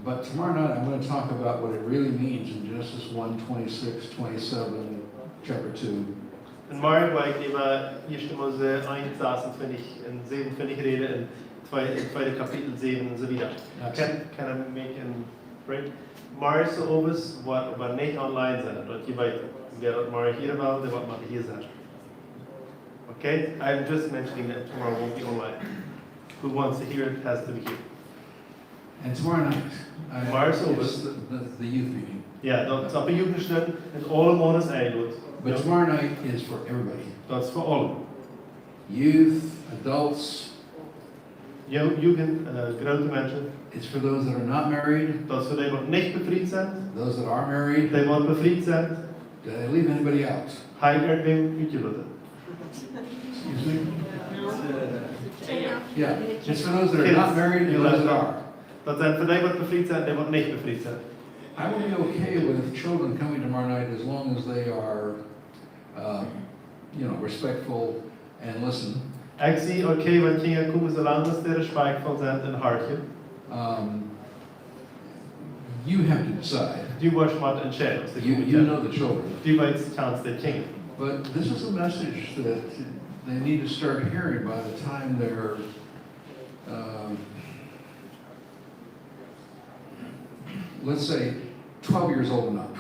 But tomorrow night, I'm going to talk about what it really means in Genesis one twenty-six, twenty-seven, chapter two. Un morjen woa ekj äwa Ieeschte Mose eent sasuntwintich un säwenuntwintich räden un twee, un tweede Kapitel säwen un soo wieda. Can, can I make a break? Morjen soo owes woat oba nich online sennen, daut jie weeten. Wäa daut morjen hieren well, dee woat mau hia sennen. Okay? I'm just mentioning that tomorrow won't be online. Who wants to hear it has to be here. And tomorrow night, uh, Morjen soo owes. It's the, the, the youth meeting. Jo, daut es opp de Jugend jeschnäden un aule Mana enjelot. But tomorrow night is for everybody. Daut es fa aule. Youth, adults. Ju-, Jugend, äh, groote Menschen. It's for those that are not married. Daut es fa dee waut nich befriet sent. Those that are married. Dee waut befriet sent. Did I leave anybody out? Hab ekj irjentwäm utjeloten? Excuse me? Yeah, it's for those that are not married and those that are. Daut sent fa dee waut befriet sent, dee waut nich befriet sent. I will be okay with children coming tomorrow night as long as they are, um, you know, respectful and listen. Ekj sie okay, wan Kjinja komen, soo lang aus dee respakjtvoll sent un horchen. Um, you have to decide. Du woascht motten entscheiden, aus dee komen. You, you know the children. Du weetst, kjanst de Kjinja. But this is a message that they need to start hearing by the time they're, um, let's say, twelve years old and up.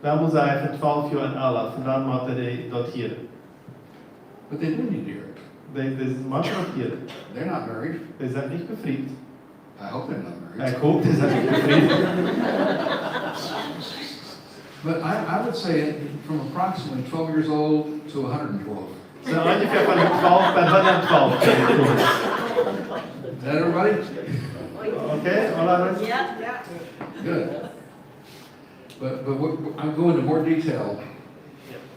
Well, mott sajen, von twalf Joa un aula, von dan motten dee daut hieren. But they do need to hear it. Dee, dee motten daut hieren. They're not married. Dee sent nich befriet. I hope they're not married. Ekj hop, dee sent nich befriet. But I, I would say from approximately twelve years old to a hundred and twelve. Soo onjefäa von twalf bat hundattwalf. Is that everybody? Okay, all right. Yeah, yeah. Good. But, but we're, I'm going into more detail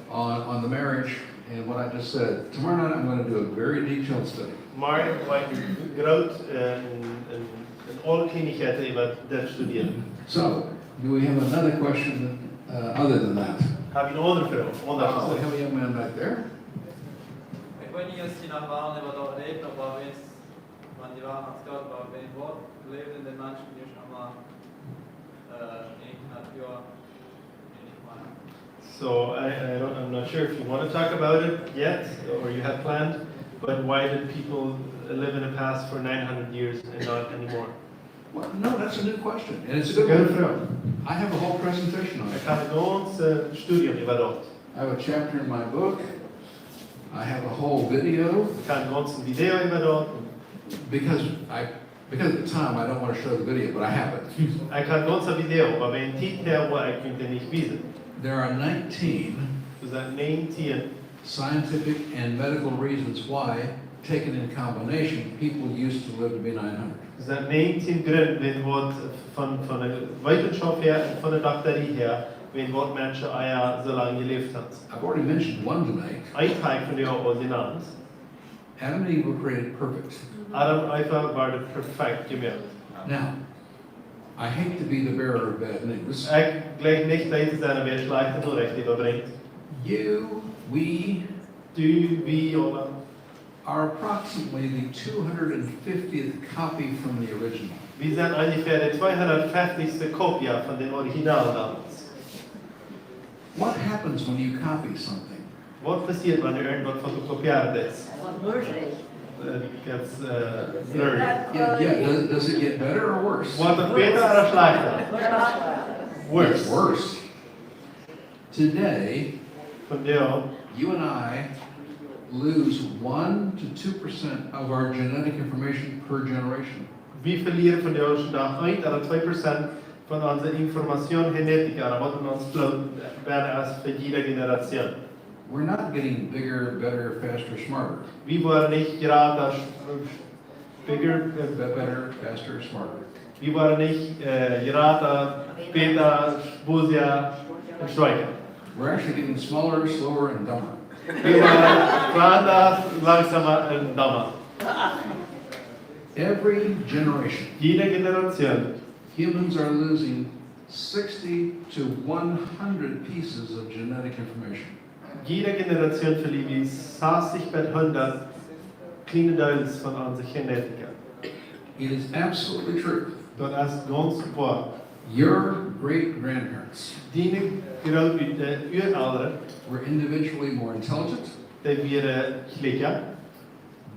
on, on the marriage and what I just said. Tomorrow night I'm gonna do a very detailed study. Morjen woa ekj groot, äh, en, en, en aule Kjlienichkjeiten äwa dit studieren. So, do we have another question, uh, other than that? Hab wie noch aundre Froagen? Oh, we have a young man back there. Ekj weet nich aus jie noch wellen äwa daut räden, oba wan jie wellen, aus Gott, oba wan waut läwt en de Menschen, dee es noch mau, äh, en Natua, en So I, I don't, I'm not sure if you want to talk about it yet or you had planned, but why did people live in the past for nine hundred years and not anymore? Well, no, that's a new question, and it's a good one. Froag. I have a whole presentation on it. Ekj hab een gaunzet, äh, Studium äwa daut. I have a chapter in my book. I have a whole video. Ekj hab een gaunzet Video äwa daut. Because I Because of the time, I don't want to show the video, but I have it. Ekj hab een gaunzet Video, oba wäajen Tiet woa ekj junt daut nich wiesen. There are nineteen Doa sent näajentieen scientific and medical reasons why, taken in combination, people used to live to be nine hundred. Doa sent näajentieen Grunt, wäajen waut von, von de Wetenschauft häa un von de Doktarie häa, wäajen waut Menschen ea soo lang jeläft haben. I've already mentioned one tonight. Een hab ekj vondoag aul jenant. Adam and Eve were created perfect. Adam un Eva wieren perfekt jemoakt. Now, I hate to be the bearer of bad news. Ekj jleich nich, daut ekj de schlajchte Norecht äwabrinj. You, we, Du, wie, aula. Are approximately the two hundred fiftieth copy from the original. Wie sent onjefäa de tweehundatfeftichste Kopie von dän Original domols. What happens when you copy something? Waut passieet, wan du irjentwaut fotokopieren deist? Äh, gets, äh, blurry. Yeah, yeah. Does, does it get better or worse? Woat daut bäta ooda schlajchta? Worse. Worse. Today, Vondoag, you and I lose one to two percent of our genetic information per generation. Wie velieren vondoag dän Dach een ooda twee Prozent von onse Information genetica, ooda waut en ons Bloot bennen es fa jiede Generation. We're not getting bigger, better, faster, smarter. Wie woaren nich jrata, sch-, bigger, äh, Be-, better, faster, smarter. Wie woaren nich, äh, jrata, bäta, bosja un stoakja. We're actually getting smaller, slower, and dumber. Wie woaren kjlanda, langsauma un dumma. Every generation, Jiede Generation. Humans are losing sixty to one hundred pieces of genetic information. Jiede Generation veleajt sastich bat hundat kjliene Deels von onse Genetika. It is absolutely true. Daut es gaunz woa. Your great grandparents Diene Grootöl-, äh, Uaelren were individually more intelligent, dee wieren kjlikja,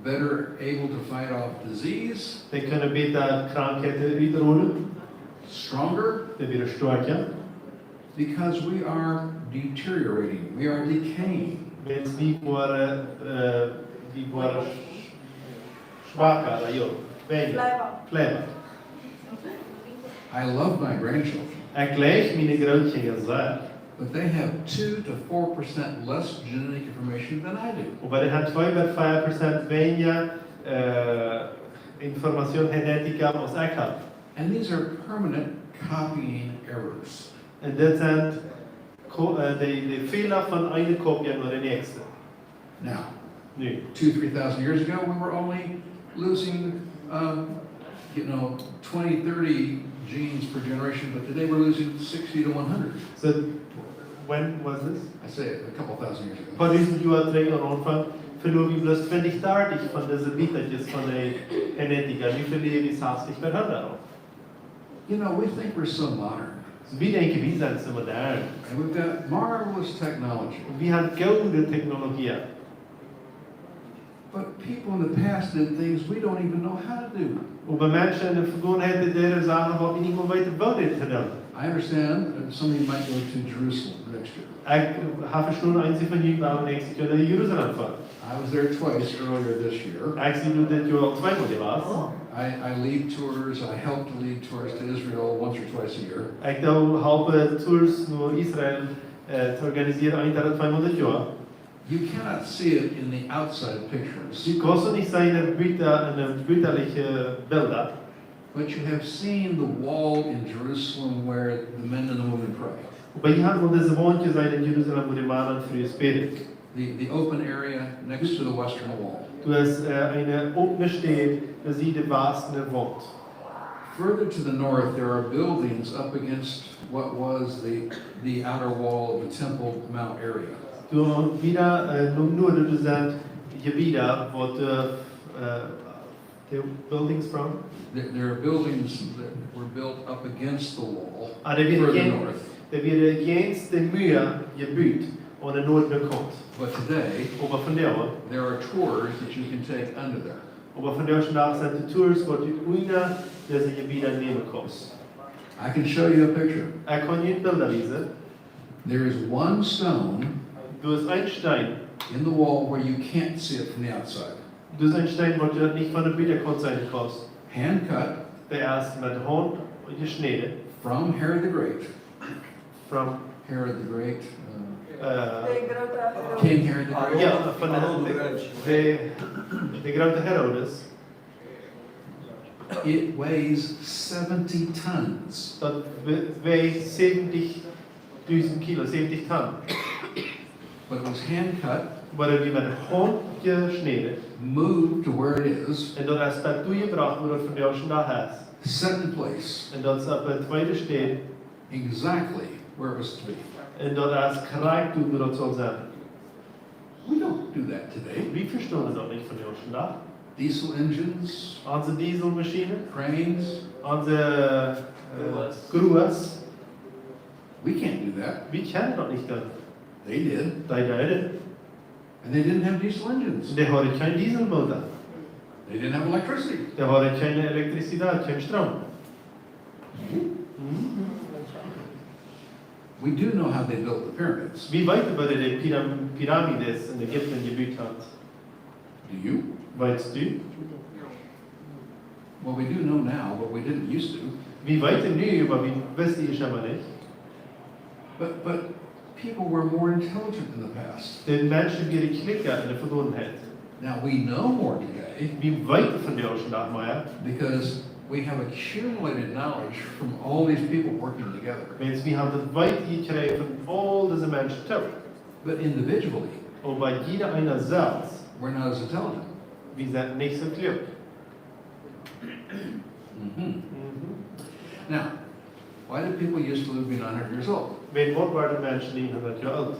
better able to fight off disease, dee kunnen bäta Krankheiten utroden, stronger, dee wieren stoakja, because we are deteriorating, we are decaying. Wiels wie woaren, äh, wie woaren sch-, schwaka, jo, weinja, Fleiwa. Fleiwa. I love my grandchildren, Ekj leew miene Grootkjinja sea. But they have two to four percent less genetic information than I do. Oba dee haben twee bat vea Prozent weinja, äh, Information Genetika aus ekj hab. And these are permanent copying errors. Un dit sent Ko-, äh, dee, dee Fäla von eene Kopie no de näakjste. Now, Nu. Two, three thousand years ago, we were only losing, um, you know, twenty, thirty genes per generation, but today we're losing sixty to one hundred. So, when was this? I say a couple thousand years ago. Poa dusent Joa trigj aum Aunfank veloaren wie bloos twintich, dartich von dise Bietakjes von de Genetika. Nu veloaren wie sastich bat hundat. You know, we think we're so modern. Wie denkjen, wie sent soo modern. And we've got marvelous technology. Un wie haben goode Technologie. But people in the past did things we don't even know how to do. Oba Menschen en de Vegangenheit, dee deeden Sachen, waut wie nich mol weeten, woo dee to doonen. I understand that some of you might go to Jerusalem next year. Ekj hab vestonen, eenje von junt woaren näakjstet Joa no Jerusalem foaren. I was there twice earlier this year. Ekj sie nu dit Joa aul tweemol jewast. I, I lead tours, I help to lead tours to Israel once or twice a year. Ekj doo halpen Tours no Israel, äh, to organisieren, een ooda tweemol dit Joa. You cannot see it in the outside pictures. Du kaust et nich seenen en de buta-, en de butaliche Bilda. But you have seen the wall in Jerusalem where the men and the women pray. Oba jie haben aul dise Waunt jeseenen en Jerusalem, wua de Mana un Frues bäden. The, the open area next to the western wall. Du hast, äh, eene opne Städ, doa sied de wastne Waunt. Further to the north, there are buildings up against what was the, the outer wall of the Temple Mount area. Doa wieda, äh, no Nuaden, doa sent Jebieda, waut, äh, äh, the buildings from? There, there are buildings that were built up against the wall further north. Ah, dee wieren jäajen, dee wieren jäajen de Mua jebut aun de noadliche Kaunt. But today, Oba vondoag, there are tours that you can take under there. Oba vondoag dän Dach sent doa Tours, waut du unja dise Jebieda nämen kaust. I can show you a picture. Ekj kaun junt Bilda wiesen. There is one stone Doa es een Steen in the wall where you can't see it from the outside. Doa es een Steen, waut du nich von de Butakaunt seenen kaust. Hand cut. Dee es met Haunt jeschnäden. From Herod the Great. From Herod the Great, uh, äh, De groote Herod. King Herod the Great. Jo, von de, de, de, de groote Herodes. It weighs seventy tons. Daut we-, weajt säwentich dusent Kilo, säwentich Ton. But it was hand cut. Oba daut wia met Haunt jeschnäden. Moved to where it is. Un daut es doa hinjebrocht, wua daut vondoag dän Dach es. Set in place. Un daut es opp de tweede Städ. Exactly where it was to be. Un daut es krakjt doa, wua daut saul sennen. We don't do that today. Wie vestonen daut nich vondoag dän Dach. Diesel engines. Onse Dieselmaschinen. Cranes. Onse, äh, Gruas. Gruas. We can't do that. Wie kjennen daut nich doonen. They did. Dee deeden. And they didn't have diesel engines. Un dee hauden kjeen Dieselmotor. They didn't have electricity. Dee hauden kjeene Elektrizität, kjeen Stroom. Mhm. We do know how they built the pyramids. Wie weeten, woo dee de Pyram-, Pyramides en Ägipten jebut haben. Do you? Weetst du? Well, we do know now, but we didn't used to. Wie weeten nu, oba wie wisten ieescht emol nich. But, but people were more intelligent in the past. De Menschen wieren kjlikja en de Vegangenheit. Now, we know more today Wie weeten vondoag dän Dach mea. Because we have accumulated knowledge from all these people working together. Wiels wie haben daut Weeten jekjräajen von aul dise Menschen toop. But individually, Oba jieda eena selfst, we're not as intelligent. Wie sent nich soo kluak. Mhm. Mhm. Now, Why did people used to live to be nine hundred years old? Wuarom worden Menschen neunhundert Joa oolt?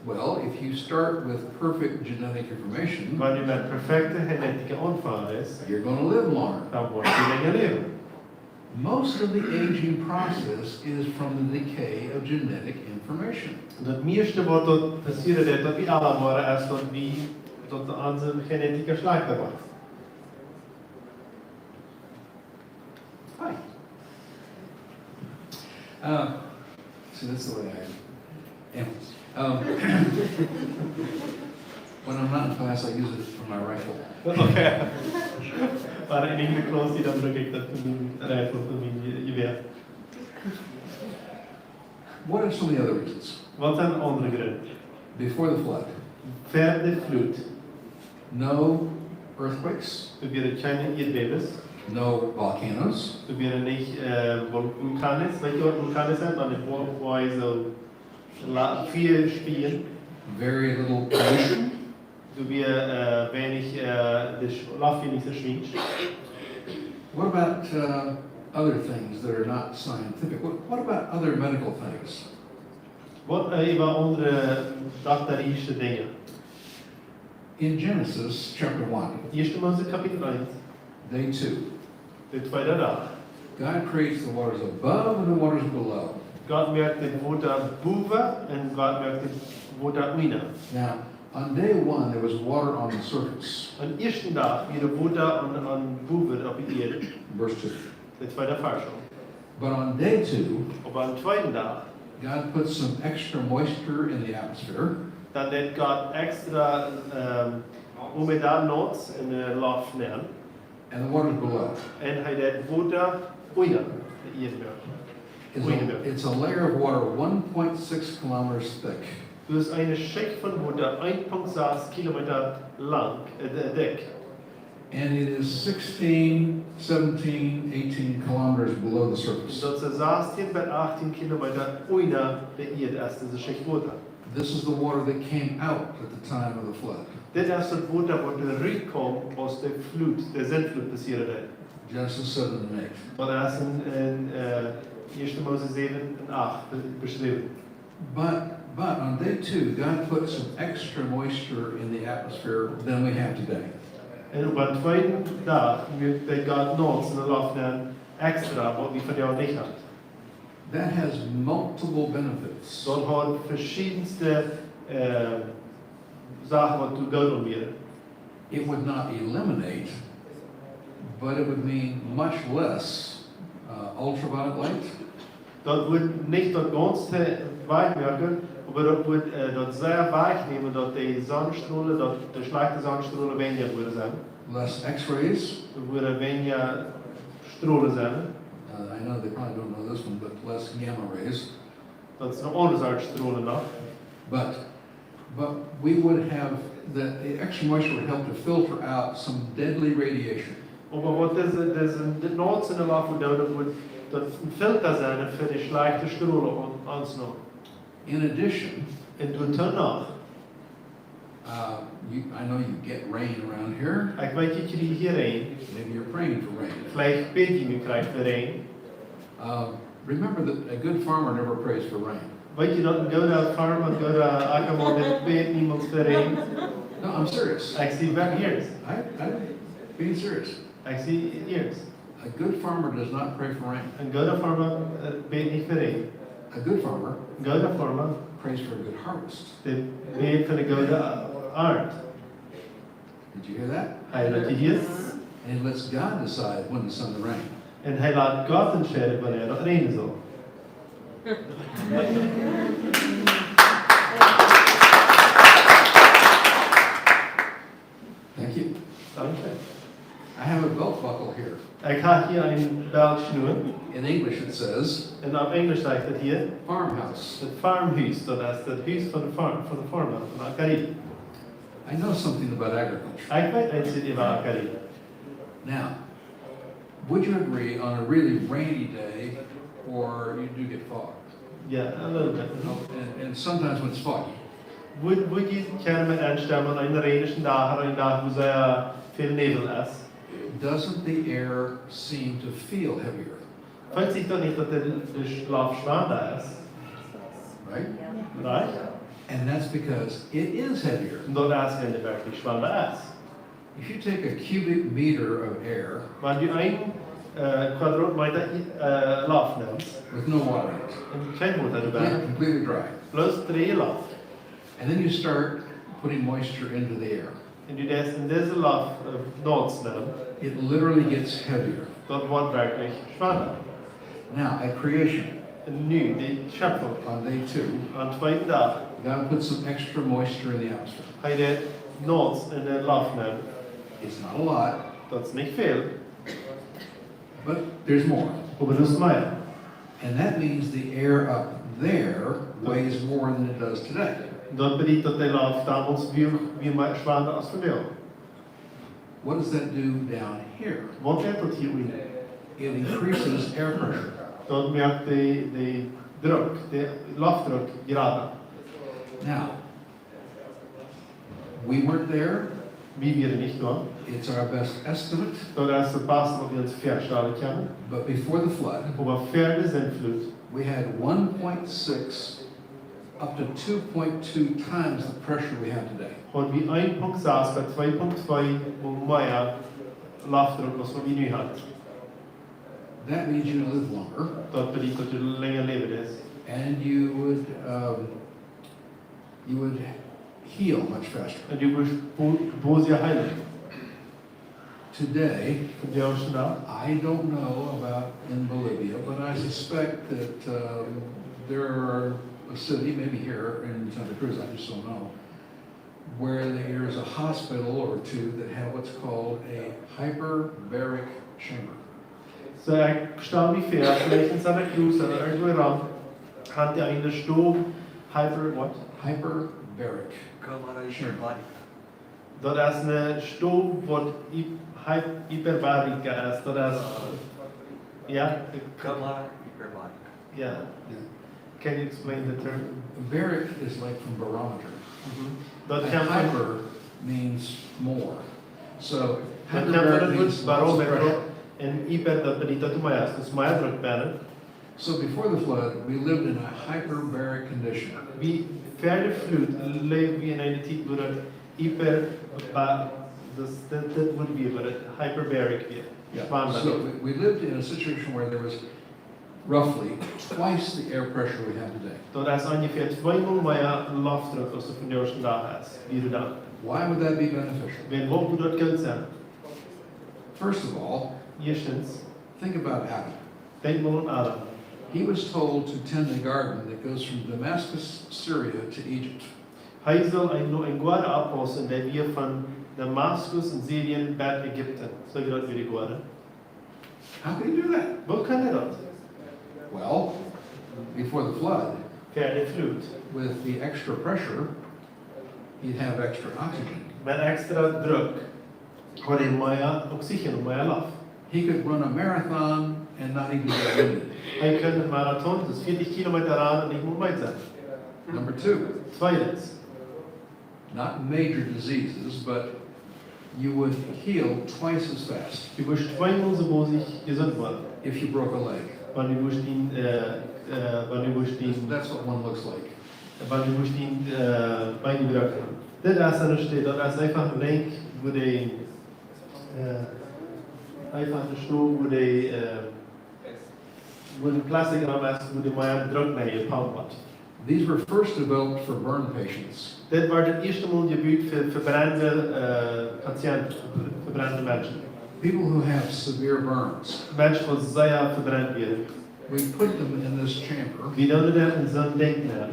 Well, if you start with perfect genetic information, Wan du met perfekte Genetik aunfangst, you're going to live longer. Dan woascht du lenja läwen. Most of the aging process is from the decay of genetic information. Daut mieeschte waut doa passieren deit, daut wie ella woaren, es daut wie, daut onse Genetik schlajchta woat. Hi. Uh, see, that's the way I am. Um, when I'm not in class, I use it for my rifle. Okay. Wan ekj nich en de Klaus sie, dan bruck ekj daut fa mien Reifel, fa mien Jewäa. What are some of the other reasons? Waut sent aundre Grunt? Before the flood, Ver de Flut. No earthquakes, Doa wieren kjeene Ieedbäwes. No volcanoes. Doa wieren nich, äh, Vul-, Vulkanen. Weetst du waut Vulkanen sent? Wan de Bo-, Bojen soo la-, Fia spieen. Very little pollution. Doa wia, äh, weinich, äh, de Sch-, Loft wia nich soo schwiensch. What about, uh, other things that are not scientific? What, what about other medical things? Waut, äh, äwa aundre doktarische Dinja? In Genesis chapter one, Ieeschte Mose Kapitel eent. Day two, De tweede Dach. God creates the waters above and the waters below. Gott moakt daut Wota bowen un Gott moakt daut Wota unjen. Now, on day one, there was water on the surface. Aum ieeschten Dach wia daut Wota aun, aun bowen opp de Ieed. Verse two. De tweede Varsch. But on day two, Oba aum tweeden Dach, God put some extra moisture in the atmosphere. Dan deed Gott extra, ähm, Humedad nots enne Loft nenn. And the waters below. Un hee deed Wota unjen de Ieed moaken. It's a, Unjen. It's a layer of water one point six kilometers thick. Daut es eene Schicht von Wota een Punkt sas Kilometa lang, äh, de-, dikj. And it is sixteen, seventeen, eighteen kilometers below the surface. Daut es sastieen bat achtieen Kilometa unjen de Ieed es dise Schicht Wota. This is the water that came out at the time of the flood. Dit es daut Wota waut doa rutkjeem aus de Flut, de Sintflut passieed. Genesis seven and eight. Waut es en, en, äh, Ieeschte Mose säwen un acht be-, beschräwen. But, but on day two, God put some extra moisture in the atmosphere than we have today. Un opp dän tweeden Dach muak Gott nots enne Loft dan extra, waut wie vondoag nich haben. That has multiple benefits. Daut haft veschiedenste, äh, Sachen, waut doa goot aun wieren. It would not eliminate, but it would mean much less, uh, ultraviolet light. Daut wudd nich daut gaunze wajchmoaken, oba daut wudd, äh, daut sea wajchnämen, daut de Sonnestrolen, daut de schlajchte Sonnestrolen weinja wudden sennen. Less X-rays. Doa wudden weinja Strolen sennen. Uh, I know they probably don't know this one, but less gamma rays. Daut es eene aundre Sort Strolen noch. But But we would have, the, the extra moisture would help to filter out some deadly radiation. Oba waut dise, dise, dit nots enne Loft wudd doonen, daut wudd een Filter sennen fa de schlajchte Strolen aun, aun ons noch. In addition, Un doatoo noch, uh, you, I know you get rain around here. Ekj weet, jie kjrieen hia Räajen. Maybe you're praying for rain. Veleicht bäd jie nu krakjt fa Räajen. Uh, remember that a good farmer never prays for rain. Weet jie daut een gooda Farma, een gooda Akjamaun, dee bäd niemols fa Räajen? No, I'm serious. Ekj sie werkjlich ernst. I, I'm being serious. Ekj sie ernst. A good farmer does not pray for rain. Een gooda Farma, äh, bäd nich fa Räajen. A good farmer Een gooda Farma prays for a good harvest. dee bäd fa eene goode Arnt. Did you hear that? Hab jie daut jehieet? And he lets God decide when to send the rain. Un hee lat Gott entscheiden, wanea daut räajnen saul. Thank you. Danke. I have a belt buckle here. Ekj hab hia een Beltschnua. In English it says, Un opp Enjlisch sajcht daut hia, farmhouse. Daut Farmhus, daut es daut Hus von de Farm, von de Farma, von de Akjarie. I know something about agriculture. Ekj weet eent waut äwa Akjarie. Now, would you agree on a really rainy day, or you do get fog? Yeah, a little bit. And, and sometimes when it's foggy. Wudd, wudd jie kjennen met enstemmen, een räajnischen Dach, een Dach, wua sea väl Näwel es? Doesn't the air seem to feel heavier? Feelt sikj daut nich, daut de, de Loft schwanda es? Right? Right? And that's because it is heavier. Un daut es, wan et werkjlich schwanda es. If you take a cubic meter of air Wan du een äh, Quadratmeter äh, Loft nemst with no water in it, un kjeen Wota doabie, completely, completely dry, bloos dreeje Loft, and then you start putting moisture into the air, un du deist en dise Loft äh, Nauts nämen, it literally gets heavier. daut woat werkjlich schwanda. Now, at creation, Un nu, de Schepfunk, on day two, aum tweeden Dach, God put some extra moisture in the atmosphere. hee deed Nauts en de Loft nämen. It's not a lot, Daut es nich väl, but there's more. oba daut es mea. And that means the air up there weighs more than it does today. Daut bediet, daut de Loft domols wia, wia mea schwanda aus vondoag. What does that do down here? Waut deit daut hia unjen? It increases air pressure. Daut moakt de, de Druck, de Loftdruck jrata. Now, we weren't there. Wie wieren nich doa. It's our best estimate. Daut es daut baste, waut wie ons väastalen kjennen. But before the flood, Oba ver de Sintflut we had one point six up to two point two times the pressure we have today. hauden wie een Punkt sas bat twee Punkt twee mol mea Loftdruck aus waut wie nu haben. That means you live longer Daut bediet, daut du lenja läwen deist. and you would um, you would heal much faster. Un du woascht bo- bosja heilen. Today, Vondoag dän Dach. I don't know about in Bolivia, but I suspect that um, there are a city, maybe here in Santa Cruz, I just don't know, where there's a hospital or two that have what's called a hyperbaric chamber. Soo, ekj stal mie väa, veleicht en Santa Cruz ooda irjentwua aundasch, haft dee eene Stow, hyper, what? Hyperbaric. Cámara hiperbárica. Daut es eene Stow, waut hy- hy- hyperbarica es. Daut es, jo, Cámara hiperbárica. jo. Can you explain the term? Baric is like from barometer. Daut And kjemt von, hyper means more. So daut kjemt von hyperbaric daut means Wuat lots of Barometer. Pressure. Un hyper, daut bediet, daut du mea hast, daut es mea Druck bennen. So before the flood, we lived in a hyperbaric condition. Wie ver de Flut läwden wie en eene Tiet, wua daut hyper, ba- daut, daut, daut wia, wua daut hyperbaric wia. Yeah. Schwanda. So we, we lived in a situation where there was roughly twice the air pressure we have today. Daut es onjefäa tweemol mea Loftdruck aus daut vondoag dän Dach es, wia daut dan. Why would that be beneficial? Wan, wuarom wudd daut goot sennen? First of all, Ieeschtens, think about Adam. denkj mol aun Adam. He was told to tend a garden that goes from Damascus, Syria, to Egypt. Hee sull een, een Goaden oppaussen, dee wia von Damaskus en Syrien bat Ägipten. Soo jrod wia de Goaden. How could he do that? Woo kunn hee daut? Well, before the flood, Ver de Flut. with the extra pressure, he'd have extra oxygen. Met extra Druck haud hee mea Oxygen un mea Loft. He could run a marathon and not even get winded. Hee kunn een Marathon, daut es vieetich Kilometa, rannen un nich mol meed sennen. Number two, Tweedens, not major diseases, but you would heal twice as fast du wurscht tweemol soo bosich jesunt woaren. if you broke a leg. Wan du wurscht dien, äh, äh, wan du wurscht dien, That's what one looks like. wan du wurscht dien, äh, Been jebroaken. Dit es eene Städ, daut es eefach een Link, wua dee, äh, eefach eene Stow, wua dee, äh, wua de Plastik aun es, wua dee mea Druck nenn jepompt woat. These were first developed for burn patients. Dit wort daut ieeschte Mol jebut fa vebrende äh, Patienten, fa vebrende Menschen. People who have severe burns. Menschen, waut sea vebrennt wieren. We put them in this chamber, Wie doonen dee en soon Dinkj nenn,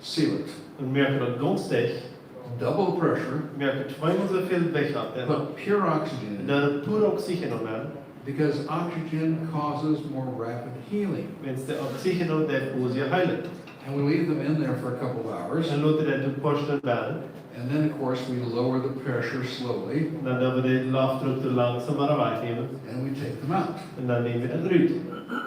seal it, un moaken daut gaunz dicht, double the pressure, moaken tweemol soo väl Jewicht opp, un put pure oxygen in it, dan pur Oxygen aun, because oxygen causes more rapid healing. Wiels de Oxygen deit bosja heelen. And we leave them in there for a couple of hours. Un loten dee een poa Stunden bennen. And then, of course, we lower the pressure slowly Un dan doo wie dän Loftdruck doa langsom wajchnämen. and we take them out. Un dan näm wie dee rut.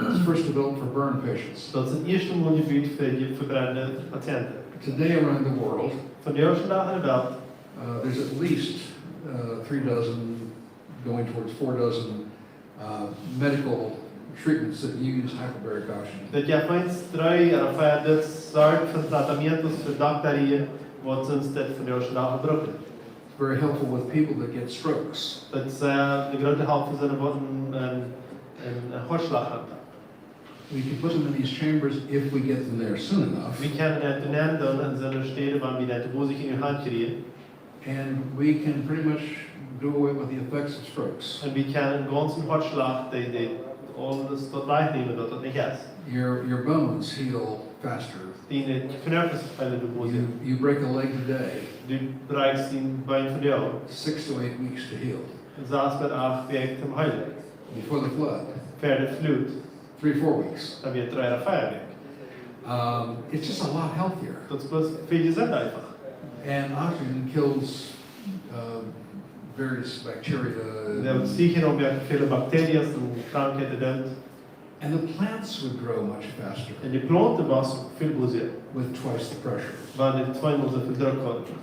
That's first developed for burn patients. Daut es daut ieeschte Mol jebut fa vebrende Patienten. Today, around the world, Vondoag dän Dach en de Welt uh, there's at least uh, three dozen, going towards four dozen uh, medical treatments that use hyperbaric oxygen. Daut jeft meist dree ooda vea dit Sort von tratamientos fa Dokta, waut see dit vondoag dän Dach brucken. Very helpful with people that get strokes. Daut es, äh, eene groote Help fa soone, waut een, een, een, een Hoatschlach haben. We can put them in these chambers if we get them there soon enough. Wie kjennen daut dan doonen en soone Städ, wan wie daut, wua see daut han kjrieen. And we can pretty much do away with the effects of strokes. Un wie kjennen dän gaunzen Hoatschlach, dee, dee, aules daut wajchnämen, daut daut nich es. Your, your bones heal faster. Diene Knoakes heelen doaderch. You, you break a leg today. Du bräakst een Been vondoag. Six to eight weeks to heal. Sas bat acht Wäakj toom heelen. Before the flood. Ver de Flut. Three, four weeks. Dan wia dree ooda vea Wäakj. Um, it's just a lot healthier. Daut es bloos väl jesunda eefach. And oxygen kills, uh, various bacteria. Daut es secha noch mea väle Bakterien un Krankheiten doot. And the plants would grow much faster. Un de Plaunten wausen väl bosja. With twice the pressure. Wan dee tweemol soo väl Druck hauden.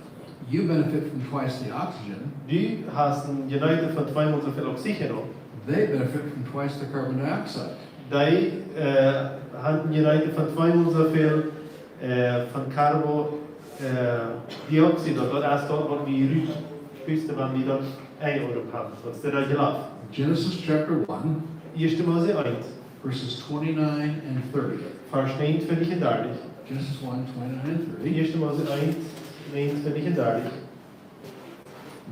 You benefit from twice the oxygen. Du hast een Jeneiw von tweemol soo väl Oxygen. They benefit from twice the carbon dioxide. Dee, äh, haben een Jeneiw von tweemol soo väl, äh, von Carbon, äh, Dioxid, daut, daut es daut, waut wie rut pusten, wan wie daut enjeodemt haben. Daut es de Regel. Genesis chapter one. Ieeschte Mose eent. Verses twenty-nine and thirty. Varsch negenuntwintich un dartich. Genesis one, twenty-nine and thirty. Ieeschte Mose eent, negenuntwintich un dartich.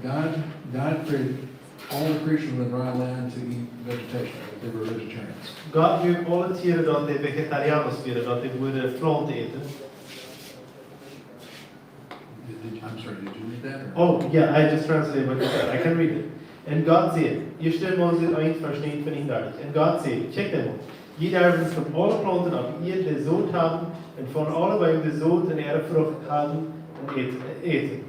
God, God created all the creatures on the dry land to eat vegetation. They were vegetarians. Gott muak aule Tieren, daut dee Vegetarianer wieren, daut dee wudden Plaunten äten. Did, did, I'm sorry, did you read that, or? Oh, yeah, I just translated what you said. I can read it. Un Gott säd, Ieeschte Mose eent, Varsch negenuntwintich un dartich. Un Gott säd: Kjikjt emol, jie derwen von aule Plaunten opp Ieed de Sot haben, un von aule Beem de Sot un äare Frucht haben un äten, äten.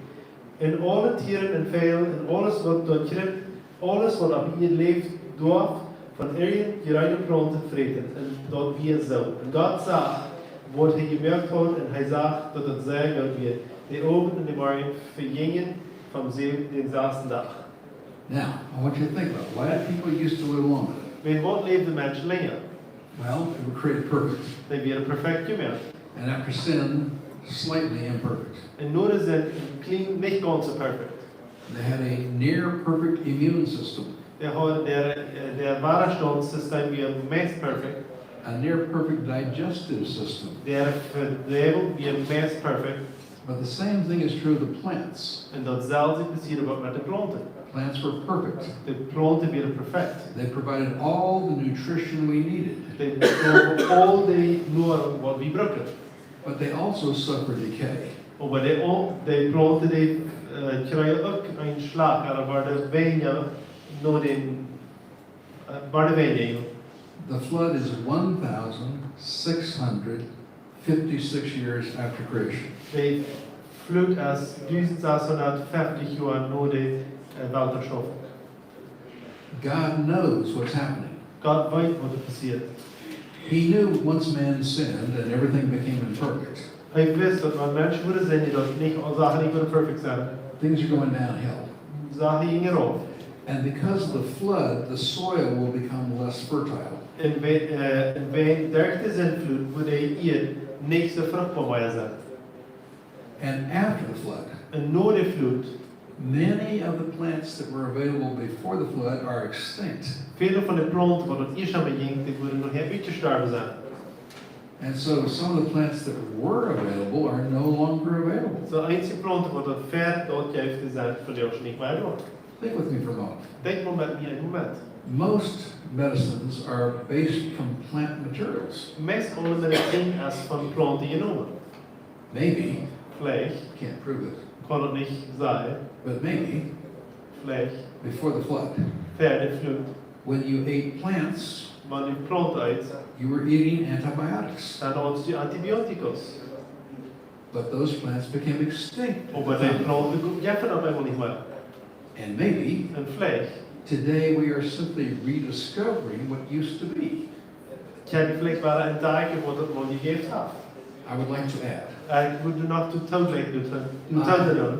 Un aule Tieren un Väajel un aules, waut doa kjript, aules, waut opp Ieed läft, doaf von irjent jreene Plaunten fräten. Un daut wia soo. Un Gott sach, waut hee jemoakt haud, un hee sach, daut daut sea goot wia. De Owent un de Morjen vejinjen vom sä-, dän sasden Dach. Now, I want you to think about why people used to live longer. Wäajen waut läwden Menschen lenja? Well, they were created perfect. Dee wieren perfekt jemoakt. And after sin, slightly imperfect. Un no de Sind een kjlien, nich gaunz soo perfekt. They had a near perfect immune system. Dee hauden, de, äh, de Wadastauntssistem wia meist perfekt. A near perfect digestive system. De Vedäwunk wia meist perfekt. But the same thing is true of the plants. Un daut selwje passieed uk met de Plaunten. Plants were perfect. De Plaunten wieren perfekt. They provided all the nutrition we needed. Dee gaven aul de Noarunk, waut wie bruckten. But they also suffer decay. Oba dee, de Plaunten, dee, äh, kjrieejen uk een Schlach, ooda worden weinja no dän, äh, worden weinja. The flood is one thousand six hundred fifty-six years after creation. De Flut es dusent sashundat feftich Joa no de, äh, Weltschopunk. God knows what's happening. Gott weet, waut doa passieet. He knew once man sinned and everything became imperfect. Hee wist, daut wan Menschen wudden sinden, daut nich, aule Sachen nich wudden perfekt sennen. Things are going downhill. Sachen jinjen rauf. And because of the flood, the soil will become less fertile. Un wäa-, äh, un wäajen derch de Sintflut woat de Ieed nich soo fruchtboa mea sennen. And after the flood, Un no de Flut, many of the plants that were available before the flood are extinct. Väle von de Plaunten, waut daut ieescht aul jinjen, dee wudden nohäa utjestorwen sennen. And so some of the plants that were available are no longer available. Soo eenje Plaunten, waut daut ver daut jeef, dee sent vondoag nich mea doa. Think with me for a moment. Denkj mol met mie een Moment. Most medicines are based from plant materials. Meist aule Medizin es von Plaunten jenomen. Maybe. Veleicht. Can't prove it. Kaun daut nich sajen. But maybe. Veleicht. Before the flood. Ver de Flut. When you ate plants, Wan du Plaunten eetst, you were eating antibiotics. Dan ätst du Antibiotikas. But those plants became extinct. Oba dee Plaunten jeewen daut eemol nich mea. And maybe Un veleicht today we are simply rediscovering what used to be. Kjenn wie veleicht wada entdakjen, waut daut mol jejäft haft. I would like to add, Ekj wudd doa noch to toojäajen, to, to Ah. toojäajen.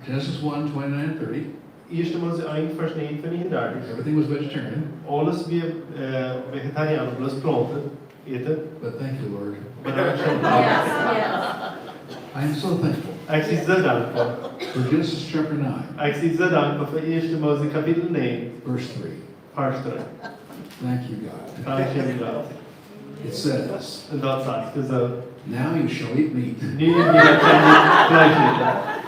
Genesis one, twenty-nine and thirty. Ieeschte Mose eent, Varsch näajenundartich. Everything was vegetarian, Aules wia, äh, vegetariano, bloos Plaunten äten. But thank you, Lord. Oba dankscheen. Yes, yes. I am so thankful Ekj sie soo dankboa. for Genesis chapter nine, Ekj sie soo dankboa fa Ieeschte Mose Kapitel näajen, verse three. Varsch dree. Thank you, God. Dankscheen, Gott. It says, Un daut sajcht soo: Now you shall eat meat. Nu jie kjennen Fleesch äten.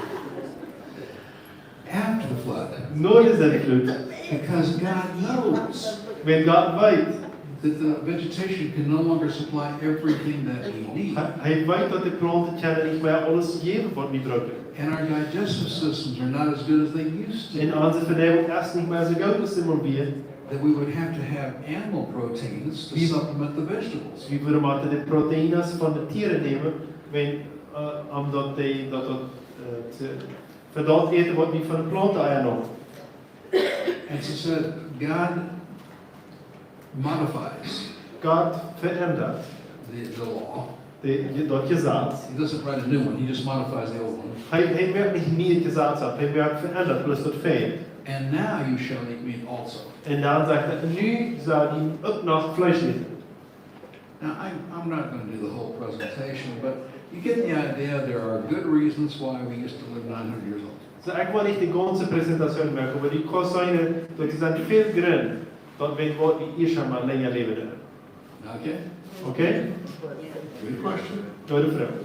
After the flood, No de Sintflut. Because God knows Wiels Gott weet, that the vegetation can no longer supply everything that we need. hee, hee weet, daut de Plaunten kjennen nich mea aules jäwen, waut wie brucken. And our digestive systems are not as good as they used to Un be. Onse Vernäwunk es nich mea soo goot aus see mol wia. That we would have to have animal proteins to Yes. Supplement the vegetables. Wie wudden motten de Proteinen von de Tieren nämen, wan, äh, om daut de, daut, daut, äh, to, fa daut äten, waut wie von de Plaunten einnämen. And she said, God modifies Gott veendat the, the law. de, daut Jesaz. He doesn't write a new one, he just modifies the old one. Hee, hee moakt nich een nieet Jesaz opp, hee moakt veendat, bloos daut fält. And now you shall eat meat also. Un dan sajcht hee: Nu sell jie uk noch Fleesch äten. Now, I'm, I'm not going to do the whole presentation, but you get the idea there are good reasons why we used to live nine hundred years old. Soo, ekj well nich de gaunze Präsentatioon moaken, oba dee kosten, daut sent väl Jrint, daut wie, waut wie ieescht mol lenja läwen doonen. Okay? Okay? Good question. Goode Froag.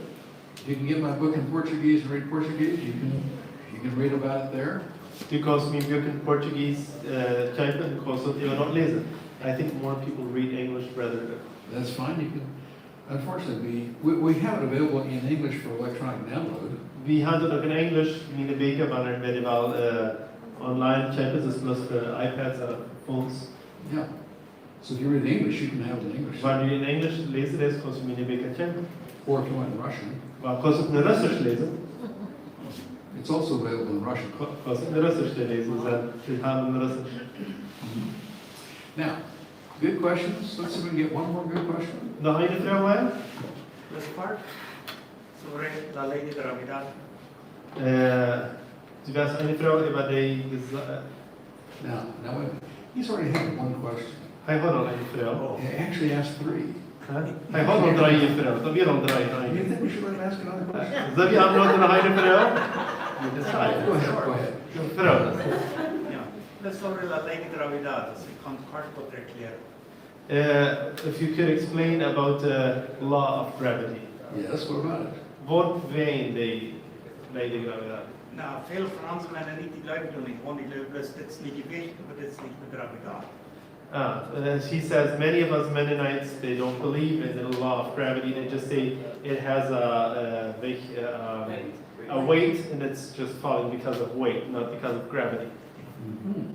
You can get my book in Portuguese and read Portuguese. You can, you can read about it there. Du kaust mien Buak en Portugiesisch, äh, kjeepen un kaust daut äwa doa läsen. I think more people read English rather than That's fine. You can, unfortunately, we, we, we have it available in English for electronic download. Wie haben daut uk en Enjlisch, miene Bieekja, wan wie dee woll, äh, online kjeepen, daut es bloos fa iPads ooda Phones. Yeah. So if you read English, you can have it in English. Wan du en Enjlisch läsen deist, kaust du miene Bieekja kjeepen. Or if you want Russian, Oba kaust uk en Russesch läsen. it's also available in Russian. Kaust uk en Russesch läsen, sent, wie haben en Russesch. Now, good questions. Let's see if we can get one more good question. Noch eene Froag mea? This part, sobre la ley de gravedad. Äh, du hast eene Froag äwa dee Gesa- Now, now, wait, he's already had one question. Hee haud aul eene Froag. He actually asked three. Hä? Hee haud aul dree Froagen. Daut wia aul dree, Do you dree. Think we should let him ask another question? Soo, wie haben noch eene Froag? Daut es Go ahead, go ahead. Froag. Ja, das sobre la ley de gravedad, das kann kort erklären. Uh, if you could explain about the law of gravity. Yes, what about it? Waut wia de ley de gravedad? Na, väl von ons Mennoniten jleewen doa nich aun, dee jleewen bloos, dit es nich Jewicht, oba dit es nich de gravedad. Ah, and as he says, many of us Mennonites, they don't believe in the law of gravity. They just say it has a, a big, uh, um, a weight, and it's just falling because of weight, not because of gravity. Mhm.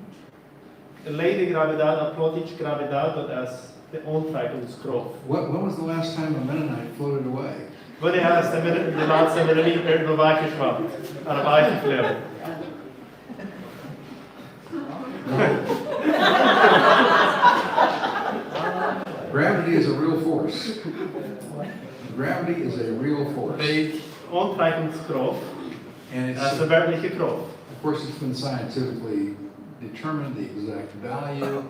Ley de gravedad, opp Plautdietsch gravedad, daut es de Auntrakjungskrauft. What, when was the last time a Mennonite floated away? Wanea es de, Mennonit, de latste Mennonit irjentwua wajchjeschwamt, ooda wajchjefloagen? Gravity is a real force. Gravity is a real force. De Auntrakjungskrauft, And it's, daut es de werkjliche Krauft. Of course, it's been scientifically determined, the exact value,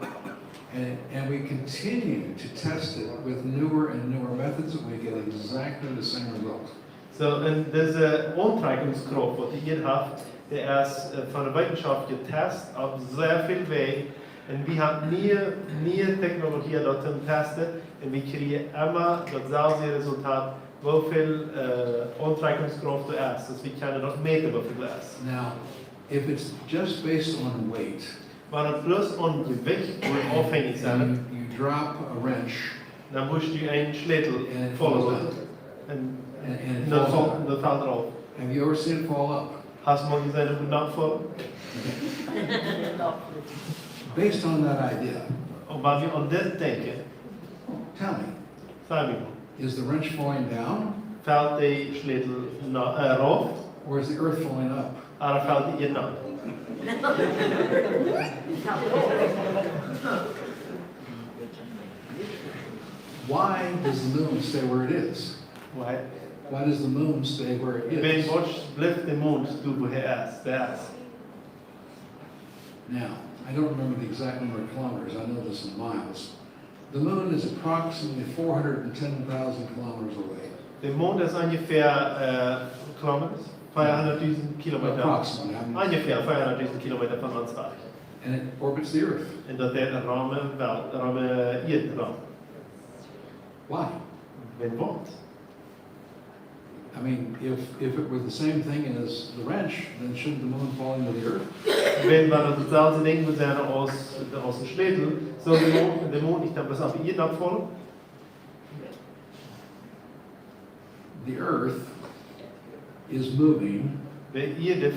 and, and we continue to test it with newer and newer methods, and we get exactly the same result. Soo, un dise Auntrakjungskrauft, waut dee hia haft, dee es, äh, von de Wetenschauft jetest opp sea väl Wäaj. Un wie haben niee, niee Technologie doa to testen. Un wie kjrieen emma daut selwje Resultat, woo väl, äh, Auntrakjungskrauft doa es. Daut wie kjennen daut mäten, woo väl doa es. Now, if it's just based on weight, Wan et bloos aun Jewicht woat aufhenjich sennen, and you, you drop a wrench dan woascht du een Schlätel and it faul falls loten. down, Un and, and it daut falls fält, down. Daut fält rauf. Have you ever seen it fall up? Hast du mol jeseenen, woo daut fält? Based on that idea, Oba wan wie aun dit denkjen, tell me, saj mie, is the wrench falling down, fält de Schlätel no, äh, rauf, or is the earth falling up? ooda fält dee no? Why does the moon stay where it is? Why? Why does the moon stay where it Wan is? Waut blift de Mond doa, wua hee es, dee es? Now, I don't remember the exact number of kilometers, I know this in miles. The moon is approximately four hundred and ten thousand kilometers away. De Mond es onjefäa, äh, Kilometer, veahundatdusent Kilometer. Approximately. I'm- Onjefäa veahundatdusent Kilometer von ons wajch. And it orbits the Earth. Un daut deit rom de Welt, rom de Ieed rom. Why? Wan woat? I mean, if, if it were the same thing as the wrench, then shouldn't the moon fall into the earth? Wan, wan daut daut selwje Dinkj mott sennen aus, aus een Schlätel, sull de Mond, de Mond nich dan bloos opp de Ieed auffaulen? The earth is moving. De Ieed,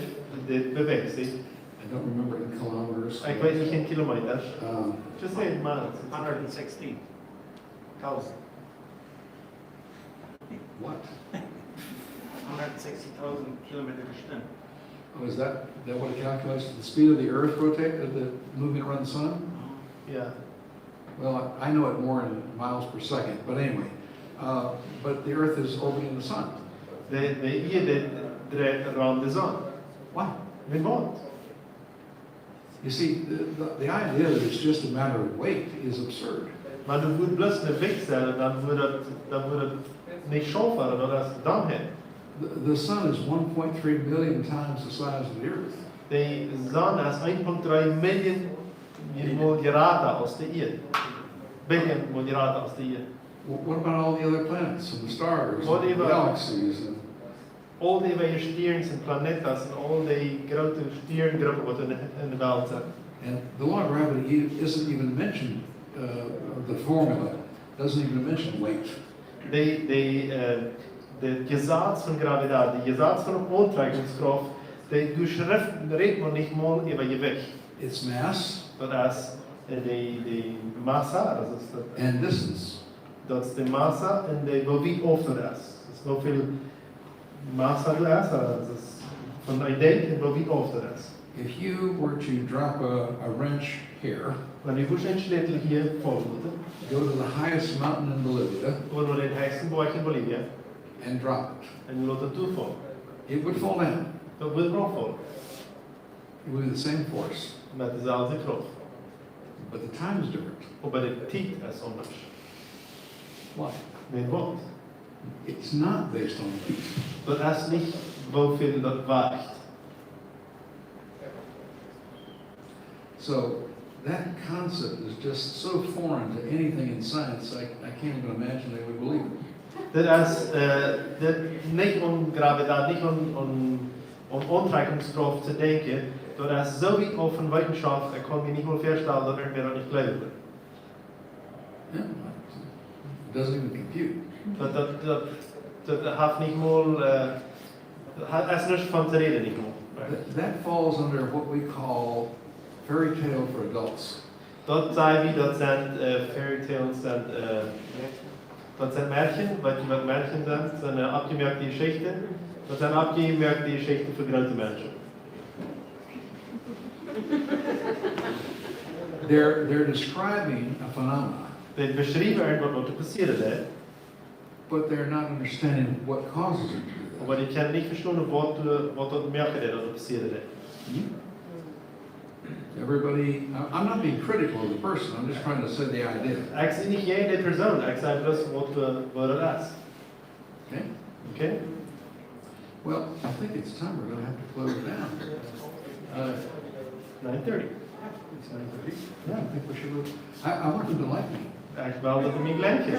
dee bewäacht sikj. I don't remember in kilometers. Ekj weet nich en Kilometer. Um, Just say miles. Hundred and sixteen thousand. what? Hundred sixty thousand kilometer per stund. Oh, is that, that what it calculates? The speed of the earth rotate, uh, the moving around the sun? Ja. Well, I I know it more in miles per second, but anyway. Uh, but the earth is orbiting the sun. De, de Ieed, dee dreit rom de Sonn. Why? Wan woat? You see, the, the, the idea that it's just a matter of weight is absurd. Oba daut wudd bloos een Wajch sennen, dan wudd daut, dan wudd daut nich schaufen, daut es Dommheit. The, the sun is one point three billion times the size of the earth. De Sonn es een Punkt dree Million mol jrata aus de Ieed. Billion mol jrata aus de Ieed. Wh- What about all the other planets and the stars What and the about- galaxies? And Aul dee Stieren un Planetas un aul dee groote Stierengruppen waut en de, en de Welt sent. And the law of gravity e- isn't even mentioned, uh, the formula doesn't even mention weight. De, de, äh, de Jesaz von Gravidatie, de Jesaz von Auntrakjungskrauft, de Jeschreft rät mau nich mol äwa Jewicht. It's mass Daut es, äh, de, de Massa, daut es daut, and distance. Daut es de Massa un de, woo wiet auf daut es. Daut es woo väl Massa daut es, also daut es von een Dinkj un woo wiet auf daut es. If you were to drop a, a wrench here, Wan du wudst een Schlätel hia faulen loten, go to the highest mountain in Bolivia go no dän hechsten Boajch en Bolivien and drop it, un lot daut doa faulen. It would fall down. Daut wudd raunfaulen. It would be the same force, Met deeselwje Krauft. but the time is different. Oba de Tiet es aundasch. Why? Wan woat? It's not based on weight. Daut es nich woo väl daut wajcht. So that concept is just so foreign to anything in science, I, I can't even imagine they would believe it. Dit es, äh, dit nich aun Gravidatie, nich aun, aun, aun Auntrakjungskrauft to denkjen. Daut es soo wiet auf von Wetenschauft, ekj kaun mie nich mol väastalen, daut irjentwäa daut nich jleewen wudd. Yeah, it doesn't even compute. Daut, daut, daut, daut haft nich mol, äh, daut haft, es nuscht von to räden, nich mol. That, that falls under what we call fairy tale for adults. Daut saj wie, daut sent, äh, Fairy Tales, sent, äh, daut sent Märchen, weet jie waut Märchen sent? Daut sent, äh, aufjemoakte Jeschichten. Daut sent aufjemoakte Jeschichten fa groote Menschen. They're, they're describing a phenomena, Dee beschriewen irjentwaut waut doa passieet, hè? but they're not understanding what causes it to do Oba that. dee kjennen nich vestonen waut, äh, waut daut moaken deed, daut daut passieet, hè? Everybody, I- I'm not being critical of the person, I'm just trying to say the idea. Ekj sie nich jäajen dee Persoon, ekj saj bloos waut, äh, waut daut es. Okay? Okay? Well, I think it's time we're gonna have to close it down. Äh, nine thirty. It's nine thirty. Yeah, I think we should, I, I want them to like me. Ekj well daut jie mie jlikjen.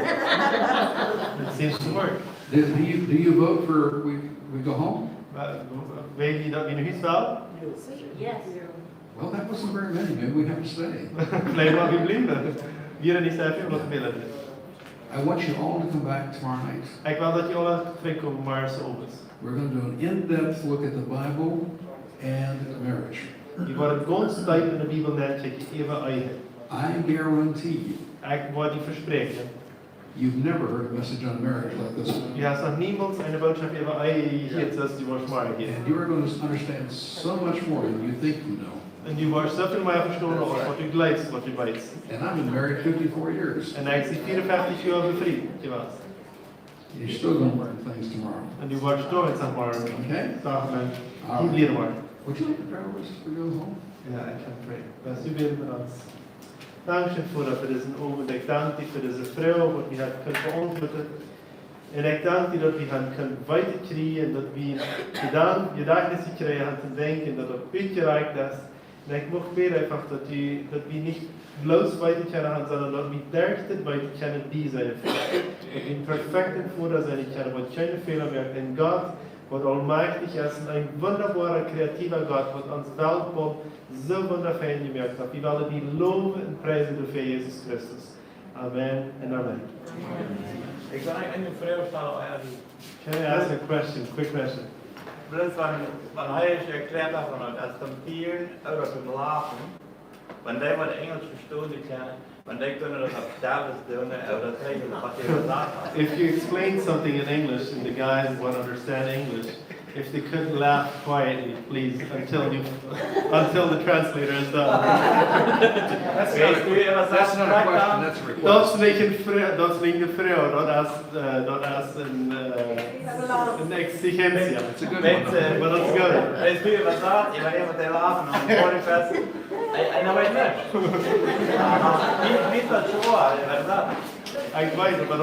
It seems to work. Do, do you, do you vote for we, we go home? Äh, well jie daut mie no Hus wellen? Yes. Well, that wasn't very many, maybe we have to stay. Veleicht mott wie bliewen. Wie nich soo väl, waut wie wellen. I want you all to come back tomorrow night. Ekj well daut jie aula trigjkomen morjen owes. We're gonna do an in-depth look at the Bible and marriage. Wie woaren gaunz deep en de Bibel nenkjikjen äwa Ehe. I guarantee you, Ekj woa die vespräakjen, you've never heard a message on marriage like this one. du hast noch niemols eene Botschaft äwa Ehe jehieet, soo aus du woascht morjen hieren. And you are gonna understand so much more than you think you know. Un du woascht soo väl mea vestonen aus waut du jleefst, waut du weetst. And I've been married fifty-four years. Un ekj sie vieeunfeftich Joa befriet jewast. You're still gonna learn things tomorrow. Un du woascht doa noch morjen. Okay? Dach, Mensch. All right. Lieren woaren. Would you like to drive with us as we go home? Yeah, I can pray. Let's begin with us. Dankscheen, Voda, fa disen Owent. Ekj dank die fa dise Froag, waut wie haben kunnen beauntwuaden. Un ekj dank die, daut wie haben kunnen weeten kjrieen, daut wie Jedanken, Jedajchtnis jekjräajen haben to denkjen, daut daut utjerakjt es. Un ekj mucht bäden eefach, daut wie, daut wie nich bloos weeten kjennen haben, sonda daut wie derch dit weeten kjennen, die sennen Voda. Daut wie een perfekta Voda sennen kjennen, waut kjeene Fäla moakt. Een Gott, waut aulmajchtich es, un een wundaboara, kreatiwa Gott, waut ons Welt soo wundafein jemoakt haft. Wie wellen die lowen un priesen doafäa, Jesus Christus. Amen un amen. Ekj wull eene Froag stalen, Euer Ehren. Can I ask a question, quick question? Bloos wan, wan hee es erkjläat von daut es toom Fieren ooda toom Lachen, wan dee waut Enjlisch vestonen, dee kjennen, wan dee kjennen daut opp Stelles doonen, ooda daut hee waut hee jesajcht haft. If you explain something in English and the guys won't understand English, if they could laugh quietly, please, until you, until the translator is done. That's not a question, that's a request. Daut es nich een Fro-, daut es nich een Froag, daut es, eh, daut es een, eh, een exigencia. It's a good one. But that's good. Weetst du, waut daut, ekj weet nich, waut dee lachen, aum Podfest. Ekj, ekj weet nich. Wie, wie es daut soo, waut daut? Ekj weet, oba